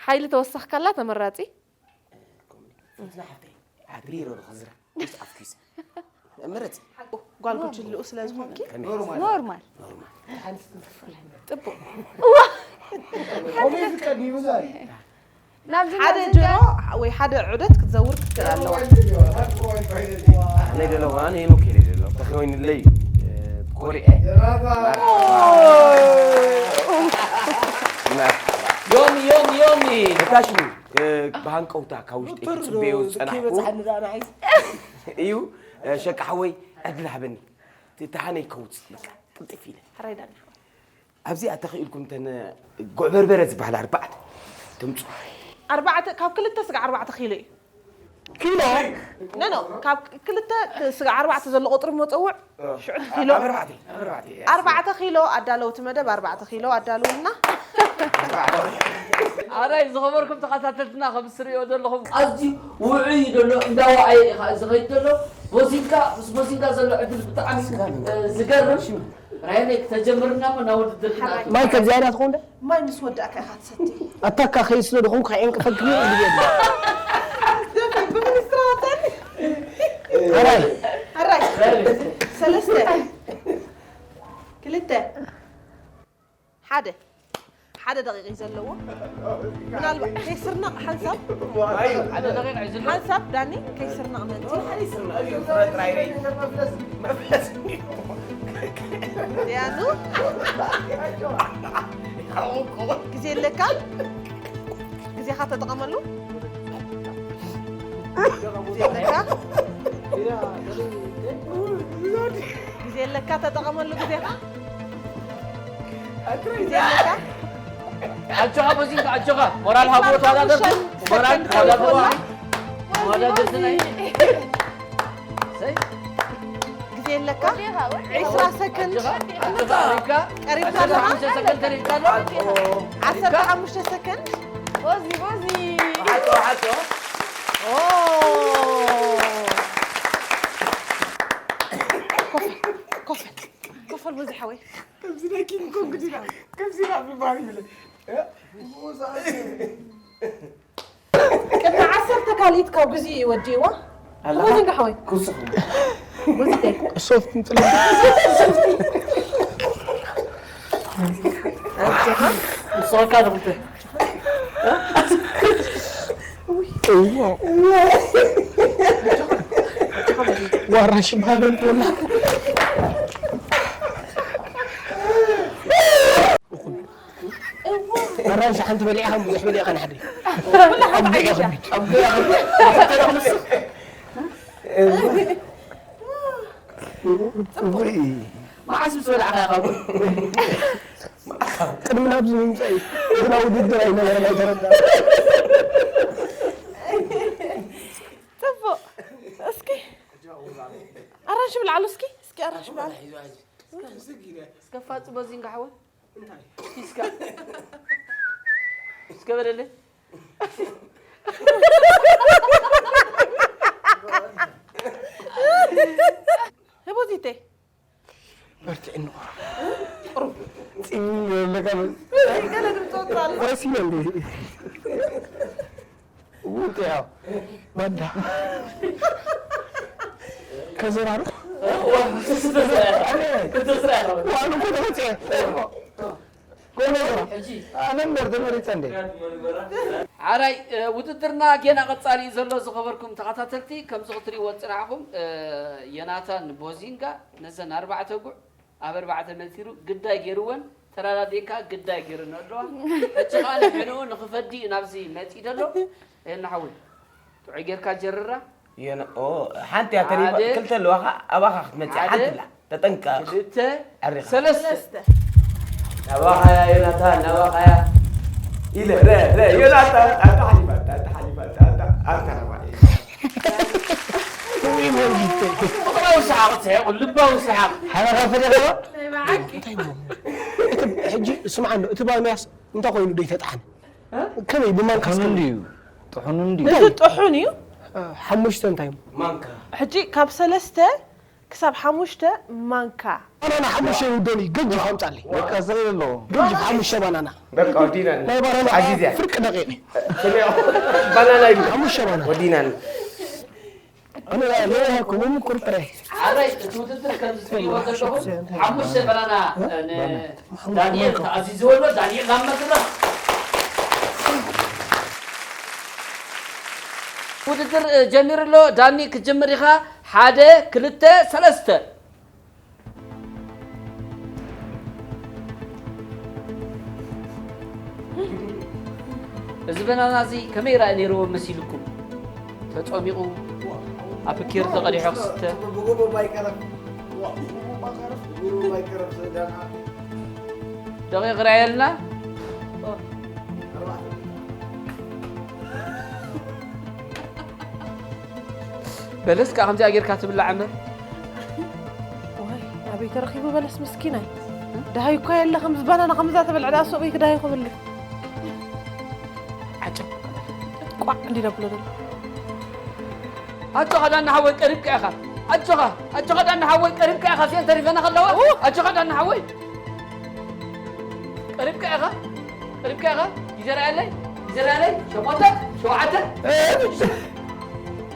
ሓይሊ ተወሰኽካላ ተመራጺ። ፈትና ሓፍተይ፣ ኣድሪሮ ዶ ኸዝራ? ምስ ኣፍኪስ። ምረጽ። ጓል ጉጅልኡ ስለ ዝኾንኪ? ከመይ? ኖርማል። ኖርማል። ኖርማል። ጽቡቕ። ከመይ ፍቀድ ይብዛል? ናብዚ ሓደ ናብዚ ጀሮ ወይ ሓደ ዑደት ክትዘውር ክትክእል ኣለዋ። ኣነ ገለ እዋን ሄኖክ ኢለ ዘሎ። ተኸወይንለይ፣ እ፣ ኮሪዐ። ዮሚ፣ ዮሚ፣ ዮሚ። በታሽሙ፣ እ፣ ብሃንቀውታ ካብ ውሽጢ ዶክተር ክጽበዮ ዶ ዝጸናሕኩ። ከይበጽሓኒ ደኣ ንዓይ። እዩ፣ እ፣ ሸቃ ሓወይ ዕድል ሃበኒ። እቲ ተሃነይ ከውጽእ፣ በቃ፣ ቅልጥፍ ኢለ። ሕራይ ዳና። ኣብዚኣ ተኽኢልኩም እተን ጉዕ በርበረ ዝበሃል ኣርባዕተ ትምፁ። ኣርባዕተ፣ ካብ ክልተ ስጋዕ ኣርባዕተ ኪሎ እዩ። ኪሎ? ኖ፣ ኖ፣ ካብ ክልተ ስጋዕ ኣርባዕተ ዘሎ ቁፅሪ መፀውዕ፣ ሽዑ እቲ ኪሎ። ኣብ ኣርባዕተ፣ ኣብ ኣርባዕተ። ኣርባዕተ ኪሎ ኣዳለውቲ መደብ፣ ኣርባዕተ ኪሎ ኣዳልውልና። ኣራይ ዝኸበርኩም ተኸታተልትና፣ ከም እትሪእዎ ዘለኹም ኣዝዩ ውዑይ እዩ ዘሎ። እንዳወዓየ እዩ ኸዓ ዝኸይድ ዘሎ። ቦሲንካ፣ ምስ ቦሲንካ ዘሎ ዕድል ብጣዕሚ፣ እ፣ ዝገርም። ራይነይ፣ ክተጀምርና እሞ ናብ ውድድር ክንኣቱ። ማይ ከምዚኣ ኢላ ትኸውን ዶ? ማይ ምስ ወዳእካ ኢኻ ትሰቲ። ኣታ እካ ከይድ ስለ ዝኾንኩ ከየንቅፈክን እዩ እንግዲህ። ብሚኒስትሪ ኣወጣኒ። ኣራይ። ኣራይ። ሰለስተ። ክልተ። ሓደ። ሓደ ደቂቕ እዩ ዘለዎ። ምናልባት ከይስርናቕ ሓንሳብ። ኣዩ፣ ሓደ ደቂቕ እዩ ዘለዎ። ሓንሳብ ዳኒ ከይስርናቕ ምእንቲ። ጥራይ ረይ። መፍለስ። ያኑ። ግዜ ኣለካ። ግዜኻ ተጠቐመሉ። ግዜ ኣለካ። ግዜ ኣለካ፣ ተጠቐመሉ ግዜኻ። ግዜ ኣለካ። ኣጆኻ ቦዚንካ፣ ኣጆኻ። ሞራል ሃብዎ ተወዳደርቲ። ሞራል ተወዳደርቲ። ተወዳደርቲ ናይ ሰይ። ግዜ ኣለካ። ዒስራ ሰከንድ። ኣጆኻ፣ ኣጆኻ፣ ቀሪብካ። ቀሪብካ ዓሰርተ ሓሙሽተ ኣለኻ። ሰከንድ ተሪፍካ ኣሎ። ዓሰርተ ሓሙሽተ ሰከንድ። ቦዚ፣ ቦዚ። ሓቶ፣ ሓቶ። ኦ። ኮፍ፣ ኮፍ፣ ኮፍ በል ቦዚ ሓወይ። ከምዚ ናይ ኪንግ ኮንግ ዲና፣ ከምዚ ኢና ብባህሪ ይብለ። እ? ቅድሚ ዓሰርተ ካልኢት ካብ ግዜ እዩ ወዲእዋ። ኣላ። ሙዚንጋ ሓወይ። ኩስኹም። ሙዚንጋ። ሶፍት እንጥለ። ንስኻ ካልእ ክልተ። ዋራ ሽምሃበን ትወላ። ኣራንሺ ሓንቲ በሊዕኻ ብዙሕ በሊዕኻ ንሓደ። ኣብ ገዛ ከቢድ። ኣብ ገዛ ከቢድ። ውይ። መዓስ ምስ በላዕኻ ኢኻ? ቅድሚ ናብዚ ምምጻእ እዩ። ግና ውድድር ኣይነበረን፣ ኣይተረዳእን። ጽቡቕ። እስኪ ኣራንሺ ብልዓሉ እስኪ። እስኪ ኣራንሺ ብልዓሉ። እስከ ፋጹ በዚ እንጋሕወ። እንታይ? እስከ። እስከ በለለይ። ህቦዚተይ። በርትዕኒ። ቁሩብ ፂም ኣለካ። ገለ ድምፂ ወፅእ ኣሎ። ረሲነ እንዴ? ውንጤ ያው ባንዳ። ከዘራሩ? ዋሉ እኮ ተመፅአ። ኣነ እምበር ተመሪፀ እንዴ? ሓራይ ውድድርና ጌና ቀጻሊ እዩ ዘሎ። ዝኸበርኩም ተኸታተልቲ፣ ከምዚ ክትሪእዎ ዝጽናሕኩም ዮናታን ቦዚንጋ ነዘን ኣርባዕተ ጉዕ ኣብ ኣርባዕተ መቲሩ ግዳይ ገይርወን፣ ተራዳዲእካ ግዳይ ገይርኒ ኣለዋ። ሕጂ ከኣ ንሕንኡ ንኽፈዲ እዩ ናብዚ መጺኡ ዘሎ። የናሓዊ ጥዑይ ጌርካ ጀርራ። የነ-፣ ኦ፣ ሓንቲ እያ ተሪፋ፣ ሓደ። ክልተ ኣለዋ ኸዓ፣ ኣባኻ ክትመጽእ፣ ሓደ። ሓንቲ ኣላ። ተጠንቀቕ። ክልተ። ኣሪኻ። ሰለስተ። ሰለስተ። ናባኻ እያ፣ ዮናታን፣ ናባኻ እያ። ኢለ፣ ረ፣ ረ፣ ዮናታን፣ ኣታ ሓሊፋ፣ ኣታ፣ ኣታ ሓሊፋ፣ ኣታ፣ ኣታ፣ ኣታ ናባኻ እያ። ውይ፣ መንግስተይ። ፍቕራዊ ሰሓቕ ትስሕቑ፣ ልባዊ ሰሓቕ። ሓበኻ ፈሊኻ? ናይ ብሓቂ። እንታይ እሞ? እቲ፣ ሕጂ ስምዓኒ፣ እቲ ባምያስ እንታይ ኮይኑ ደይተጥሓነ? እ? ከመይ ብማንካ ጥሑን እስከ እንድዩ። ጥሑን እንድዩ። እዚ ጥሑን እዩ። እ፣ ሓሙሽተ እንታይ እሞ? ማንካ። ሕጂ ካብ ሰለስተ ክሳብ ሓሙሽተ ማንካ። ኣነ ሓሙሽተ ይውደል እዩ፣ ገጅፍ ኣምጻለይ። በቃ፣ ስቕ ኢሉ ኣሎ። ገጅፍ ሓሙሽተ ባናና። በቃ፣ ወዲና። ናይ ባናና ሓጊዝ እያ። ፍርቂ ደቂቕ። ስሚዖ፣ ባናና እዩ። ሓሙሽተ ባናና። ወዲና። ኣነ ለይሃኩም እምቁር ጥረ። ሓራይ እቲ ውድድር ከም ዝትሪእዎ ዘለኹም ሓሙሽተ ባናና ንዳንኤል ተኣዚዝዎ ኣሎ። ዳንኤል ናብ መድረኽ። ውድድር ጀሚሩ ኣሎ። ዳኒ ክትጅምር ኢኻ። ሓደ፣ ክልተ፣ ሰለስተ። እዚ በናና እዚ ከመይ ይረኣ ነይርዎ መሲልኩም? ተጸሚቑ፣ ኣብ ፕኪር ተቐዲሑ ክስተ። ብጉቡ ማይ ቀረፍ። ብጉቡ ማይ ቀረፍ። ብጉቡ ማይ ቀረፍ ዘዳና። ደቂቕ ርኣየልና። ኣርባዕተ። በለስ ከኣ ከምዚኣ ጌርካ ትብላዕ እምበር። ወይ፣ ኣበይ ተረኺቡ በለስ ምስኪናይ? ደሃይ እኳ የለ፣ ከምዚ ባናና ከምዛ ተበልዐ ደኣ ሱቕ ኢልኪ ደሃይ ክብልኪ። ዓጨ። ቋዕ እንዲ ደብሎ ዘሎ። ኣጆኻ ዳና ሓወይ ቀሪብካ ኢኻ። ኣጆኻ፣ ኣጆኻ ዳና ሓወይ ቀሪብካ ኢኻ። ሴንተር ይፈና ከለዋ። ኡ! ኣጆኻ ዳና ሓወይ። ቀሪብካ ኢኻ። ቀሪብካ ኢኻ። ይዘራኣለይ፣ ይዘራኣለይ። ሸሞንተ፣ ሸውዓተ።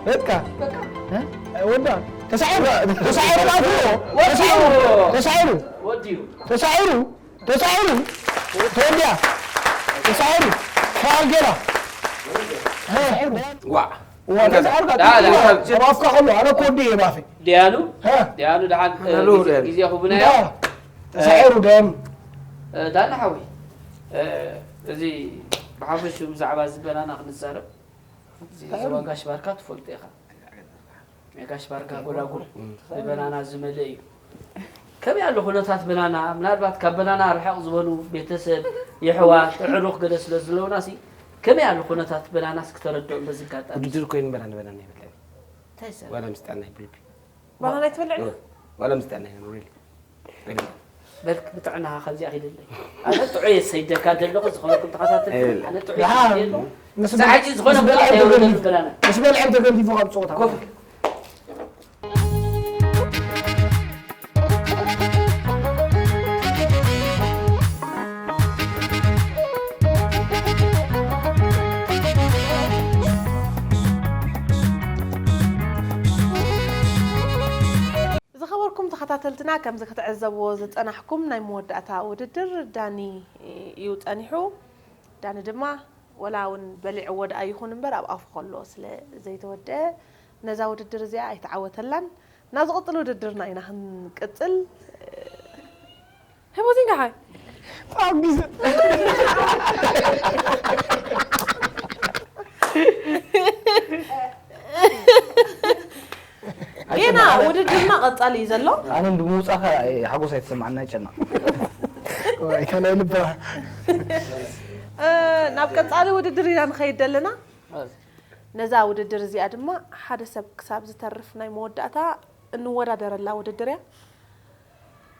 በቃ። በቃ። እ? ወዳ። ተሳዒሩ። ተሳዒሩ ማለት ነው። ወዲኡ። ተሳዒሩ። ተሳዒሩ። ወዲኡ። ተሳዒሩ። ተሳዒሩ። ተወዲያ። ተሳዒሩ። ፋል ገና። ዋ። ዋ፣ ተሳዒሩ። ዳ፣ ዳ፣ ዳ። ኣብ ኣፍካ ከሎ፣ ኣነ እኮ ወዲ እየ ባፌ። ዲያኑ? እ? ዲያኑ ደሓን፣ እ፣ ኣሉ ግዜ፣ ዲያኑ። ግዜ ክቡና ዳ። እያ። ተሳዒሩ ዲያኑ። እ፣ ዳና ሓወይ፣ እ፣ እዚ ብሓፈሽኡ ብዛዕባ እዚ በናና ክንዛረብ፣ እዚ ተሳዒሩ። ዞባ ጋሽ ባርካ ትፈልጦ ኢኻ። ናይ ጋሽ ባርካ ጎዳጉድ ብበናና ዝመልእ እዩ። ከመይ ኣሎ ኩነታት በናና? ምናልባት ካብ በናና ርሕቕ ዝበሉ ቤተሰብ፣ የሕዋት፣ ኣዕሩኽ ገለ ስለ ዘለውና ሲ፣ ከመይ ኣሎ ኩነታት በናናስ ክተረድኦም በዚ ኣጋጣሚ? ውድድር ኮይኑ በናና በናና ይበልዕ። እንታይ ሰብ? ዋላ ምስ ጥዕና ይብልቢ። ባናና ኣይትበልዕን? እ፣ ዋላ ምስ ጥዕና ይብልቢ። በልክ ብጥዕናኻ ከምዚኣ ኺደለይ። ኣነ ጥዑይ የሰይደካ ዘለኹ፣ ዝኸበርኩም ተኸታተልቲ፣ ኣይበልዕ። ኣነ ጥዑይ ደሓን፣ የሰይደለኹ። ምስ ሳዕጂ ዝኾነ ምስ በልዐ ቦታ የውርደሉ ተገሊፉ። በላና። ምስ በልዐ ተገሊፉ ካብ ጸወታ። ኮፍ። ዝኸበርኩም ተኸታተልትና፣ ከምዚ ክትዕዘብዎ ዝጸናሕኩም፣ ናይ መወዳእታ ውድድር ዳኒ እዩ ጸኒሑ። ዳኒ ድማ ወላ እውን በሊዕዎ ደኣ ይኹን እምበር፣ ኣብ ኣፉ ከሎ ስለ ዘይተወድአ፣ ነዛ ውድድር እዚኣ ኣይተዓወተላን። ናብ ዝቕጽል ውድድርና ኢና ክንቅጽል። ህቦዚንጋ ሓይ። ጣም ግዜ። ጌና ውድድርና ቀጻሊ እዩ ዘሎ። ኣነ ብምውጻኻ ሓጎስ ኣይተሰማዓና ይጨና። ወይ፣ ከመይ ልባ። እ፣ ናብ ቀጻሊ ውድድር ኢና ንኸይድ ዘለና። ነዛ ውድድር እዚኣ ድማ ሓደ ሰብ ክሳብ ዝተርፍ ናይ መወዳእታ እንወዳደረላ ውድድር እያ።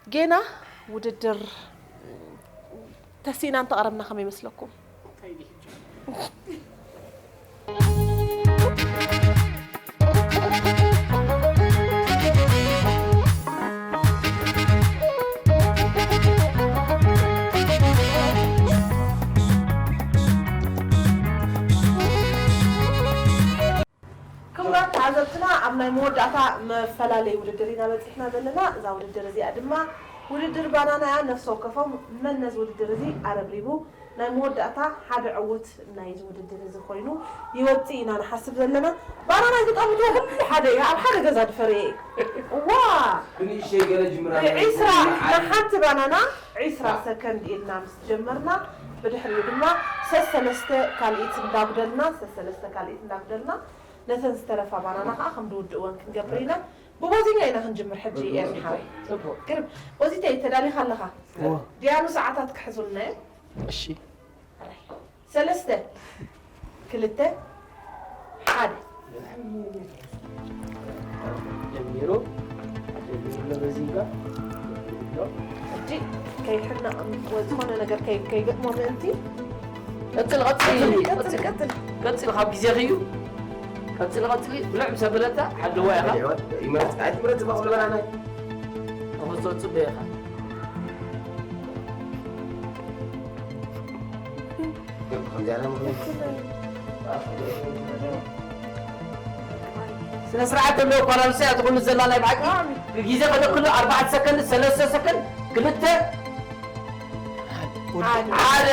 ጌና ውድድር ተሲእና እንተቐረብና ከመይ ይመስለኩም? እንታይ ድዩ? ሕጂ? መፈላለይ ውድድር ኢና በፂሕና ዘለና። እዛ ውድድር እዚኣ ድማ ውድድር ባናና እያ። ነፍሲ ወከፎም መን ነዚ ውድድር እዚ ኣረብሪቡ ናይ መወዳእታ ሓደ ዕዉት ናይዚ ውድድር እዚ ኮይኑ ይወፅእ ኢና ንሓስብ ዘለና። ባናና ዝጠምትዎ ኩሉ ሓደ እዩ። ኣብ ሓደ ገዛ ዝፈረየ እዩ። እዋ! ብንእሽተይ ገለ ጅምራ። ዒስራ፣ ንሓንቲ ባናና ዒስራ ሰከንድ ኢልና ምስ ጀመርና፣ ብድሕሪኡ ድማ ሰሰለስተ ካልኢት እንዳጉደልና፣ ሰሰለስተ ካልኢት እንዳጉደልና፣ ነተን ዝተረፋ ባናና ከዓ ከም ዝውድእወን ክንገብር ኢና። ብቦዚኛ ኢና ክንጅምር ሕጂ፣ ኤርሚ ሓወይ። ጽቡቕ። ግርም። ቦዚተይ፣ ተዳሊኻ ኣለኻ? እወ። ዲያኑ ሰዓታት ክሕዙልና እዮም። እሺ። ሰለስተ፣ ክልተ፣ ሓደ። ጀሚሩ፣ ጀሚሩ በዚጋ። ሕጂ ከይሕነቕ ወይ ዝኾነ ነገር ከይ-፣ ከይገጥሞ ምእንቲ። ቀጽል፣ ቀጽል፣ ቀጽል፣ ቀጽል፣ ቀጽል። ቀጽል፣ ካብ ግዜኺ እዩ። ቀጽል፣ ቀጽል። ብልዕ ምስ ኣበለታ ሓለዋ ኢኻ። ይመረጽ፣ ኣይትመረጽ፣ ባቕ ዝበላና። ተኸስቶ ጽበ ኢኻ። ስነ ስርዓት ዘለዎ ኳላልሳ እያ ትኹን ዘላ ናይ ብሓቂ። ግዜ ከደክሉ ኣርባዕተ ሰከንድ፣ ሰለስተ ሰከንድ፣ ክልተ፣ ሓደ። ሓደ።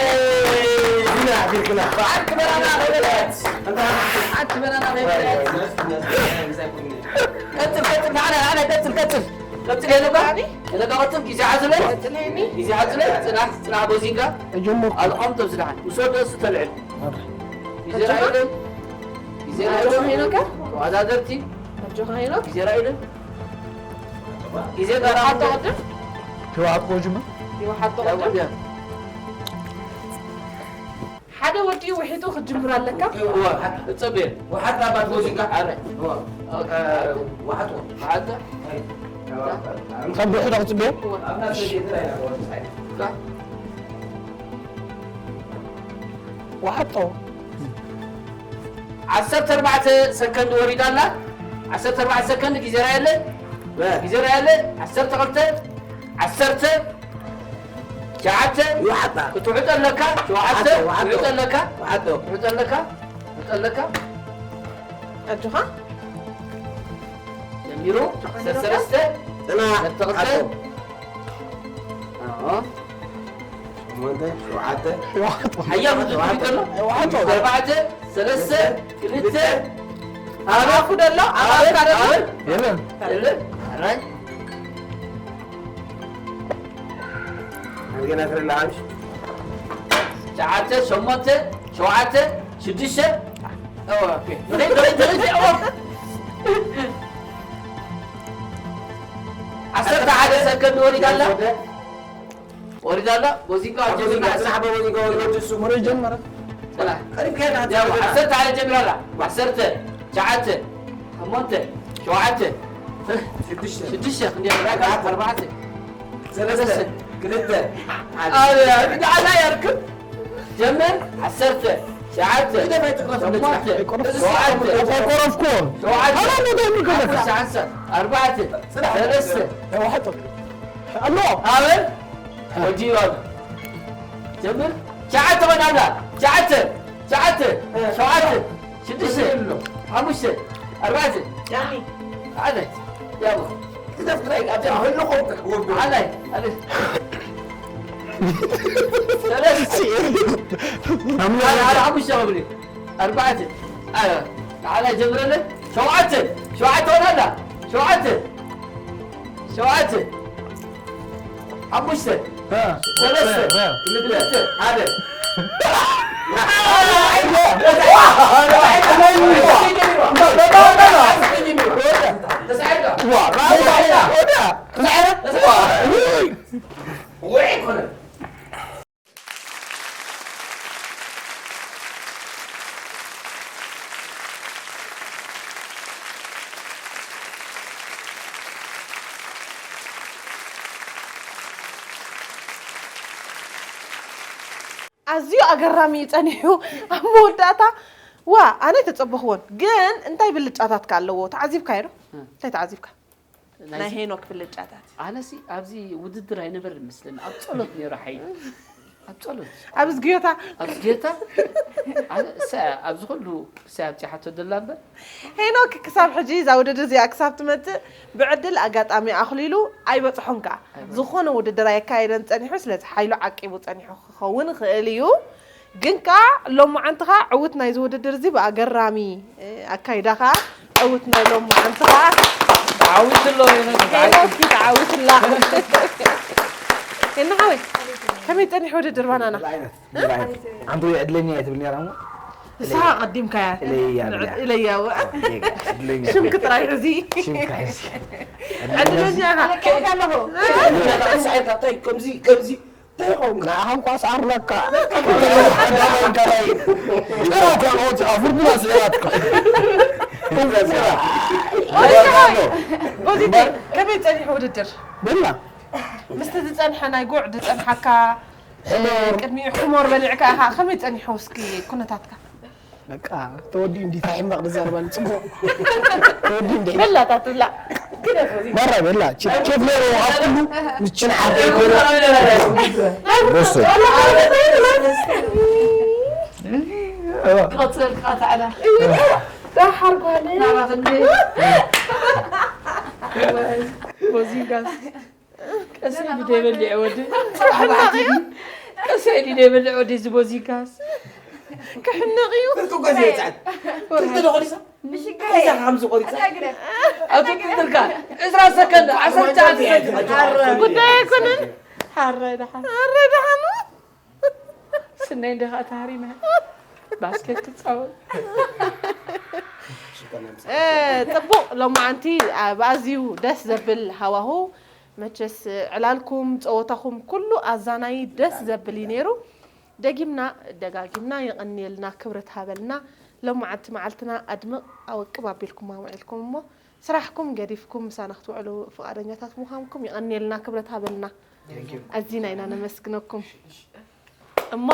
ቢና፣ ቢና። በዓል ክበራና ከይበለት። በዓል ክበራና ከይበለት። ቀጽል፣ ቀጽል፣ ንዓና፣ ንዓና፣ ቀጽል፣ ቀጽል። ቀጽል፣ ሄኖካ። ኣቢ? ሄኖካ፣ ቀጽል፣ ግዜ ሓዙለይ። ቀጽል፣ ሄኒ። ግዜ ሓዙለይ። ጽናሕ፣ ጽናሕ፣ ቦዚንጋ። ተጀመርኩ። ኣልቆም፣ ተብዝዳሓን። ምስ ወደሱ ተልዕል። ኣረ። ግዜ ኣጆኻ? ራእዩለይ። ግዜ ኣጆኻ፣ ራእዩለይ። ሄኖካ። ተወዳደርቲ። ኣጆኻ፣ ሄኖክ። ግዜ ራእዩለይ። ግዜ ጋራ። ሓቶ ቅድም። ተዋሓጥኮ ጅማ። ይወሓጦ ያው ቅድም። ወዲያ። ሓደ ወዲ ውሒጡ ክትጅምር ኣለካ። እዋ፣ ጸቤ። ወሓጥ ኣባት ወዚንጋ። ኣረ። እዋ። ኦኬ። ወሓጥ። ወሓጥ። ኣይ። ካብ ብሕዶ ክትጽበዮ? እዋ። ኣብና ሰጀ ጥራይ ኢና ወሓጥ። ካ? ወሓጦ። ዓሰርተ ኣርባዕተ ሰከንድ ወሪዳ ኣላ። ዓሰርተ ኣርባዕተ ሰከንድ ግዜ ራየለ። በ- ግዜ ራየለ። ዓሰርተ ክልተ፣ ዓሰርተ፣ ትሽዓተ፣ ይውሓጣ። ክትውሕጦ ኣለካ። ሸውዓተ፣ ይውሓጦ፣ ይውሓጦ። ይውሕጦ ኣለካ። ይውሓጦ። ይውሕጦ ኣለካ። ይውሕጦ ኣለካ። ኣጆኻ። ጀሚሩ። ጀሚሩ። ሰለስተ። ጥና። ሰለስተ። ኣጆ። ኣዎ። ሸሞንተ፣ ሸውዓተ። ይውሓጦ። ሓያል ውድድር ይውሓጦ። ይከሎ። ይውሓጦ። ኣርባዕተ፣ ሰለስተ፣ ክልተ። ኣባኹ ደሎ፣ ኣባካ ደሎ። ኣበል። የለን። የለን። ኣራይ። ኣንገና ትረላ ዓምሽ። ትሽዓተ፣ ሸሞንተ፣ ሸውዓተ፣ ሽዱሽተ። እወ፣ ኦኬ። ደረይ፣ ደረይ፣ ደረይ፣ እወ። ዓሰርተ ሓደ ሰከንድ ወሪዳ ኣላ። ወሪዳ ኣላ። ቦዚንጋ ኣብ ቦዚንጋ፣ ኣጆና። ጽናሕ፣ ቦዚንጋ ወሪዳ፣ እሱ። ወረ ጀመረ። ጽናሕ። ቀሪብ ከይና፣ ያው፣ ጀመረ። ዓሰርተ ሓደ ጀሚራ ኣላ። ዓሰርተ፣ ትሽዓተ፣ ሸሞንተ፣ ሸውዓተ፣ ሽዱሽተ። ሽዱሽተ፣ ክንደይ? ኣርባዕተ። ኣርባዕተ። ሰለስተ፣ ክልተ። ሓደ። ኣረ፣ ንዓና ያርክብ። ጀምር። ዓሰርተ፣ ትሽዓተ፣ ግደፍ፣ ኣይትቕረፍ፣ ሸሞንተ፣ ኣይቆረፍ-፣ ሸውዓተ፣ ኣይቆረፍኩዎን። ሸውዓተ፣ ኣረ፣ እንታይ የሚገርም? ዓሰርተ፣ ኣርባዕተ፣ ጽናሕ። ሰለስተ። ተዋሕጦ። ኣሎ። ኣበል። ወዲ ይዋሉ። ጀምር። ትሽዓተ ኾን ኣላ። ትሽዓተ፣ ትሽዓተ፣ ሸውዓተ። ሽዱሽተ፣ ሓሙሽተ፣ ኣርባዕተ፣ ያሚ። ሓደ፣ ያቦ። ክተፍ ትራይ፣ ኣብቲ ኣህልኾም ተክወዱ። ሓደ፣ ሓደ። ሰለስተ። ኣምና ሓደ፣ ሓደ፣ ሓሙሽተ ክብል እዩ። ኣርባዕተ። ኣረ፣ ሓደ ጀምረለ። ሸውዓተ፣ ሸውዓተ ሆናላ። ሸውዓተ። ሸውዓተ። ሓሙሽተ። እ። ሰለስተ። እ፣ እ። ክልተ። ሓደ። ኣዝዩ ኣገራሚ እዩ ጸኒሑ። ኣብ መወዳእታ፣ ዋ፣ ኣነ ኣይተጸበኽዎን። ግን እንታይ ብልጫታትካ ኣለዎ? ተዓዚብካዮ ዶ? እ። እንታይ ተዓዚብካ? ናይ ናይዚ ሄኖክ ብልጫታት። ኣነሲ ኣብዚ ውድድር ኣይነበርን መስለኒ። ኣብ ጸሎት ነይሩ ሓይሊ። ኣብ ጸሎት ኣብ ዝግዮታ ኣብ ዝጌታ ኣነ እሳ ኣብዚ ኩሉ እሳ ኣብጺሓቶ ደላ እምበር ሄኖክ ክሳብ ሕጂ እዛ ውድድር እዚኣ ክሳብ ትመጽእ ብዕድል ኣጋጣሚ ኣኽሊሉ ኣይበጽሖን ከኣ ዝኾነ ውድድር ኣየካየደን ጸኒሑ። ስለዚ ሓይሉ ዓቂቡ ጸኒሑ ክኸውን ይኽእል እዩ። ግን ከኣ ሎማዓንቲ ከኣ ዕውት ናይዚ ውድድር እዚ ብኣገራሚ ኣካይዳ ከኣ ዕውት ናይ ሎማዓንቲ ከኣ ተዓዊቱ ኣሎ ሄኖክ ተዓዊቱ። ሄኖክ ተዓዊትላ። ሄኖ ሓወይ ከመይ ጸኒሑ ውድድር ባናና? ዓይነት ዓይነት ኣንተ ዕድለኛ እየ ትብል ነራ እሞ እሳ ቀዲምካያ ኢለያ ብላ። ኢለያ እወ። ዕድለኛ ሽምክ ጥራይ ሕዚ ሽምካ ሕዚ ዕድለኛ ኢኻ። ኣለካ ኣለኹ። ሳይታ ታይ ከምዚ ከምዚ እንታይ ይኸውን ንዓኻ እንኳ ሰዓርናካ ቀዳማይ ካልኣይ ጭራ እኳ ንወፅእ ኣፍርድና ስዒራትካ ጎዚተ ከመይ ጸኒሑ ውድድር? ብላ ምስቲ ዝጸንሐ ናይ ጉዕ ዝጸንሓካ ቅድሚኡ ሕሞር በሊዕካ ኢኻ። ከመይ ጸኒሑ እስኪ ኩነታትካ? በቃ ተወዲኡ እንዲ ታይ ሕማቕ ዝዛረባሉ ፅቡቕ ተወዲኡ እንዲ በላታ ትብላ መራ በላ ኬፍ ነይሩ ኣብ ኩሉ ንችን ዓርቂ ይኮነ በሱ ቀፅልካ ታዕላ ዳሓር ጓለ ናባኽንዲ ቦዚንጋስ ቀሰይ ድደ በሊዐ ወዲ ቀሰይ ድደ በሊዐ ወዲ እዚ ቦዚንጋስ ክሕነቕ እዩ። ፍርቂ ጎዚ ይውፅዓት ክልተ ዶ ቆሪሳ ብሽግር እዛ ከምዚ ቆሪሳ እግረ ኣብ ትጥርካ ዕስራ ሰከንድ ዓሰርተ ትሽዓተ ሰከንድ ጉዳይ ኣይኮነን። ሓራይ ደሓን ኣረይ ደሓኑ ስነይ እንደ ከዓ ተሃሪመ ባስኬት ክፃወት እ፣ ጽቡቕ ሎማዓንቲ ኣብ ኣዝዩ ደስ ዘብል ሃዋሁ መቸስ ዕላልኩም ጸወታኹም ኩሉ ኣዛናይ ደስ ዘብል እዩ ነይሩ። ደጊምና ደጋጊምና የቐንየልና ክብረት ሃበልና። ሎማዓንቲ መዓልትና ኣድምቕ ኣወቅብ ኣቢልኩም ኣውዒልኩም እሞ ስራሕኩም ገዲፍኩም ምሳና ክትውዕሉ ፍቓደኛታት ምዃንኩም የቐንየልና ክብረት ሃበልና። ኣዚና ኢና ነመስግነኩም። እሞ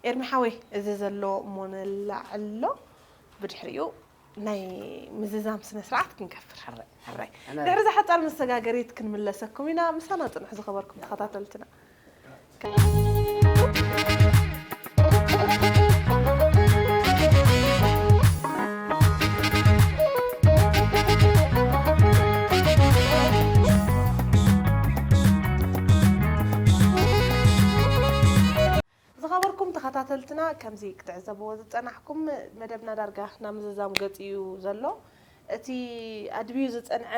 ኤርሚ ሓወይ እዚ ዘሎ እሞ ነላዕሎ ብድሕሪኡ ናይ ምዝዛም ስነ ስርዓት ክንከፍር ሕራይ ሕራይ ድሕሪ እዛ ሓፃር መሰጋገሪት ክንምለሰኩም ኢና። ምሳና ፅንሑ ዝኸበርኩም ተኸታተልትና። ዝኸበርኩም ተኸታተልትና ከምዚ ክትዕዘብዎ ዝፀናሕኩም መደብና ዳርጋ ናብ ምዝዛም ገፂ እዩ ዘሎ። እቲ ኣድብዩ ዝፀንዐ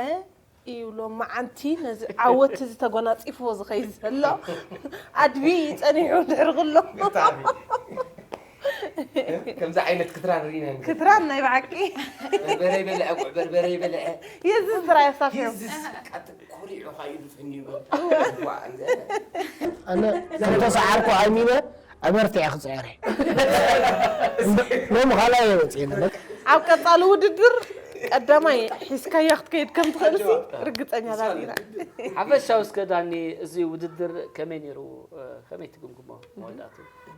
እዩ ሎማዓንቲ ነዚ ዓወት እዚ ተጎናፂፍዎ ዝኸይድ ዘሎ ኣድብዩ እዩ ፀኒሑ ድሕሪ ኩሎ ከምዚ ዓይነት ክትራን ርኢና ኢና። ክትራን ናይ ብሓቂ በርበረ ይበልዐ ጉዕ በርበረ ይበልዐ የዚ ስራሕ የሳፊሑ ይዝስ ቃጥ ኮሪዑ ካይዱ ፈኒዩ ኣነ ዝተሰዓርኩ ኣሚነ ኣበርቲዐ ክፅዕር እየ ሎሚ ካልኣይ እየ ወፅኤ ኣብ ቀፃሊ ውድድር ቀዳማይ ሒዝካያ ክትከይድ ከም ትኽእል ሲ ርግፀኛ ዳር ኢና ሓፈሻዊ እስከ ዳኒ እዚ ውድድር ከመይ ነይሩ ከመይ ትግምግሞ መወዳእቱ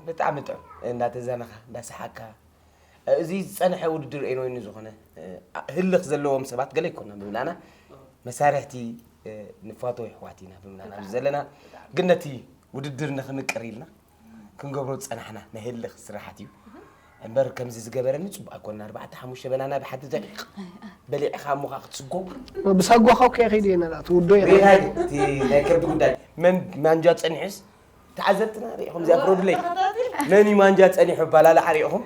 ብጣዕሚ ጥዑም እንዳተዛነኻ እንዳሰሓቅካ እዚ ዝፀንሐ ውድድር እዩ ኮይኑ ዝኾነ ህልኽ ዘለዎም ሰባት ገለ ይኮና ብብላና መሳርሕቲ ንፋቶ ይሕዋት ኢና ብብላና ኣብዚ ዘለና ግን ነቲ ውድድር ንክምቅር ኢልና ክንገብሮ ዝፀናሕና ናይ ህልኽ ስራሓት እዩ እምበር ከምዚ ዝገበረኒ ፅቡቅ ኣይኮነን ኣርባዕተ ሓሙሽተ በናና ብሓንቲ ደቂቕ በሊዕኻ እሞ ከዓ ክትስጎ ብሳጓኻ እኮ ይኸይድ እየ ነላ ትውዶ እየ ሬናይ እቲ ናይ ከብዲ ጉዳይ መን ማንጃ ፀኒሑስ ተዓዘብትና ሪኢኹም እዚኣ ፕሮብሌም መን እዩ ማንጃ ፀኒሑ ኣባላልዓ ሪኢኹም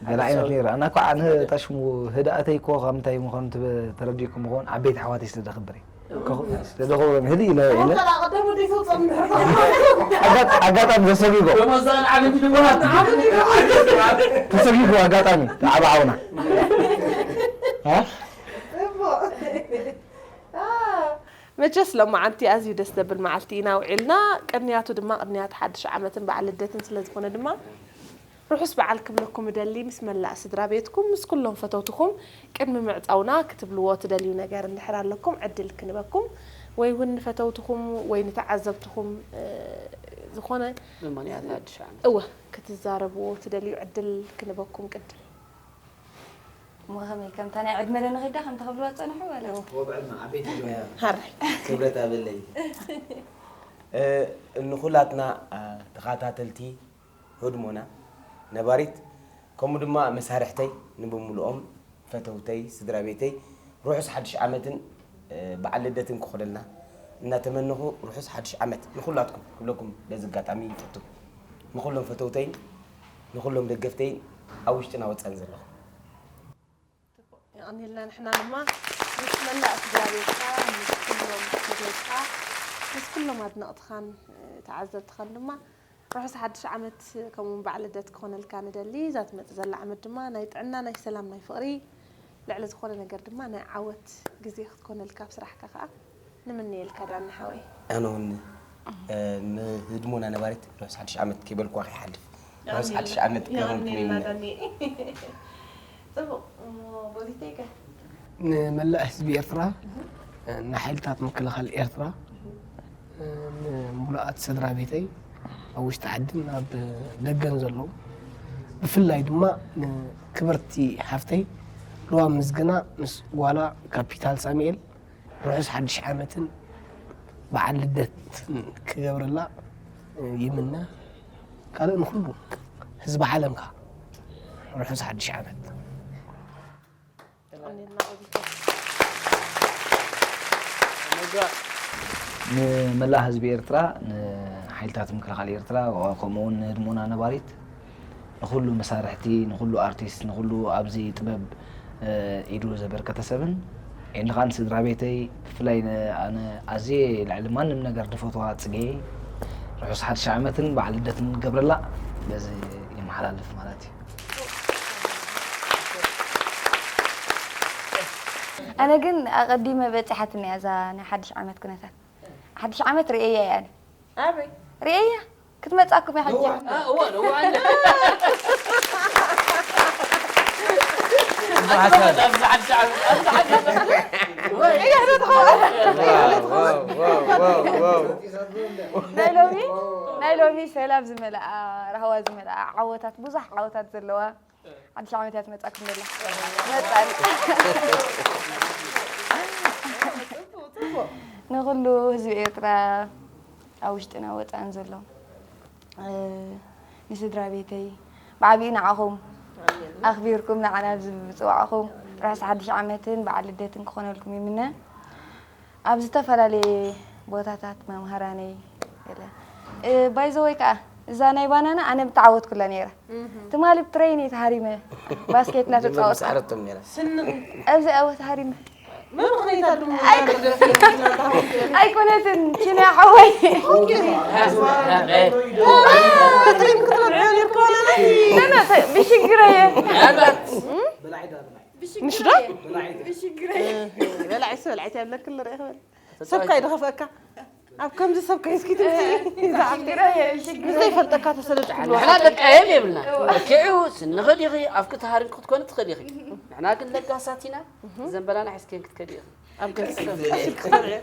ገለ ዓይነት ነይሩ ኣና እኳ ንህታሽሙ ህድኣተይ እኮ ካብ ምንታይ ምዃኑ ትበ- ተረዲእኩም ምኸውን ዓበይቲ ኣሕዋተይ ስለ ዘኽብር እየ ከኹ- ስለ ዘኽብሮም ህድእ ኢለ ኢለ ኣጋ- ኣጋጣሚ ተሰጊጎ ተሰጊጉ ኣጋጣሚ ዓብ ዓውና መቸስ ሎማዓንቲ ኣዝዩ ደስ ዘብል መዓልቲ ኢና ውዒልና። ቅንያቱ ድማ ቅንያት ሓድሽ ዓመትን በዓል ልደትን ስለ ዝኾነ ድማ ርሑስ በዓል ክብለኩም እደሊ ምስ መላእ ስድራ ቤትኩም ምስ ኩሎም ፈተውትኹም። ቅድሚ ምዕጻውና ክትብልዎ ትደልዩ ነገር እንድሕር ኣለኩም ዕድል ክንበኩም ወይ እውን ንፈተውትኹም ወይ ንተዓዘብትኹም ዝኾነ ብምኽንያት ሓድሽ ዓመት እወ ክትዛረብዎ ትደልዩ ዕድል ክንበኩም ቅድም እሞ ከመይ ከምታ ናይ ዕድመ ዶ ንኺዳ ከምታ ክብልዋ ዝፀንሑ ወላ ሃራይ ክብረት ኣበለይ ንኹላትና ተኻታተልቲ ህድሞና ነባሪት ከምኡ ድማ መሳርሕተይ ንብምልኦም ፈተውተይ ስድራ ቤተይ ርሑስ ሓድሽ ዓመትን በዓል ልደትን ክኾነልና እናተመነኹ ርሑስ ሓድሽ ዓመት ንኹላትኩም ክብለኩም በዚ ኣጋጣሚ ይፈቱ። ንኹሎም ፈተውተይን ንኹሎም ደገፍተይን ኣብ ውሽጥና ወፃን ዘለኹም። የቐንየልና ንሕና ድማ ምስ መላእ ስድራ ቤትካ ምስ ኩሎም ፈተውትካ ምስ ኩሎም ኣድነቕትኻን ተዓዘብትኻን ድማ ርሑስ ሓድሽ ዓመት ከምኡውን በዓል ልደት ክኾነልካ ንደሊ። እዛ ትመጽእ ዘላ ዓመት ድማ ናይ ጥዕና ናይ ሰላም ናይ ፍቕሪ ልዕሊ ዝኾነ ነገር ድማ ናይ ዓወት ግዜ ክትኮነልካ ኣብ ስራሕካ ከዓ ንምነየልካ ዳኒ ሓወይ። ኣነ እውን ንህድሞና ነባሪት ርሑስ ሓድሽ ዓመት ከይበልኩዋ ከይሓልፍ ርሑስ ሓድሽ ዓመት ክረምኩም ይምነ። ጽቡቕ እሞ ጎዚተይ ከ ንመላእ ህዝቢ ኤርትራ ንሓይልታት ምክልኻል ኤርትራ ንምሉኣት ስድራ ቤተይ ኣብ ውሽጢ ዓድን ኣብ ደገን ዘለዉ ብፍላይ ድማ ንክብርቲ ሓፍተይ ልዋም ምስግና ምስ ጓላ ካፒታል ሳሙኤል ርሑስ ሓድሽ ዓመትን በዓል ልደትን ክገብረላ ይምነ። ካልእ ንኩሉ ህዝቢ ዓለም ከኣ ርሑስ ሓድሽ ዓመት። የቐንየልና ጎዚተ። ንመላእ ህዝቢ ኤርትራ፣ ንሓይልታት ምክልኻል ኤርትራ፣ ከምኡ እውን ንህድሞና ነባሪት፣ ንኹሉ መሳርሕቲ፣ ንኹሉ ኣርቲስት፣ ንኹሉ ኣብዚ ጥበብ ኢዱ ዘበርከተ ሰብን ኤንድ ኻን ስድራ ቤተይ ብፍላይ ኣነ ኣዝየ ልዕሊ ማንም ነገር ድፈትዋ ጽጌ ርሑስ ሓድሽ ዓመትን በዓል ልደትን ገብረላ በዚ ይመሓላልፍ ማለት እዩ። ኣነ ግን ኣቐዲመ በጺሓትኒ እያ እዛ ናይ ሓድሽ ዓመት ኩነታት። ሓድሽ ዓመት ርእየያ እየ ኣነ። ኣበይ? ርእየያ ክትመጻኩም እያ ሕጂ። ናይ ሎሚ ናይ ሎሚ ሰላም ዝመልኣ ራህዋ ዝመልኣ ዓወታት ብዙሕ ዓወታት ዘለዋ ሓድሽ ዓመት እያ ትመጻኩም ዘላ። መጻኒ። ንኹሉ ህዝቢ ኤርትራ ኣብ ውሽጥን ኣብ ወጻእን ዘሎ ንስድራ ቤተይ ብዓቢኡ ንዓኹም ኣኽቢርኩም ንዓና ኣብዚ ብምጽዋዕኹም ርሑስ ሓድሽ ዓመትን በዓል ልደትን ክኾነልኩም ይምነ። ኣብ ዝተፈላለየ ቦታታት መምሃራነይ ገለ ባይዘወይ ከዓ እዛ ናይ ባናና ኣነ ምተዓወትኩላ ነይረ። ትማሊ ብትረይን እየ ተሃሪመ ባስኬት እናተፃወትኩ ሰዓረቶም ነይራ። ኣብዚ ኣወ ተሃሪመ መምኽነይታ ድሞ ኣይኮነትን ኪና ሓወይ ትሪም ክትበልዑ ነርኩም ኣለና ብሽግረ እየ ምሽ ዶ በላዒ ሰበልዓይት ያለክል ርኢኽበል ሰብካ ይድኸፈካ ኣብ ከምዚ ሰብካ ሂዝኪ ትምፅኢ ብሽግረ እየ ብሽግረ ምስ ዘይፈልጠካ ተሰለጥኩ ንሕና ደቂ ኣየም የብልና ርክዒ ስንኽእል ኢኺ ኣብኪ ተሃሪምኪ ክትኮኒ ትኽእል ኢኺ ንሕና ግን ለጋሳት ኢና ዘንበላና ሒዝክን ክትከዲ ኢኺ ኣብ ገጽ ስልኪ ክትሪኢ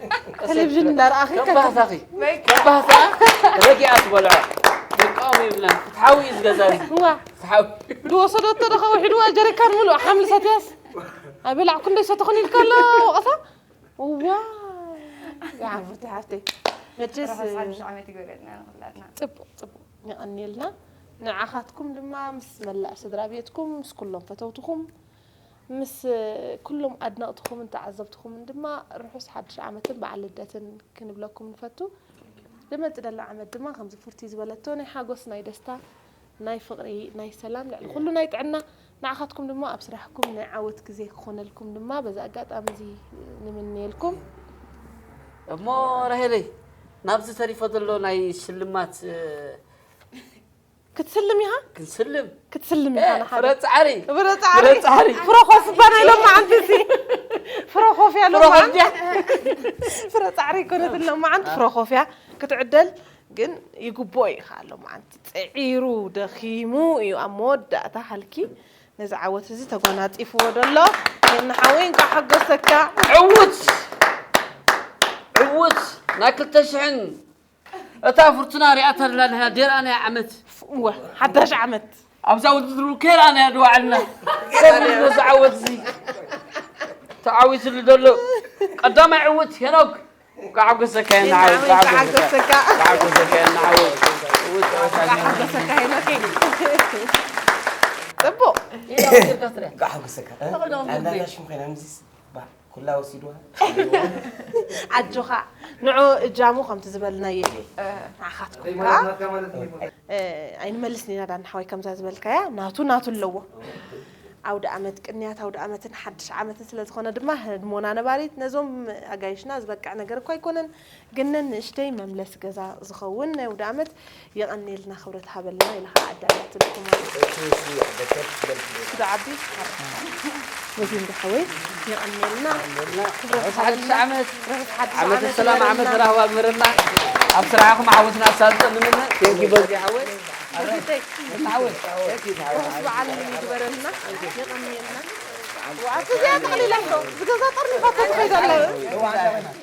ቴሌቪዥን እንዳረኣኺ ከም ባህታኺ ከም ባህታ ረጊኣ ትበልዖ ደቃኦም የብልና ፍትሓዊ እዩ ዝገዛ እዚ ዋ ፍትሓዊ ዝወሰደቶ ዶ ከውሒድዋ ጀሪካን ሙሉእ ሓምሊ ሰትያስ ኣይበላዕኩ እንዶ ይሰተኹን ኢልካ ኣሎ ወቐሳ ዋ ይዓፍርቲ ሓፍተይ መቸስ ርሑስ ሓድሽ ዓመት ይግበረልና ንኹላትና ጽቡቕ ጽቡቕ የቐንየልና ንዓኻትኩም ድማ ምስ መላእ ስድራ ቤትኩም ምስ ኩሎም ፈተውትኹም ምስ ኩሎም ኣድነቕትኹምን ተዓዘብትኹምን ድማ ርሑስ ሓድሽ ዓመትን በዓል ልደትን ክንብለኩም ንፈቱ ዝመጽእ ደሎ ዓመት ድማ ከምዚ ፉርቲ ዝበለቶ ናይ ሓጎስ ናይ ደስታ ናይ ፍቕሪ ናይ ሰላም ልዕሊ ኩሉ ናይ ጥዕና ንዓኻትኩም ድማ ኣብ ስራሕኩም ናይ ዓወት ግዜ ክኾነልኩም ድማ በዚ ኣጋጣሚ እዚ ንምነየልኩም እሞ ራሄለይ ናብዚ ተሪፎ ዘሎ ናይ ሽልማት ክትስልም ኢኻ ክንስልም ክትስልም ኢኻ ንሓደ ፍረ ጻዕሪ ፍረ ፍረ ጻዕሪ ጻዕሪ ፍረ ኮፍ እባ ናይ ሎማዓንቲ እዚ ፍረ ኮፍ እያ ፍረ ኮፍ ሎማዓንቲ ድያ ፍረ ጻዕሪ ኣይኮነትን ሎማዓንቲ ፍረ ኮፍ እያ ክትዕደል ግን ይግብኦ እዩ ከዓ ሎማዓንቲ ጽዒሩ ደኺሙ እዩ ኣብ መወዳእታ ሃልኪ ነዚ ዓወት እዚ ተጎናጺፍዎ ደሎ ንሓወይ እንኳዕ ሓጎሰካ ዕውት ዕውት ናይ ክልተ ሽሕን እታ ፍርቱና ሪኣታ ደላ ንሕና ደርኣ ናይ ዓመት እወ ሓዳሽ ዓመት ኣብዛ ውድድር እውን ከይረኣናያ ድዋዕልና ሰብ ነዚ ዓወት እዚ ተዓዊትሉ ዘሎ ቀዳማይ ዕውት ሄኖክ እንኳዕ ሓጎሰካ የና ሓወይ፣ እንኳዕ ሓጎሰካ። እንኳዕ ሓጎሰካ የና ሓወይ። ውጽእ ወሳኝ። ሓጎሰካ ሄኖከይ። ጽቡቕ። እንኳዕ ሓጎሰካ። ኣናናሽም ኮይና ምዚስ ኩላ ወሲድዋ። ኣጆኻ። ንዑ እጃሙ ከምቲ ዝበልናዮ እዩ። ንዓኻትኩም ከኣ ኣይንመልስን ኢና ዳና ሓወይ ከምዛ ዝበልካያ ናቱ ናቱ ኣለዎ። ኣውደ ኣመት ቅንያት ኣውደ ኣመትን ሓድሽ ዓመትን ስለ ዝኾነ ድማ ህድሞና ነባሪት ነዞም ኣጋይሽና ዝበቅዕ ነገር እኳ ኣይኮነን። ግን ንእሽተይ መምለሲ ገዛ ዝኸውን ናይ ኣውደ ኣመት የቐንየልና ክብረት ሃበልና ኢለ ከዓ ኣዳልያትልኩም ኣለ። ዝዓቢ በዚ እንዲ ሓወይ የቐንየልና ክብረት ርሑስ ሓድሽ ሃበልና። ዓመት። ርሑስ ሓድሽ ዓመተ ዓመት ሰላም ዓመተ ይበለና። ራህዋ ግበረልና። ኣብ ስራሕኩም ዓወትና ኣሳልጦ ንምነ። ቴንኪ በዚ ሓወይ። በዚተይ ሓወይ። ቴንኪ ሓወይ። ርሑስ በዓል ይግበረልና። የቐንየልና። ዋዕቲ እዚኣ ጠቕሊላ እንዶ ብገዛ ጠርኒፋቶ ትኸይድ ኣላ።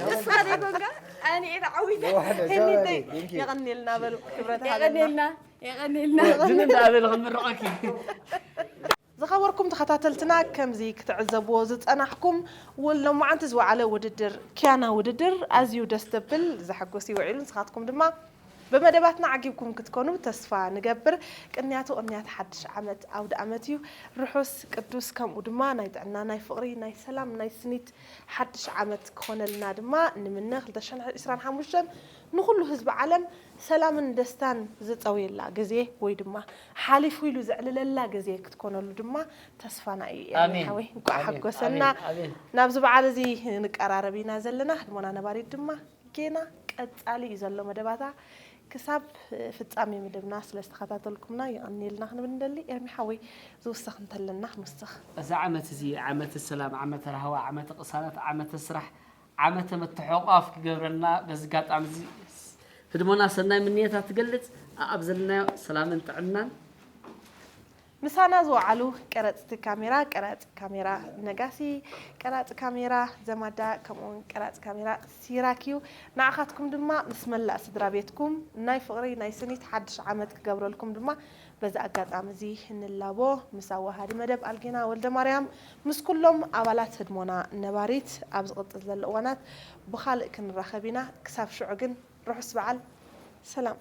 ንስኻ ደይ ኮንካ? ኣነ እየ ተዓዊተ። ሄኒተይ የቐንየልና በሉ ክብረት ሃበልና። የቐንየልና። የቐንየልና። ግን እንዳበል ክንምርቐኪ። ዝኸበርኩም ተኸታተልትና ከምዚ ክትዕዘብዎ ዝጸናሕኩም ውል ሎማዓንቲ ዝወዓለ ውድድር ኪያና ውድድር ኣዝዩ ደስ ዘብል ዘሐጎስ እዩ ውዒሉ። ንስኻትኩም ድማ ብመደባትና ዓጊብኩም ክትኮኑ ተስፋ ንገብር። ቅንያቱ ቅንያት ሓድሽ ዓመት ኣውደ ኣመት እዩ። ርሑስ ቅዱስ ከምኡ ድማ ናይ ጥዕና ናይ ፍቕሪ ናይ ሰላም ናይ ስኒት ሓድሽ ዓመት ክኾነልና ድማ ንምነ። ክልተ ሽሕን ዕስራን ሓሙሽተን ንኹሉ ህዝቢ ዓለም ሰላምን ደስታን ዝፀውየላ ግዜ ወይ ድማ ሓሊፉ ኢሉ ዘዕልለላ ግዜ ክትኮነሉ ድማ ተስፋና እዩ። ኤርሚ ኣሜን። ሓወይ እንኳዕ ኣሜን። ሓጎሰና። ኣሜን። ኣሜን። ናብዚ በዓል እዚ ንቀራረብ ኢና ዘለና። ህድሞና ነባሪት ድማ ጌና ቀጻሊ እዩ ዘሎ መደባታ። ክሳብ ፍጻሜ መደብና ስለ ዝተኸታተልኩምና የቐንየልና ክንብል ንደሊ። ኤርሚ ሓወይ ዝውሰኽ እንተለና ክንውስኽ። እዚ ዓመት እዚ ዓመተ ሰላም፣ ዓመተ ራህዋ፣ ዓመተ ቅሳነት፣ ዓመተ ስራሕ፣ ዓመተ ምትሕቋፍ ክገብረልና በዚ ኣጋጣሚ እዚ ህድሞና ሰናይ ምንየታ ትገልጽ። ኣብ ዘለናዮ ሰላምን ጥዕናን ምሳና ዝወዓሉ ቀረጽቲ ካሜራ ቀራጺ ካሜራ ነጋሲ፣ ቀራጺ ካሜራ ዘማዳ፣ ከምኡውን ቀራጺ ካሜራ ሲራክ እዩ። ንዓኻትኩም ድማ ምስ መላእ ስድራ ቤትኩም ናይ ፍቕሪ ናይ ስኒት ሓድሽ ዓመት ክገብረልኩም ድማ በዚ ኣጋጣሚ እዚ ንላቦ። ምስ ኣዋሃዲ መደብ ኣልጌና ወልደ ማርያም ምስ ኩሎም ኣባላት ህድሞና ነባሪት ኣብ ዝቕጽል ዘሎ እዋናት ብኻልእ ክንራኸብ ኢና። ክሳብ ሽዑ ግን ርሑስ በዓል ሰላም።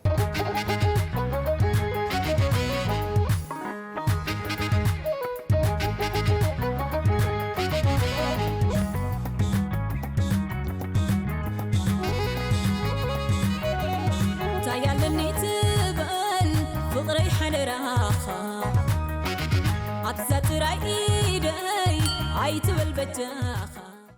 እንታይ ኣለኒ ትበል ፍቕረይ ሓደራኻ ኣብዛ ጥራይ ኢደይ ኣይትበል በጃኻ